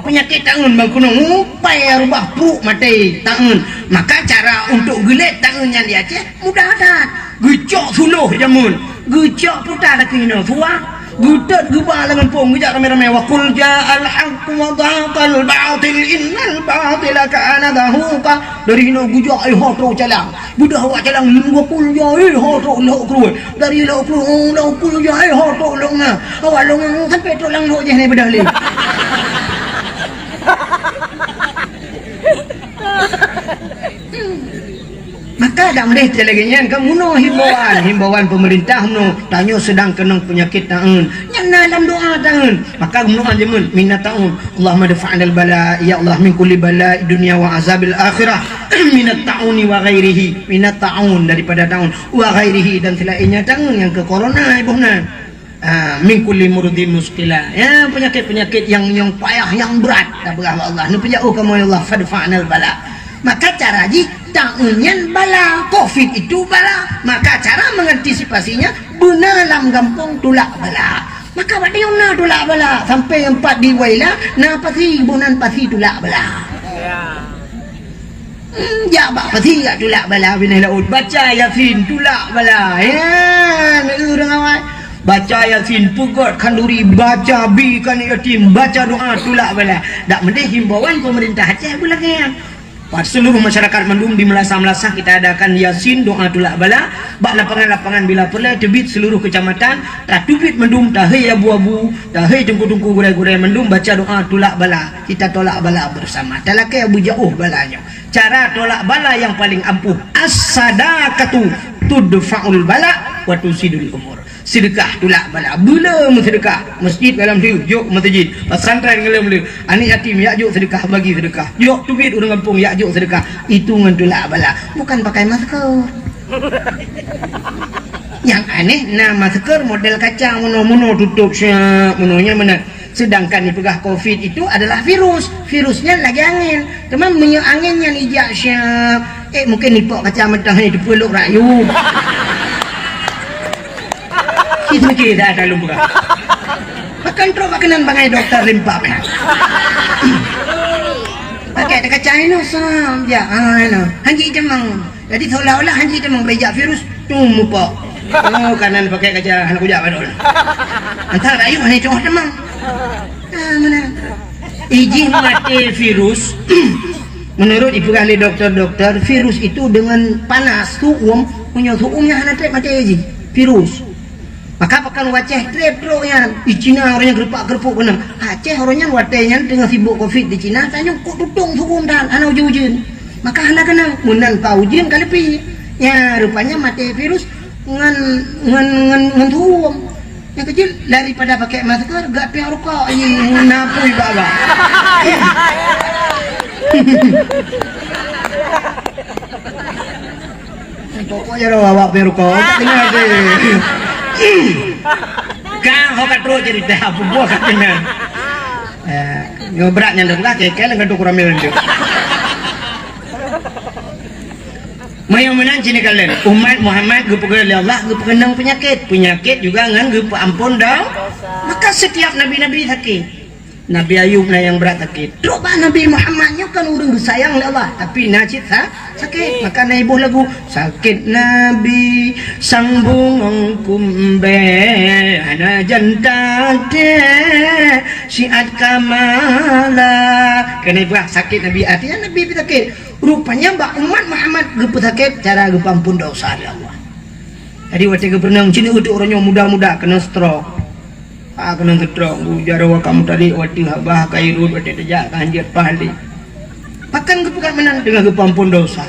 Peunyakét taeun bang keunong, mupai rubah pruek maté taeun. Maka cara untuk geulét taeun nyan di Aceh mudah that. Geucok suloh jameun, geucok puta lagèe nyoe, suah, geutot geuba lam gampông, geujak ramé-ramé, "Wa qul ja'al haqq wa zahaqal batil innal batila kana zahuqa." Dari hinoe geujak, eh, ho trok calang. Beudah awak calang, "Wa qul ya, eh, ho trok lhok kruet." Dari lhok kruet, oh, lhok kruet ya, eh, ho trok lhok na. Awak lhok na, sampai trok lam lhok jih ni beudah lé. Maka dak meudeh lagèe nyan ka meunoe himbauan, himbauan pemerintah meunoe, tanyoe sedang keunong peunyakét taeun. Nyan na lam doa taeun. Maka meunoe jameun, mina taeun. Allahumma dfa' anil bala, ya Allah, min kulli bala dunya wa azabil akhirah. Minat ta'uni wa ghairihi. Minat ta'un daripada taeun. Wa ghairihi dan selainnya taeun nyang keu corona iboh na. Ah, min kulli murdin muskila. Ya, penyakit-penyakit yang, yang payah, yang berat. Dak beurah bak Allah. Neupeujak oh kamoe ya Allah, fadfa' anil bala. Maka cara jih taeun nyan bala, covid itu bala. Maka cara mengantisipasinya beuna lam gampông tulak bala. Maka bak tanyoe na tulak bala, sampai nyang pat di Waila na pasi, boh nan pasi tulak bala. Ya. Hmm, jak bak pasi jak tulak bala binéh laôt. Baca Yasin tulak bala. Ya, ureueng awai. Baca Yasin, peugöt khanduri, baca bi keu aneuk yatim, baca doa tulak bala. Dak meudeh himbauan pemerintah Aceh beulagèe nyan. Bak seluruh masyarakat mandum di meunasah-meunasah kita adakan Yasin, doa tulak bala. Bak lapangan-lapangan bila peureulèe teubiet seluruh kecamatan, tateubiet mandum, tahei abu-abu, tahei teungku-teungku, gurèe-gurèe mandum baca doa tulak bala. Kita tolak bala bersama. Talakèe beujaôh bala nyoe. Cara tolak bala nyang paleng ampuh, as-sadaqatu tudfa'ul bala wa tusidul umur. Seudeukah tulak bala. Beu le meuseudeukah. Masjid goh lom lheueh, jok masjid. Pesantren goh lom lheueh. Aneuk yatim jak jok seudeukah, bagi seudeukah. Jok teubiet ureueng gampông jak jok seudeukah. Itu ngon tulak bala. Bukan pakai masker. Nyang aneh na masker model kaca meunoe-meunoe tutôp siap meunoe nyan meunan. Sedangkan ipeugah covid itu adalah virus. Virus nyan lagèe angén. Teuma meunyoe angén nyan ijak siap, eh, mungkin ipok kacamata hai teupeulok rakyueb. Siseuki dah dalam buka. Makan trok makanan bangai doktor limpah. Pakai kaca inoe sam jak. Ah, inoe. Hanji jamang. Jadi seolah-olah hanji teumang beujak virus, tum mupok. Oh, kanan pakai kaca hana kujak padahai. Antara rakyueb hana cok teumang. Ah, mana? Ijih maté virus. Menurut ipeugah lé doktor-doktor, virus itu dengan panas, su'um, meunyoe su'um nyan hana trép maté jih. Virus. Maka pakon u Aceh trép trok nyan, di Cina ureueng nyan geurupak-geurupuk keunong. Aceh ureueng nyan watèe nyan teungoh sibok covid di Cina, tanyoe kok tutong su'um that, hana ujeuen-ujeuen. Maka hana keunong, meunan ka ujeuen ka leupie. Nya, rupanya maté virus ngon, ngon, ngon, ngon su'um. Nyang keujeuet daripada pakai masker, gak piang rukok, ih, napui bak-bak. Pokoknya dah awak piang rukok, tak dengar deh. Kang, ho ka trok cerita, apa buah ka dengar. Eh, nyoe brat nyan dah, keke lagi tu kurang mil tu. Meunyoe meunan cit neukalon, umat Muhammad geupeugah lé Allah geupeukeuneuk peunyakét. Peunyakét juga ngon geupeuamphon do-, maka setiap nabi-nabi sakét. Nabi Ayub na nyang brat sakét. Trok bak Nabi Muhammad nyoe kan ureuëng geusayang lé Allah, tapi na cit sa-, sakét. Maka na iboh lagu, "Sakét Nabi sang bungong kumbé, hana janta teh siat kamala." Keuneuk iboh sakét Nabi, artinya Nabi pih sakét. Rupanya bak umat Muhammad geupeusakét cara geupeuamphon desya lé Allah. Jadi watée geupeureuneuk cit, untuk ureuëng nyang muda-muda keunong stroke. Ah, keunong stroke, bu jaroe ka meutarik watée habah ka irot watée teujak ka hanjeuet paih lé. Pakon geupeugah meunan teungoh geupeuamphon desya.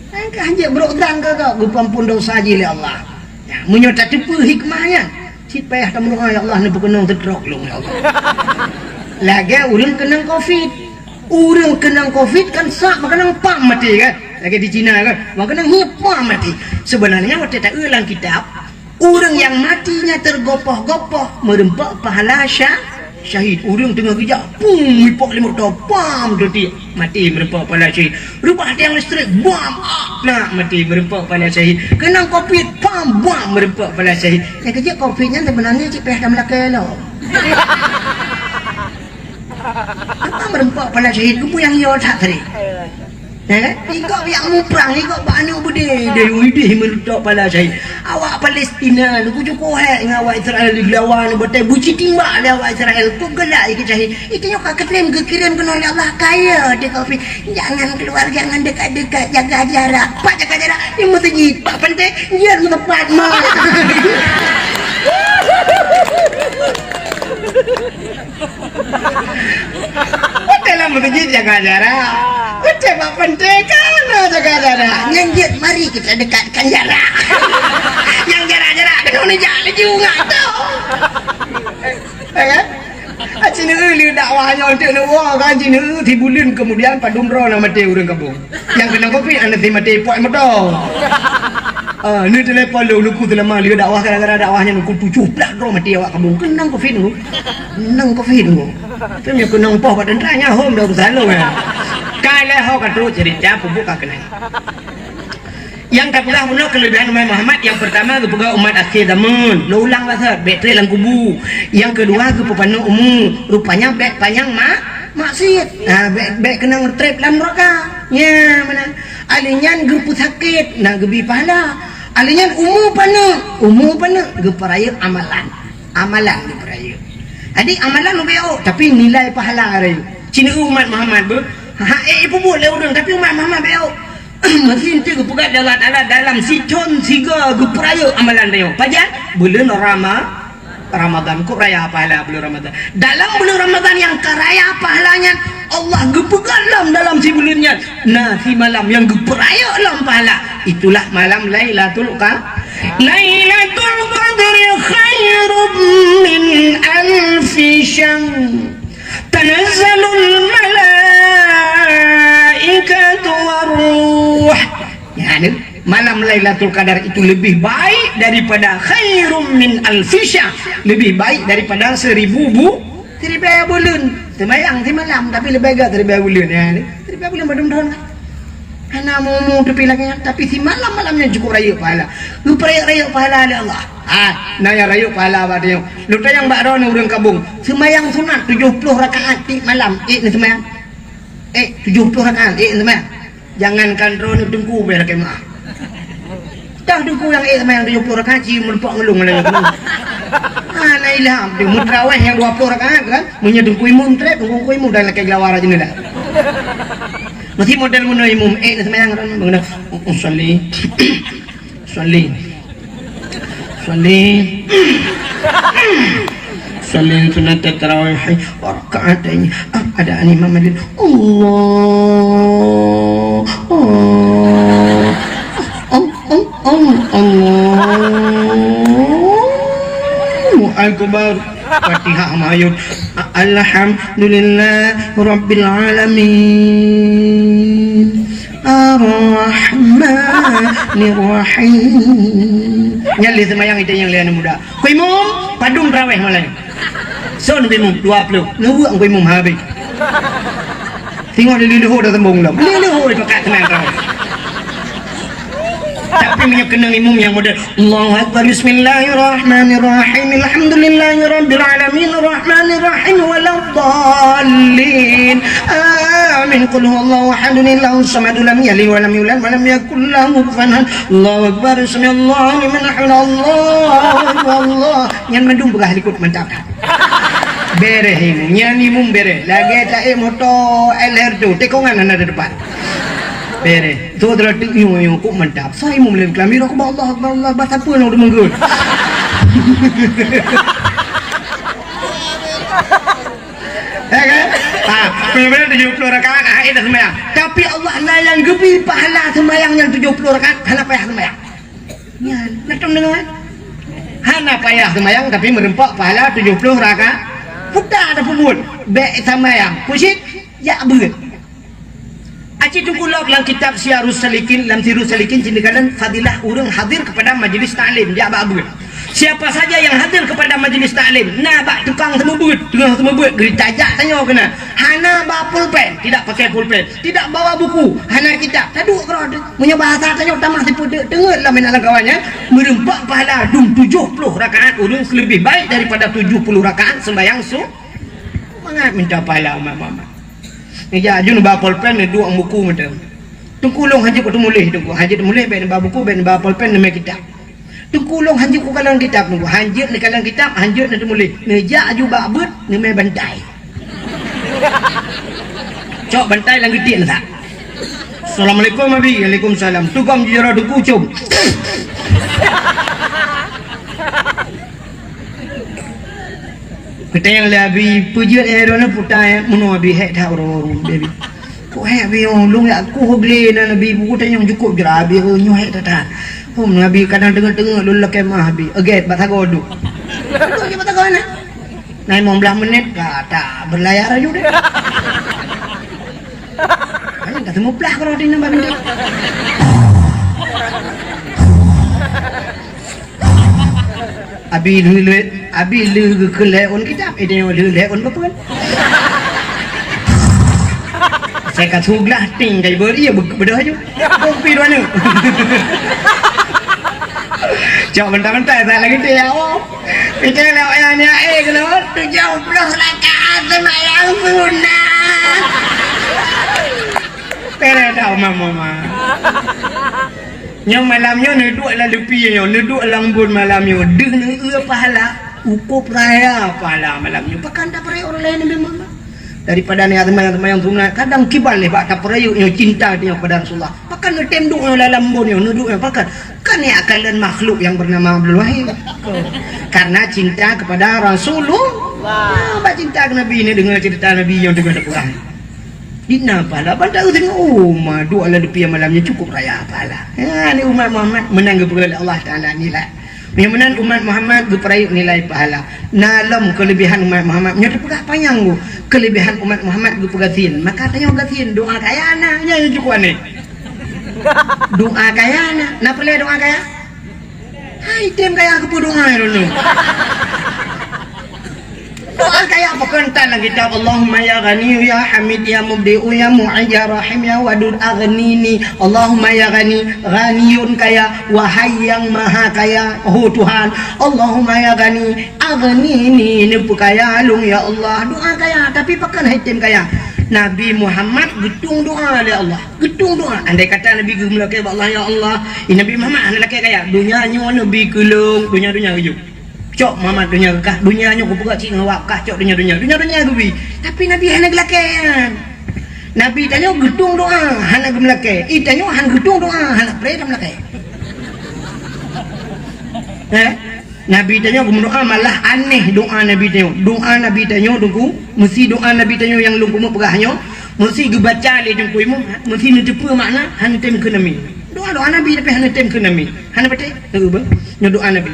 Kan ka hanjeuet brok dang ka geupeuamphon desya jih lé Allah. Nah, meunyoe tateupeue hikmah nyan, cit payah tameudoá, "Ya Allah, neupeukeunong stroke lôn, ya Allah." Lagée ureuëng keunong covid. Ureuëng keunong covid kan sak meukeunong pam maté kan? Lagée di Cina kan? Meukeunong hiep pam maté. Sebenarnya watée taeu lam kitab, ureuëng nyang maté nyan teugopoh-gopoh meureumpok pahala sya-, syahid. Ureuëng teungoh geujak, pum, ipok lé moto, pam, teutik, maté meureumpok pahala syahid. Rubah tiang listrik, bam, ak, nak, maté meureumpok pahala syahid. Keunong covid, pam, bam, meureumpok pahala syahid. Nyang keujeuet covid nyan sebenarnya cit payah lam lakée lom. Apa meureumpok pahala syahid? Geupeu nyang yo that tadi. Ya kan? Ikok biak muprang, ikok bak aneuk beudé, deh, widih meureumpok pahala syahid. Awak Palestina, nuku cukup hék ngon awak Israel di Gaza, batée buci timbak lé awak Israel. Peugala ikeu syahid. Itu nyoe ka keutem geukirém keunoe lé Allah, kaya di covid. Jangan keluar, jangan dekat-dekat, jaga jarak. Pat jaga jarak, di meuseujid, bak pantai, nyan meuteumpat mah. Watée lam meuseujid jaga jarak. Watée bak pantai kana jaga jarak. Nyan jeuet mari kita dekatkan jarak. Nyang jarak-jarak keunoe neujak laju ngat tu. Ya kan? Aci neu lé dakwah nyoe untuk neuwoe kan, aci neu sibuleuen kemudian padum droe na maté ureuëng kampung. Nyang keunong covid, aneuk si maté ipok moto. Ah, ni telepon lôn, nuku seulama lheueh dakwah, gara-gara dakwah nyan nuku tujoh blaih droe maté awak kampung. Keunong covid nuku. Keunong covid nuku. Tapi meunyoe keunong poh bak teuntara nyan hom dah beusaloe nyan. Ka lheueh ho ka trok cerita peubuet ka keunong. Nyang tapeugah bunoe keulebihan umat Muhammad, nyang peurtama geupeugah umat akhé zaman. Lôn ulang basa, bék treb lam kubu. Nyang keudua geupeupanjang umu. Rupanya bék panyang ma-, maksiet. Nah, bék, bék keunong treb lam neuraka. Nya, meunan. Alèh nyan geupeusakét, na geubri pahala. Alèh nyan umu paneuk, umu paneuk geupeurayeuk amalan. Amalan geupeurayeuk. Jadi amalan leubeh ôk, tapi nilai pahala rayeuk. Cina umat Muhammad beuh, ha, eh, ipeubuet lé ureuëng, tapi umat Muhammad bék ôk. Meuseuti geupeugah lé Allah Taala dalam sithon sigoe geupeurayeuk amalan tanyoe. Pajan? Buleuen Rama-, Ramadan. Kok raya pahala buleuen Ramadan? Dalam buleuen Ramadan nyang ka raya pahala nyan, Allah geupeugah lom dalam sibuleuen nyan, na simalam nyang geupeurayeuk lom pahala. Itulah malam Lailatul Qa-, Lailatul Qadri khairum min alfi syahr. Tanazzalul malaikatu war ruh. Ya, ni, malam Lailatul Qadar itu lebih baik daripada khairum min alfi syahr. Lebih baik daripada seribu bu-, seribu buleuen. Seumayang simalam, tapi leubeh gét seribu buleuen. Ya, ni, seribu buleuen padum thôn kan? Hana mu-mu teupilangnya, tapi simalam-malam nyan cukup rayeuk pahala. Geupeurayeuk-rayeuk pahala lé Allah. Ha, na nyang rayeuk pahala bak tanyoe. Lôn tanyong bak droeneuh ureuëng kampung, seumayang sunat tujoh ploh rakaat tiep malam, ék neuseumayang? Ék, tujoh ploh rakaat, ék neuseumayang? Jangankan droeneuh, teungku bèk lakèe meu'ah. Dah teungku nyang ék seumayang tujoh ploh rakaat, ci meureumpok ngeulong lagèe nyoe. Ha, na ilham, teungku meuterawèh nyang dua ploh rakaat kan? Meunyoe teungku imum trép, teungku imum dan lakèe geulawa rajin dah. Meusti model bunoe imum, ék neuseumayang droeneuh, usalli. Usalli. Usalli. Usalli sunnatat tarawih wa rak'ataini. Ah, ada imam hadir. Allah. Allah. Allah. Allah. Allahu Akbar. Fatihah mayot. Alhamdulillah Rabbil Alamin. Ar-Rahmanir Rahim. Nyan lé seumayang ite nyang lé aneuk muda. Ku imum, padum traweh malam. Son ku imum, dua puluh. Neuweuek ku imum habéh. Tengok di leuhô dah tembong lom. Di leuhô pakat tenang traweh. Tapi meunyoe keunong imum nyang model, Allahu Akbar, Bismillahirrahmanirrahim, Alhamdulillahirabbil alamin, Arrahmanirrahim, waladdallin, amin, Qul huwallahu ahad, Allahus samad, lam yalid walam yulad, walam yakul lahu kufuwan ahad, Allahu Akbar, sami'allahu liman hamidah, Allahu Akbar, Allah. Nyan mandum peugah likot mantap that. Bereh imum, nyan imum bereh. Lagèe taék moto L R tu, tikongan hana di depan. Bereh. Tu adalah tu, yuk, yuk, kok mantap. Saya imum lagi kelambi, aku Allah Akbar, Allah Akbar, siapa nak udah menggut? Ya kan? Ha, benar-benar tujuh puluh rakaat, ah, itu sembahyang. Tapi Allah na nyang geubri pahala sembahyang nyang tujuh puluh rakaat, hana payah sembahyang. Nyan, na tom deungoe? Hana payah seumayang, tapi meureumpok pahala tujoh ploh rakaat. Peue ta tapeubuet, bèk seumayang. Peue cit, jak beuet. Aci teungku lom lam kitab Siyarus Salikin, lam Sirus Salikin, cit neukalon fadilah ureueng hadir kepada majlis taklim, jak bak beuet. Siapa saja yang hadir kepada majlis taklim, na bak tukang seumeubeuet, tukang seumeubeuet, geutajak tanyoe keunan. Hana ba pulpen, tidak pakai pulpen. Tidak bawa buku, hana kitab. Taduek keudroe teuh. Meunyoe bahasa tanyoe tamah sipeuteuk teungeut lam inan lam kawan nyan, meureumpok pahala dum tujoh ploh rakaat ureueng leubeh baik daripada tujoh puluh rakaat sembahyang su-, mangat minta pahala umat Muhammad. Ngeujak aju neuba polpen neuduek buku mantong. Teungku lôn hanjeuet kuteumuléh, teungku. Hanjeuet teumuléh, bèk neuba buku, bèk neuba polpen, neumè kitab. Teungku lôn hanjeuet kukalon kitab, teungku. Hanjeuet neukalon kitab, hanjeuet neuteumuléh. Neujak aju bak beuet, neumè bantai. Cok bantai lam geutik neusak. Assalamualaikum, Abi. Waalaikumsalam. Tukang jijara teungku com. Geutanyong lé Abi, peue jeuet, eh, droeneuh puta, eh, meunoe Abi, hék that uroe-uroe, Abi. Kok hék, Abi, oh, lôn jak kueh glé nan, Abi, buku tanyong cukôp jra, Abi, oh, nyoe hék that-that. Oh, Abi, kadang teungeut-teungeut lôn lakèe meu'ah, Abi. Agèt bak sagoe duek. Duek bak sagoe na. Na limong blah menit ka ta berlayar aju deh. Hanya ka seumuplah kalau di nambah bintang. Abi lheuh lheuh, abi lheuh geukheun lhèe ôn kitab, eh, tanyoe lheuh lhèe ôn beupeuen. Saya ka suglah ting kai beri ya beudôh aju. Bukti dua ni. Cok mentah-mentah saya lagi dia. Kita nak payah nyak eh kalau tujuh puluh rakaat sembahyang sunat. Pera dah mama. Nyoe malam nyoe neuduek lam lupi nyoe, neuduek lam embôn malam nyoe, deuh neueu pahala, ukôb raya pahala malam nyoe. Pakon tapeuraya ureueng laén leubeh mama? Daripada nyan seumayang-seumayang sunat, kadang kiban lé bak tapeuraya nyoe cinta nyoe kepada Rasulullah. Pakon neutem duek nyoe lam embôn nyoe, neuduek nyoe pakon? Kan nyan kalon makhluk yang bernama Abdul Wahid. Karena cinta kepada Rasulullah. Nah, bak cinta ke Nabi ni, deungoe cerita Nabi nyang teungoh tapeugah. Di na pahala ban taeu tengok, oh, ma, duek lam lupi malam nyoe cukup raya pahala. Ya, ni umat Muhammad meunan geupeugah lé Allah Taala nilai. Meunyoe meunan umat Muhammad geupeurayeuk nilai pahala. Na lom keulebihan umat Muhammad, nyoe teupeugah panyang geuh. Keulebihan umat Muhammad geupeugah gasien. Maka tanyoe gasien, doa kaya na, nyan nyang cukup aneh. Doa kaya na, na peureulèe doa kaya? Hai, tem kaya keupeue doa lôn. Doa kaya pakon tan lam kitab, Allahumma ya Ghani, ya Hamid, ya Mubdi'u, ya Mu'id, ya Rahim, ya Wadud, aghnini. Allahumma ya Ghani, ghaniyun kaya, wahai yang maha kaya, ho Tuhan. Allahumma ya Ghani, aghnini, neupeukaya lôn ya Allah. Doa kaya, tapi pakon hai tem kaya? Nabi Muhammad geutueng doa lé Allah. Geutueng doa. Andai kata Nabi geumeulakèe bak Allah, ya Allah, eh, Nabi Muhammad hana lakèe kaya. Donya nyoe Nabi keu lôn, donya-donya geujok. Cok Muhammad donya kah, donya nyoe kupeugah cit ngon awak kah, cok donya-donya. Donya-donya geubi. Tapi Nabi hana geulakèe nyan. Nabi tanyoe geutueng doa, hana geumeulakèe. Eh, tanyoe hana geutueng doa, hana preh tameulakèe. Eh? Nabi tanyoe geumeudoa malah aneh doa Nabi tanyoe. Doa Nabi tanyoe, Teungku, meusi doa Nabi tanyoe nyang lôn keumeung peugah nyoe, meusi geubaca lé Teungku Imum, meusi neuteupeue makna, hana tem kheun amin. Doa-doa Nabi tapi hana tem kheun amin. Hana patéh? Teupeue? Nyoe doa Nabi.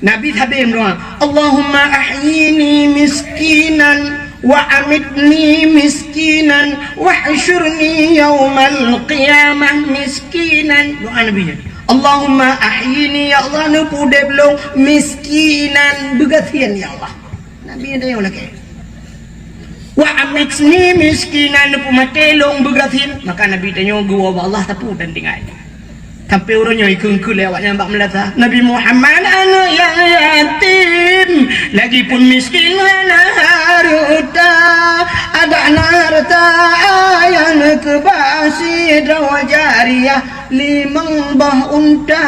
Nabi sabe meudoa, "Allahumma ahyini miskinan wa amitni miskinan wahsyurni yaumal qiyamah miskinan." Doa Nabi nyan, "Allahumma ahyini, ya Allah, neupeuudeb lôn miskinan, beugasien, ya Allah." Nabi nyan tanyong lakée. "Wa amitni miskinan," neupeumaté lôn beugasien. Maka Nabi tanyoe geuwoe bak Allah sapeue dan tinggai. Sampai uroe nyoe ikheun-kheun lé awaknyan bak meulasa, "Nabi Muhammad aneuk nyang yatim, lagipun miskin hana hareuta, adak na hareuta ayah neukeubah sidroe jariah limong boh unta,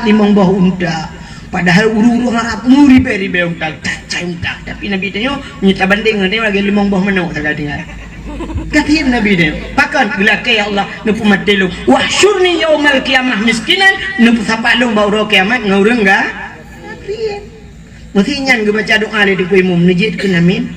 limong boh unta." Padahai ureuëng-ureuëng Arab meuribée-ribée unta, cai unta. Tapi Nabi tanyoe, meunyoe tabandéng ngon tanyoe lagée limong boh manok sagai tinggai. Gasien Nabi tanyoe. Pakon? Geulakée, "Ya Allah, neupeumaté lôn. Wahsyurni yaumal qiyamah miskinan," neupeusapat lôn bak uroe kiamat ngon ureuëng ga-, gasien. Meusé nyan geubaca doa lé Teungku Imum, neujeuet keu amin.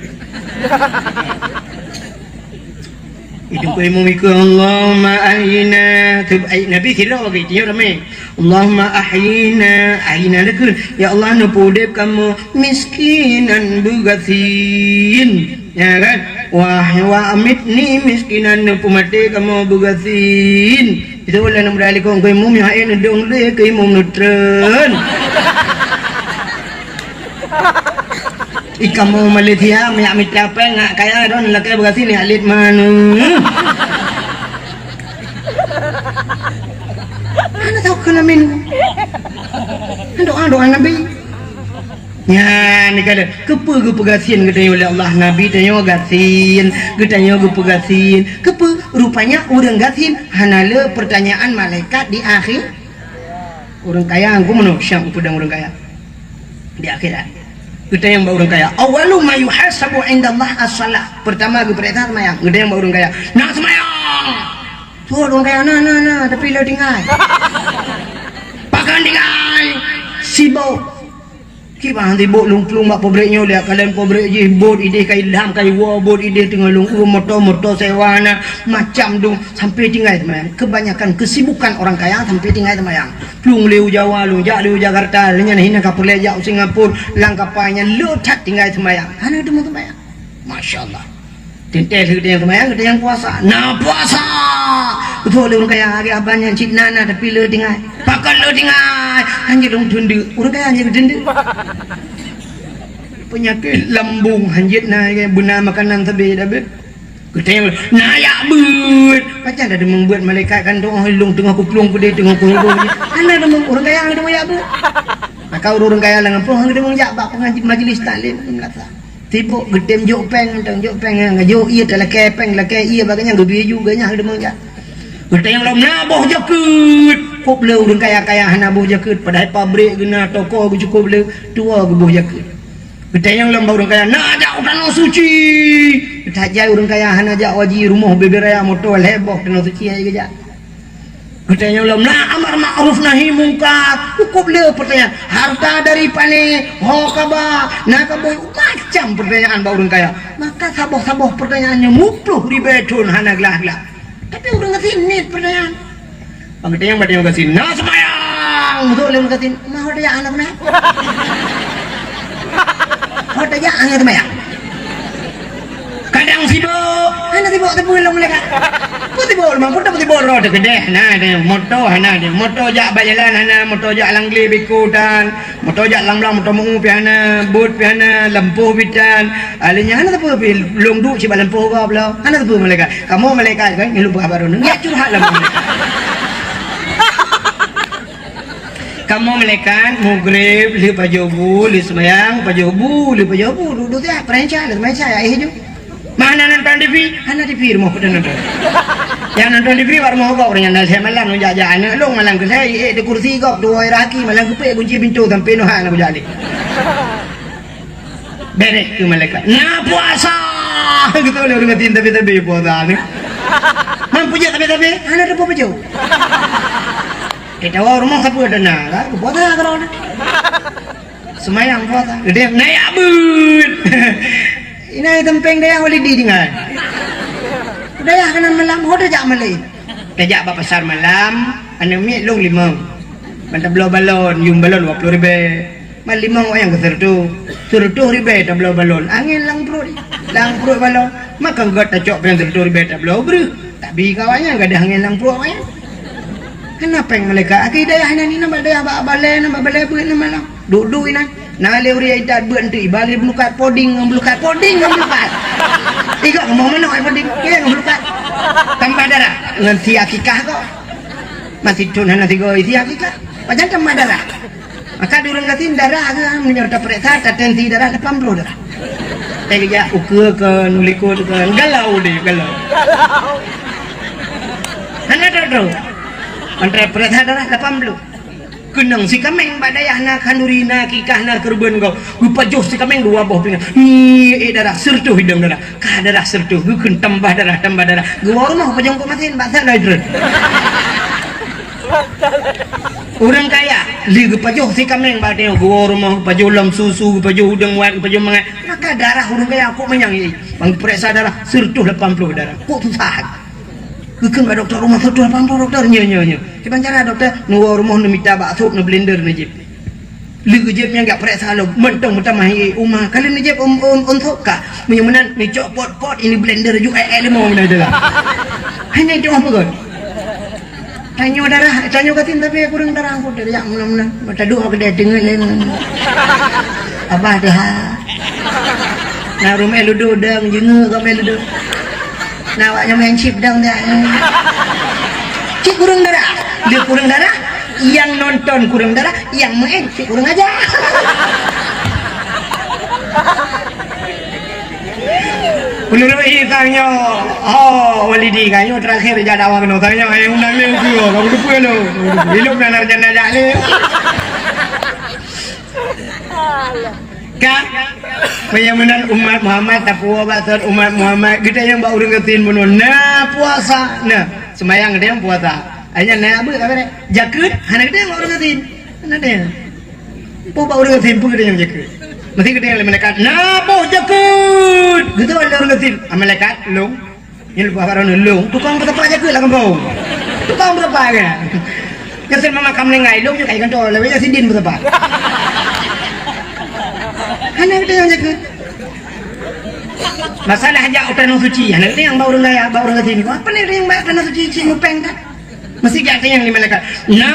Itu keu imum ikeu, "Allahumma ahyina." Teubaik Nabi sidroe lagée tanyoe ramé. "Allahumma ahyina, ahyina," neukheun, "Ya Allah, neupeuudeb kamoe miskinan beugasien." Ya kan? "Wah, wa amitni miskinan," neupeumaté kamoe beugasien. Itu ulôn muda likong keu imum, nyoe hai neudong lé keu imum neutreun. Ikamu Malaysia, minyak mita péng, ngak kaya don, lakée beugasien, nyak lit manu. Hana tahu keu namin. Doa-doa Nabi. Nyan, ni kata, keupeue geupeugasien geutanyoe lé Allah, Nabi tanyoe gasien, geutanyoe geupeugasien. Keupeue? Rupanya ureuëng gasien hana le pertanyaan malaikat di akhé-, Ureuëng kaya, ngku meunoe syang peudong ureuëng kaya di akhirat. Geutanyong bak ureuëng kaya, "Awwalu ma yuhasabu indallah as-shalah." Pertama geupeuriksa seumayang. Geutanyong bak ureuëng kaya, "Na seumayang?" Tuh ureuëng kaya, "Na, na, na, tapi le tinggai." "Pakon tinggai?" "Sibok." Kiban sibok lôn plueng bak pabrék nyoe, liak kalon pabrék jih, bot idéh ka ilham, ka iwoe, bot idéh teungoh lôn uem moto, moto sewa na, macam dong, sampai tinggai seumayang. Kebanyakan kesibukan orang kaya sampai tinggai seumayang. Plueng lé u Jawa, lôn jak lé u Jakarta, lé nyan hina ka peureulée jak u Singapura, lam kapai nyan le that tinggai seumayang. Hana teuma seumayang. Masya Allah. Teuntée lheueh geutanyoe seumayang, geutanyoe puasa. Na puasa! Beutôi lé ureuëng kaya, lagée abang nyan cit na, na, tapi le tinggai. Pakon le tinggai? Hanjeuet lôn teundeuk. Ureuëng kaya hanjeuet teundeuk. Peunyakét lambung hanjeuet na, beuna makanan sabe dah beuet. Geutanyoe, "Na jak beuet." Pajan dah deungon beuet malaikat kan, teungoh lôn teungoh kuplueng peudeh, teungoh kuhibur. Hana deungon ureuëng kaya deungon jak beuet. Maka ureuëng kaya lam gampông deungon jak bak pengaji-, majlis taklim, meulasa. Sibok geutem jok péng, mantong jok péng, jok ié talakée péng, lakée ié bak geuhnyan geubri ju geuhnyan deungon jak. Geutanyoe lom na boh jakeuet. Kop le ureuëng kaya-kaya hana boh jakeuet, padahai pabrék geuna, toko geucukop le, tuwoe geuboh jakeuet. Geutanyong lom bak ureuëng kaya, "Na jak u Tanoh Suci?" Geujak jai ureuëng kaya hana jak haji, rumoh bubé raya, moto lhée boh Tanoh Suci hai geujak. Geutanyong lom, "Na amar makruf nahi mungkar?" Kop le peurtanyaan, "Harta dari pané, ho ka ba, na ka bui?" Macam peurtanyaan bak ureuëng kaya. Maka saboh-saboh peurtanyaan nyan muploh ribée thon hana glah-glah. Tapi ureuëng gasien niet peurtanyaan. Bak geutanyong, bak geutanyong gasien, "Na seumayang?" Beutôi lé ureuëng gasien, "Ma ho tajak hana seumayang?" Ho tajak hana seumayang. Kadang sibok, hana sibok teupeu lom lé ka. Peue sibok lom, peue teupeu sibok droe teukeudeh, hana deh, moto hana deh, moto jak bak jalan hana, moto jak lam glé biko tan. Moto jak lam-lam, moto meu pih hana, bot pih hana, lampôh pih tan. Alèh nyan hana sapeue pih, lôn duek cit bak lampôh gob lom. Hana sapeue malaikat. Kamoe malaikat kan, nyan lôn peugah bak droeneuh. Nyan curhat lam malaikat. Kamoe malaikat, mugreb, lheueh pajoh bu, lheueh seumayang, pajoh bu, lheueh pajoh bu, duek-duek siat, peurencah, lheueh seumayang siat, ya, eh, ju. Mana nonton T V? Hana T V rumoh, peue nonton. Nyang nonton T V bak rumoh gob, ureuëng nyang na lhèe malam lôn jak-jak aneuk lôn, malam keusé, ék di kursi gob, tuwoe raki, malam keupeuet gunci pintoe sampai noh hana kujak lé. Bereh keu malaikat. Na puasa! Gitu lé ureuëng gasien tabe-tabe puasa ni. Man peujeuet tabe-tabe, hana teupeue peujeuet. Kita wa rumoh sapeue dana, kan? Puasa keudroe. Seumayang puasa. Geutanyoe, "Na jak beuet?" Inan teumpéng dayah Walidi tinggai. Dayah keunan malam, ho tajak malée. Tajak bak pasar malam, aneuk miet lôn limong. Ban tabloe balon, yuem balon dua ploh ribèe. Ban limong awaknyan keu seureutôh. Seureutôh ribèe tabloe balon. Angén lam pruet. Lam pruet balon. Maka gèt tacok péng seureutôh ribèe tabloe breuh. Tapi keu awaknyan gadôh angén lam pruet awaknyan. Hana péng malaikat. Akhé dayah inan, inan bak dayah bak balèe, inan bak balèe beuet inan malam. Duek-duek inan. Na lé ureueng intat beuet eunteuk iba lé beulukat poding ngon beulukat, poding ngon beulukat. Igoe ngon manok ai poding, igoe ngon beulukat. Tambah darah ngon si akikah kok. Masih thon hana sigoe si akikah. Pajan tambah darah. Maka di ureueng gasien darah ke, meunyoe tapeuriksa, tatensi darah lapan ploh darah. Teuka jak ukeue keu, nulikot keu, galau deh, galau. Hana trok-trok. Antara peuriksa darah lapan ploh. Keunong si kaméng bak dayah na khanduri, na akikah, na keureubeuen gob. Geupajoh si kaméng dua boh pingan. Ni, eh, darah, seureutôh idong darah. Ka darah seureutôh, geukheun tambah darah, tambah darah. Geuwoe rumoh pajong keu masin, bak sa loi drone. Ureueng kaya, lé geupajoh si kaméng bak tanyoe, geuwoe rumoh, geupajoh lom susu, geupajoh udeueng wat, geupajoh mangat. Maka darah ureueng kaya kok manyang, eh. Ban geupeuriksa darah, seureutôh lapan ploh darah. Kok susah. Geukheun bak dokto rumoh, seureutôh lapan ploh, dokto. Nyo, nyo, nyo. Kiban cara dokto, neuwoe rumoh, neumita bak sop, neublender, neujieb. Lheueh geujieb nyan jak peuriksa lom, mantong meutamah ié uma. Ka lheueh neujieb ôn, ôn, ôn sop ka. Meunyoe meunan, neucok pot-pot, ini blender ju, eh, eh, limong meunan itulah. Hanya itu apa kon? Tanyoe darah, tanyoe gasien tapi kureueng darah, aku dak jak meunan-meunan. Mata duek aku dak teungeut lé. Abah dah. Na ureueng meu'en ludu dang, jeungeue ka meu'en ludu. Na awak nyang meu'en chip dang dah. Cit kureueng darah. Dia kureueng darah, nyang nonton kureueng darah, nyang meu'en cit kureueng aja. Menurut i tanyoe, oh, Walidi, tanyoe terakhir jak dakwah keunoe, tanyoe nyang undang lé ukeue, kamu lupa lo. Ilok na sarjana jak lé. Ka? Meunyoe meunan umat Muhammad, tapuwoe bak sot umat Muhammad, geutanyoe bak ureueng gasien bunoe, na puasa, na. Seumayang geutanyoe puasa. Hanya na beuh, ka beureh. Jakeuet, hana geutanyoe bak ureueng gasien. Hana geutanyoe. Boh bak ureueng gasien, peue geutanyoe jakeuet. Meusti geutanyoe lé malaikat, na boh jakeuet. Geutanyoe lé ureueng gasien. Ah, malaikat, lôn. Nyan leupah barô neulông, tukang peusapat jakeuet lam gampông. Tukang peusapat kan? Nyang seumamakam lé ngai lông, nyoe kai kantô, lawét nyan sidin peusapat. Hana geutanyoe jakeuet. Masalah jak u Tanoh Suci, hana geutanyoe bak ureueng kaya, bak ureueng gasien. Apa ni nyang bak Tanoh Suci, cit mupeng dah? Meusti jak tanyong lé malaikat, "Na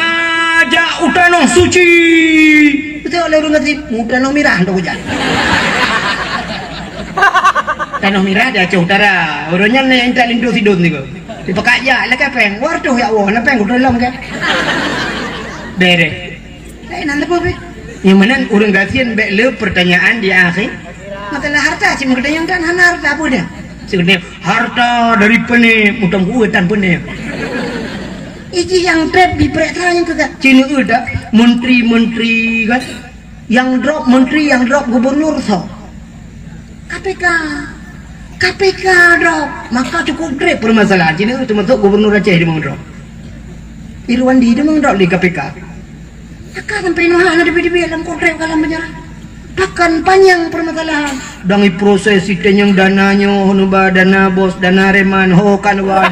jak u Tanoh Suci?" Beutôi lé ureueng gasien, "U Tanoh Mirah, hantom kujak." Tanoh Mirah di Aceh Utara. Ureueng nyan na intat linto sidon sigoe. Dipakat jak, lakèe péng. Wah, reutôh ya Allah, na péng kutulông kèe. Beureh. Laén nan teupeu pih. Nyang meunan ureueng gasien bèk le peurtanyaan di akhé. Masalah harta, cit meugeutanyong tan hana harta peue dah. Cit geutanyong, "Harta dari peune, mutang kueh tan peune." Iji nyang trép dipeuriksa nyang keu ka. Cit neueu dah, menteri-menteri kan. Nyang drop menteri, nyang drop gubernur soe? K P K. K P K drop. Maka cukup trép permasalahan. Cit neueu teumasok gubernur Aceh di drop. Irwandi di drop lé K P K. Maka sampai noh hana teubiet-teubiet lam kontrak ka lam penjara. Bahkan panjang permasalahan. Dang iproses itanyong dana nyoe, hana ba dana bos, dana reman, ho kan ba.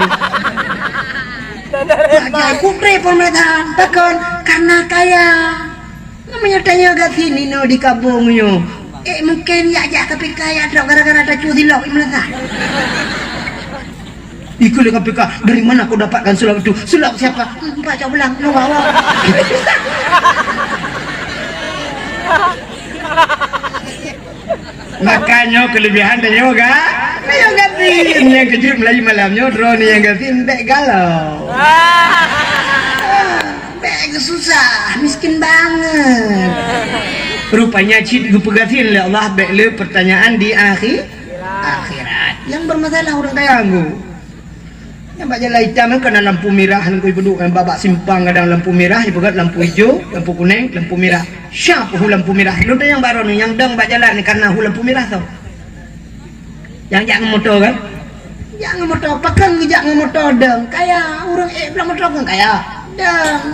Kontrak permasalahan. Bahkan karena kaya. Namanya tanya gasien inoe di kabong nyoe. Eh, mungkin ya jak K P K ya trok gara-gara tacu silop imeulasa. Ikut lé K P K, "Dari mana kau dapatkan sulap itu?" "Sulap siapa?" "Hmm, Pak Cok Belang, lu bawa." Makanya kelebihan dia yoga. Dia yoga tin. Yang kejut Melayu malam nyoe, drone yang gasien bèk galau. Ah, bèk susah, miskin banget. Rupanya cit geupeugasien lé Allah bèk le pertanyaan di akhi-, akhirat. Yang bermasalah orang kaya anggu. Nyang bak jalan itam nyan ka na lampu mirah, nyan keu ipeuduk, nyang bak, bak simpang kadang lampu mirah, ipeugöt lampu ijo, lampu kuneng, lampu mirah. Syap hu lampu mirah. Lôn tanyong baroe nyoe, nyang dong bak jalan nyoe ka na hu lampu mirah soe? Nyang jak ngon moto kan? Jak ngon moto, pakon geujak ngon moto dong? Kaya, ureueng ék bloe moto kon kaya. Dong.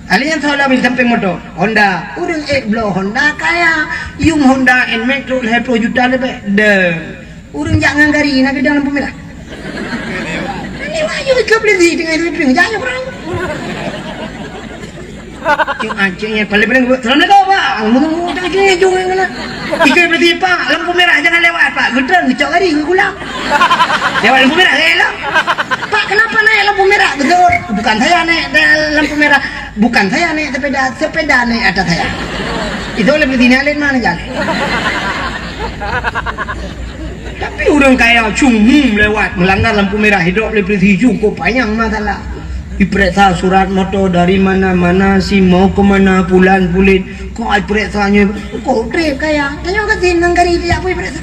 Ahli nyan soe lom di sampéng moto? Honda. Ureueng ék bloe Honda kaya. Yum Honda Nmax trok lhèe ploh juta leubeh. Dong. Ureueng jak ngon gari na geudong lampu mirah. Ini wahyu ikeu polisi teungoh sweeping, jak nyoe ureueng. Cek, ah, cek, ya, paling-paling, "Assalamualaikum, Pak." Ngomong, "Oh, tak kena jong yang kena." Ikut berarti, "Pak, lampu merah jangan lewat, Pak." Geutreun, geucok gari, geugulang. Lewat lampu merah, gelap. "Pak, kenapa naik lampu merah?" Geutreun, "Bukan saya naik da-, lampu merah. Bukan saya naik sepeda, sepeda naik atas saya." Itu oleh berarti naik lain mana jalan. Tapi ureuëng kaya cuma lewat, melanggar lampu merah, hidrop lé polisi, cukup panyang masalah. Diperiksa surat motor dari mana, mana, si mau ke mana, pulan pulit. Kok ai periksa nyoe, kok trép kaya. Tanyoe ka sien ngon gari jak pui periksa.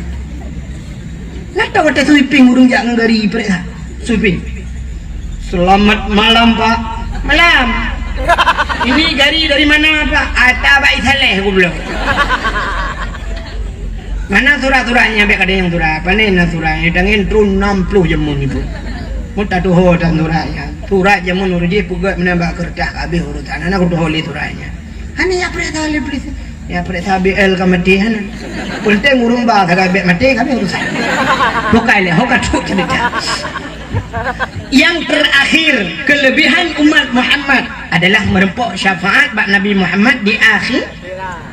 Nata watée sweeping ureuëng jak ngon gari periksa. Sweeping. "Selamat malam, Pak." "Malam." "Ini gari dari mana, Pak?" "Ata Baik Saleh," aku bilang. "Mana surat-suratnya?" "Biar ada yang surat." "Panen lah surat." Yang tangan turun enam puluh jamun itu. Mau tak tuho dan suratnya. Surat jamun urus je, peugah mana bak kertas, habis urusan. Anak aku tuho lé suratnya. Hana ya periksa lé polisi. Ya periksa B L ka mati, hana. Penting urung ba ka bek mati, kami urusan. Bukai lé, ho ka trok cerita. Yang terakhir, kelebihan umat Muhammad adalah merempok syafaat bak Nabi Muhammad di akhir.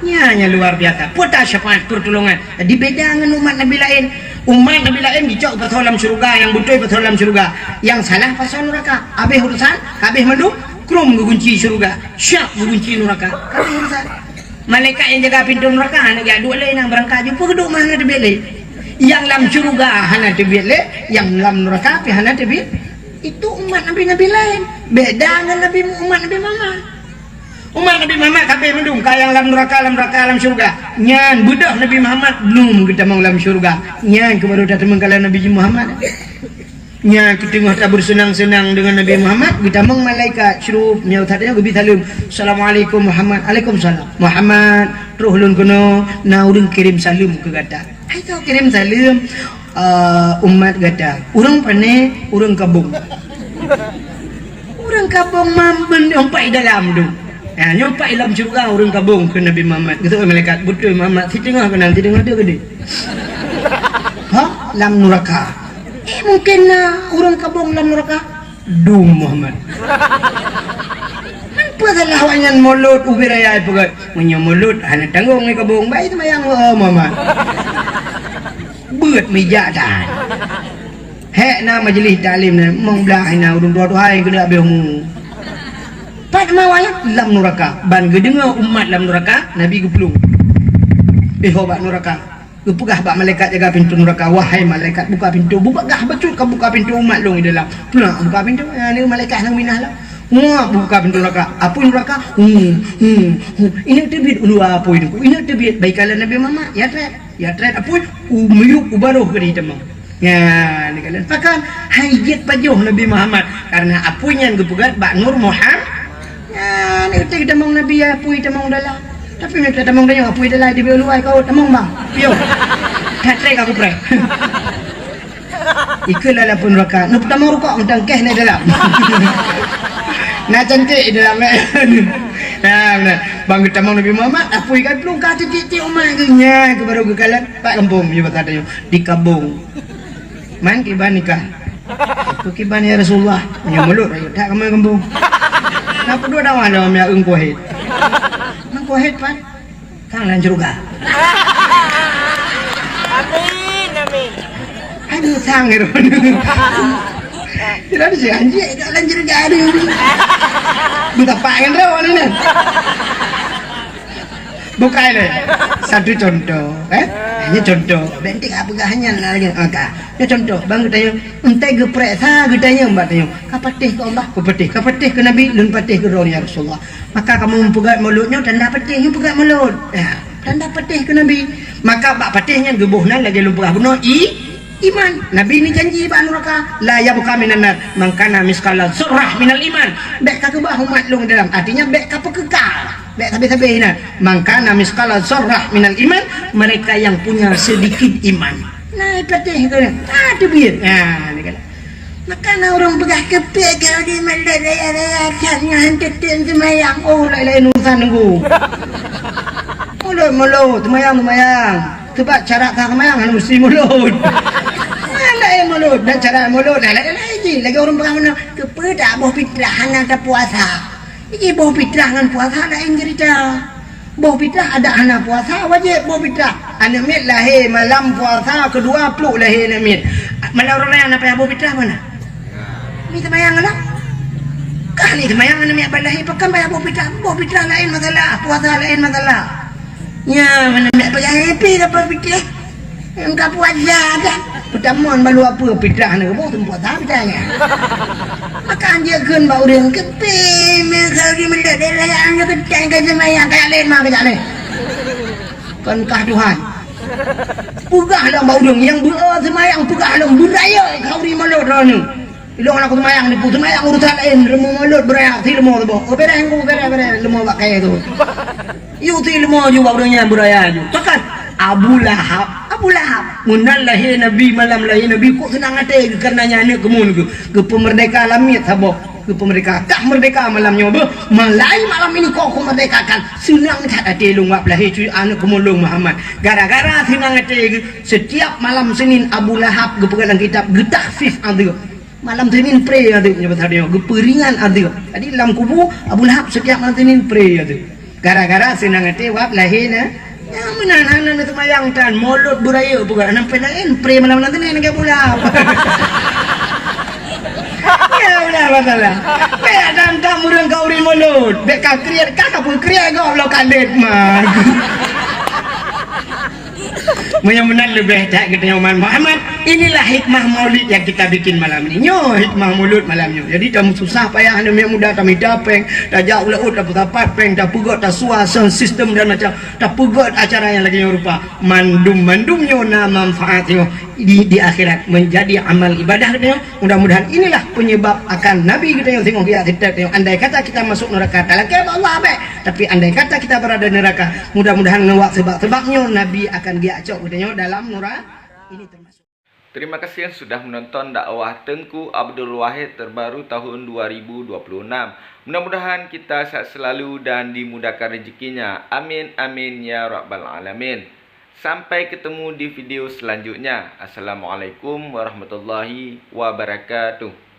Nya, nya luar biasa. Puta syafaat pertolongan. Jadi beda dengan umat Nabi lain. Umat Nabi lain dicok pasal dalam syurga, yang betul pasal dalam syurga. Yang salah pasal neraka. Habis urusan, habis mandum, krum gegunci syurga. Siap gegunci neraka. Habis urusan. Malaikat yang jaga pintu neraka hana jak duek lé, nang beurangkat jumpa keudok mah hana teubiet lé. Yang lam syurga hana teubiet lé, yang lam neraka pih hana teubiet. Itu umat Nabi-Nabi lain. Beda ngon Nabi, umat Nabi Muhammad. Umat Nabi Muhammad kabeh mandum, ka nyang lam neraka, lam neraka, lam syurga. Nyan beudôh Nabi Muhammad belum geutamong lam syurga. Nyan keuh baru tatamong ka lam Nabi Muhammad. Nyan keuh teungoh tabeuseunang-seunang deungon Nabi Muhammad, geutamong malaikat, syurup, nyoe that nyoe geubi saleuem. "Assalamualaikum Muhammad." "Alaikumsalam." "Muhammad, troh lôn keunoe, na ureueng kirém saleuem keu gata." "Hai soe kirém saleuem?" "Eh, umat gata." "Ureueng pane?" "Ureueng Kabong." "Ureueng Kabong mamben nyoe pat dalam tu." "Ha, nyoe pat lam syeuruga ureueng Kabong," kheun Nabi Muhammad. Geuseuôt malaikat, "Beutôi Muhammad, siteungoh keunan, siteungoh teuh keudeh." "Ha? Lam nuraka?" "Eh, mungken na ureueng Kabong lam nuraka." "Dum Muhammad." "Meupeue salah awaknyan mulôt ubé raya peugah, meunyoe mulôt hana tanggong ngon Kabong, bah seumayang, oh Muhammad." Beuet meujak that. Hék na majeulih taklim nyan, mong blaih na ureueng tuha-tuha nyang keuneuk habéh umu. Pat mawai lam nuraka, ban geudeungoe umat lam nuraka, Nabi geuplueng. Eh, ho bak nuraka. Geupeugah bak malaikat jaga pintoe nuraka, "Wahai malaikat, buka pintoe, bubagah bacut ka buka pintoe umat lôn di dalam." Peunak buka pintoe, nyan malaikat nyang minah lah. Wah, buka pintoe nuraka. Apui nuraka? Hmm, hmm, hmm. Ineuk teubiet u luwa apui teungku. Ineuk teubiet bak ikalon Nabi Muhammad. Ya treb. Ya treb apui. U miyueb u barôh keudeh teuma. Nyan, ikalon. Pakon hai jeuet pajoh Nabi Muhammad. Karena apui nyan geupeugöt bak Nur Muhammad. Nyan, ineuk teubiet tamong Nabi ya apui tamong dalam. Tapi meunyoe tamong tanyoe apui dalam di luwa kau tamong bang. Piôh. That treb aku preh. Ikeu lalapun raka, neupeutamong rukok mantong keh na dalam. Na cantik dalam, eh. Nah, beuna. Bang geutamong Nabi Muhammad, apui ka plueng ka titik-titik umat geuh nyan keuh baru geukalon. Pat gampông, nyoe basa tanyoe, di Kabong. Man kiban nikah. Aku kiban ya Rasulullah. Nyoe mulôt rayeuk that kamoe gampông. Na peudua dakwah lom ya eungku hit. Eungku hit pat. Sang lam syeuruga. Amin, amin. Aduh, sang ngiru. Tidak ada sih, anjing, kat lam syeuruga ada. Minta pak kan dah, mana ni? Bukai lé. Satu contoh, eh? Hanya contoh. Bentik apa gah hanya lah lagi. Maka, ini contoh. Bang, geutanyoe, entai geupereksa, geutanyoe, bak tanyoe. Ka patéh keu Allah, ka patéh. Ka patéh keu Nabi, lôn patéh keu droe, ya Rasulullah. Maka kamoe meupeugöt mulôt nyoe tanda patéh nyoe peugöt mulôt. Ya, tanda patéh keu Nabi. Maka bak patéh nyan geuboh nan lagèe lôn peugah bunoe i, iman. Nabi neujanji bak nuraka, "La yabqa minan nar man kana misqala dzarrah minal iman." Bèk ka keubah umat lôn dalam, artinya bèk ka peukeuka. Bèk sabé-sabé inan. "Man kana misqala dzarrah minal iman," mereka yang punya sedikit iman. Nah, patéh keu, ah, teubiet. Nah, ni kan. Maka na ureueng peugah keupiek keu di Medan raya-raya that nyan han teutem seumayang. Oh, laén-laén urusan nunggu. Mulôt, mulôt, seumayang, seumayang. Sebab cara ka seumayang hana meusti mulôt. Nyan laén mulôt, dan cara mulôt, laén-laén jih. Lagèe ureueng peugah meunan, keupeue tak boh fitrah hana tapuasa. Jadi boh fitrah ngon puasa laén cerita. Boh fitrah adak hana puasa wajéb boh fitrah. Aneuk miet lahé malam puasa keudua pluek lahé aneuk miet. Malam uroe raya na payah boh fitrah mana? Ni teumayang lah. Kah ni teumayang aneuk miet ban lahé pakon payah boh fitrah? Boh fitrah laén masalah, puasa laén masalah. Nya mana nak payah happy dapat fitrah. Engka puasa dah. Peutamon balu apa fitrah ni boh tempat dah fitrah nya. Maka anjir kheun bak ureueng kepé meuka di meulet daerah yang nyoe keutang ka seumayang ka laén ma ka laén. Kon kah Tuhan. Peugah lom bak ureueng nyang beu seumayang peugah lom beuraya khauri mulod droeneuh. Ilong aneuk seumayang nipu seumayang urusan laén leumo mulod beuraya si leumo saboh. Oh beres engku beres beres leumo bak kayée tu. Yuk si leumo ju bak ureueng nyan beuraya ju. Pakon Abu Lahab, Abu Lahab. Meunan lahé Nabi malam lahé Nabi kok seunang até geuh kareuna nyan aneuk keumuen geuh. Geupeumeurdeka lamiet saboh. Geupeumeurdeka kah meurdeka malam nyoe beuh. Malai malam ini kok kumeurdekakan. Seunang that até lôn wab lahé cuy aneuk keumuen lôn Muhammad. Gara-gara seunang até geuh setiap malam Senin Abu Lahab geupeugah lam kitab geutahfif azeub. Malam Senin pré azeub nyoe pasal nyoe geupeuringan azeub. Jadi lam kubu Abu Lahab setiap malam Senin pré azeub. Gara-gara seunang até wab lahé na. Nyang meunan hana neuseumayang tan mulod beuraya peugah sampai laén pré malam-malam Senin lagée Abu Lahab. Ya ulah masalah. Bék dan tam ureueng khauri mulod. Bék ka kriet ka ka peukriet gob lo ka lét man. Meunyoe meunan leubeh that geutanyoe man Muhammad, inilah hikmah maulid yang kita bikin malam ini. Nyoe hikmah maulud malam nyoe. Jadi tamu susah payah aneuk miet muda tamita péng, tajak u laôt tapeusapat péng, tapeugöt tasua sound system dan macam tapeugöt acara yang lagi nyoe rupa. Mandum-mandum nyoe na manfaat nyoe di, di akhirat menjadi amal ibadah geutanyoe. Mudah-mudahan inilah penyebab akan Nabi geutanyoe singoh geujak sitet nyoe. Andai kata kita masuk neraka, talakée bak Allah bék. Tapi andai kata kita berada di neraka, mudah-mudahan ngon wak sebab-sebab nyoe Nabi akan geujak cok geutanyoe dalam neraka. Ini termasuk. Terima kasih yang sudah menonton dakwah Teungku Abdul Wahid terbaru tahun dua ribu dua puluh enam. Mudah-mudahan kita sehat selalu dan dimudahkan rezekinya. Amin, amin, ya rabbal alamin. Sampai ketemu di video selanjutnya. Assalamualaikum warahmatullahi wabarakatuh.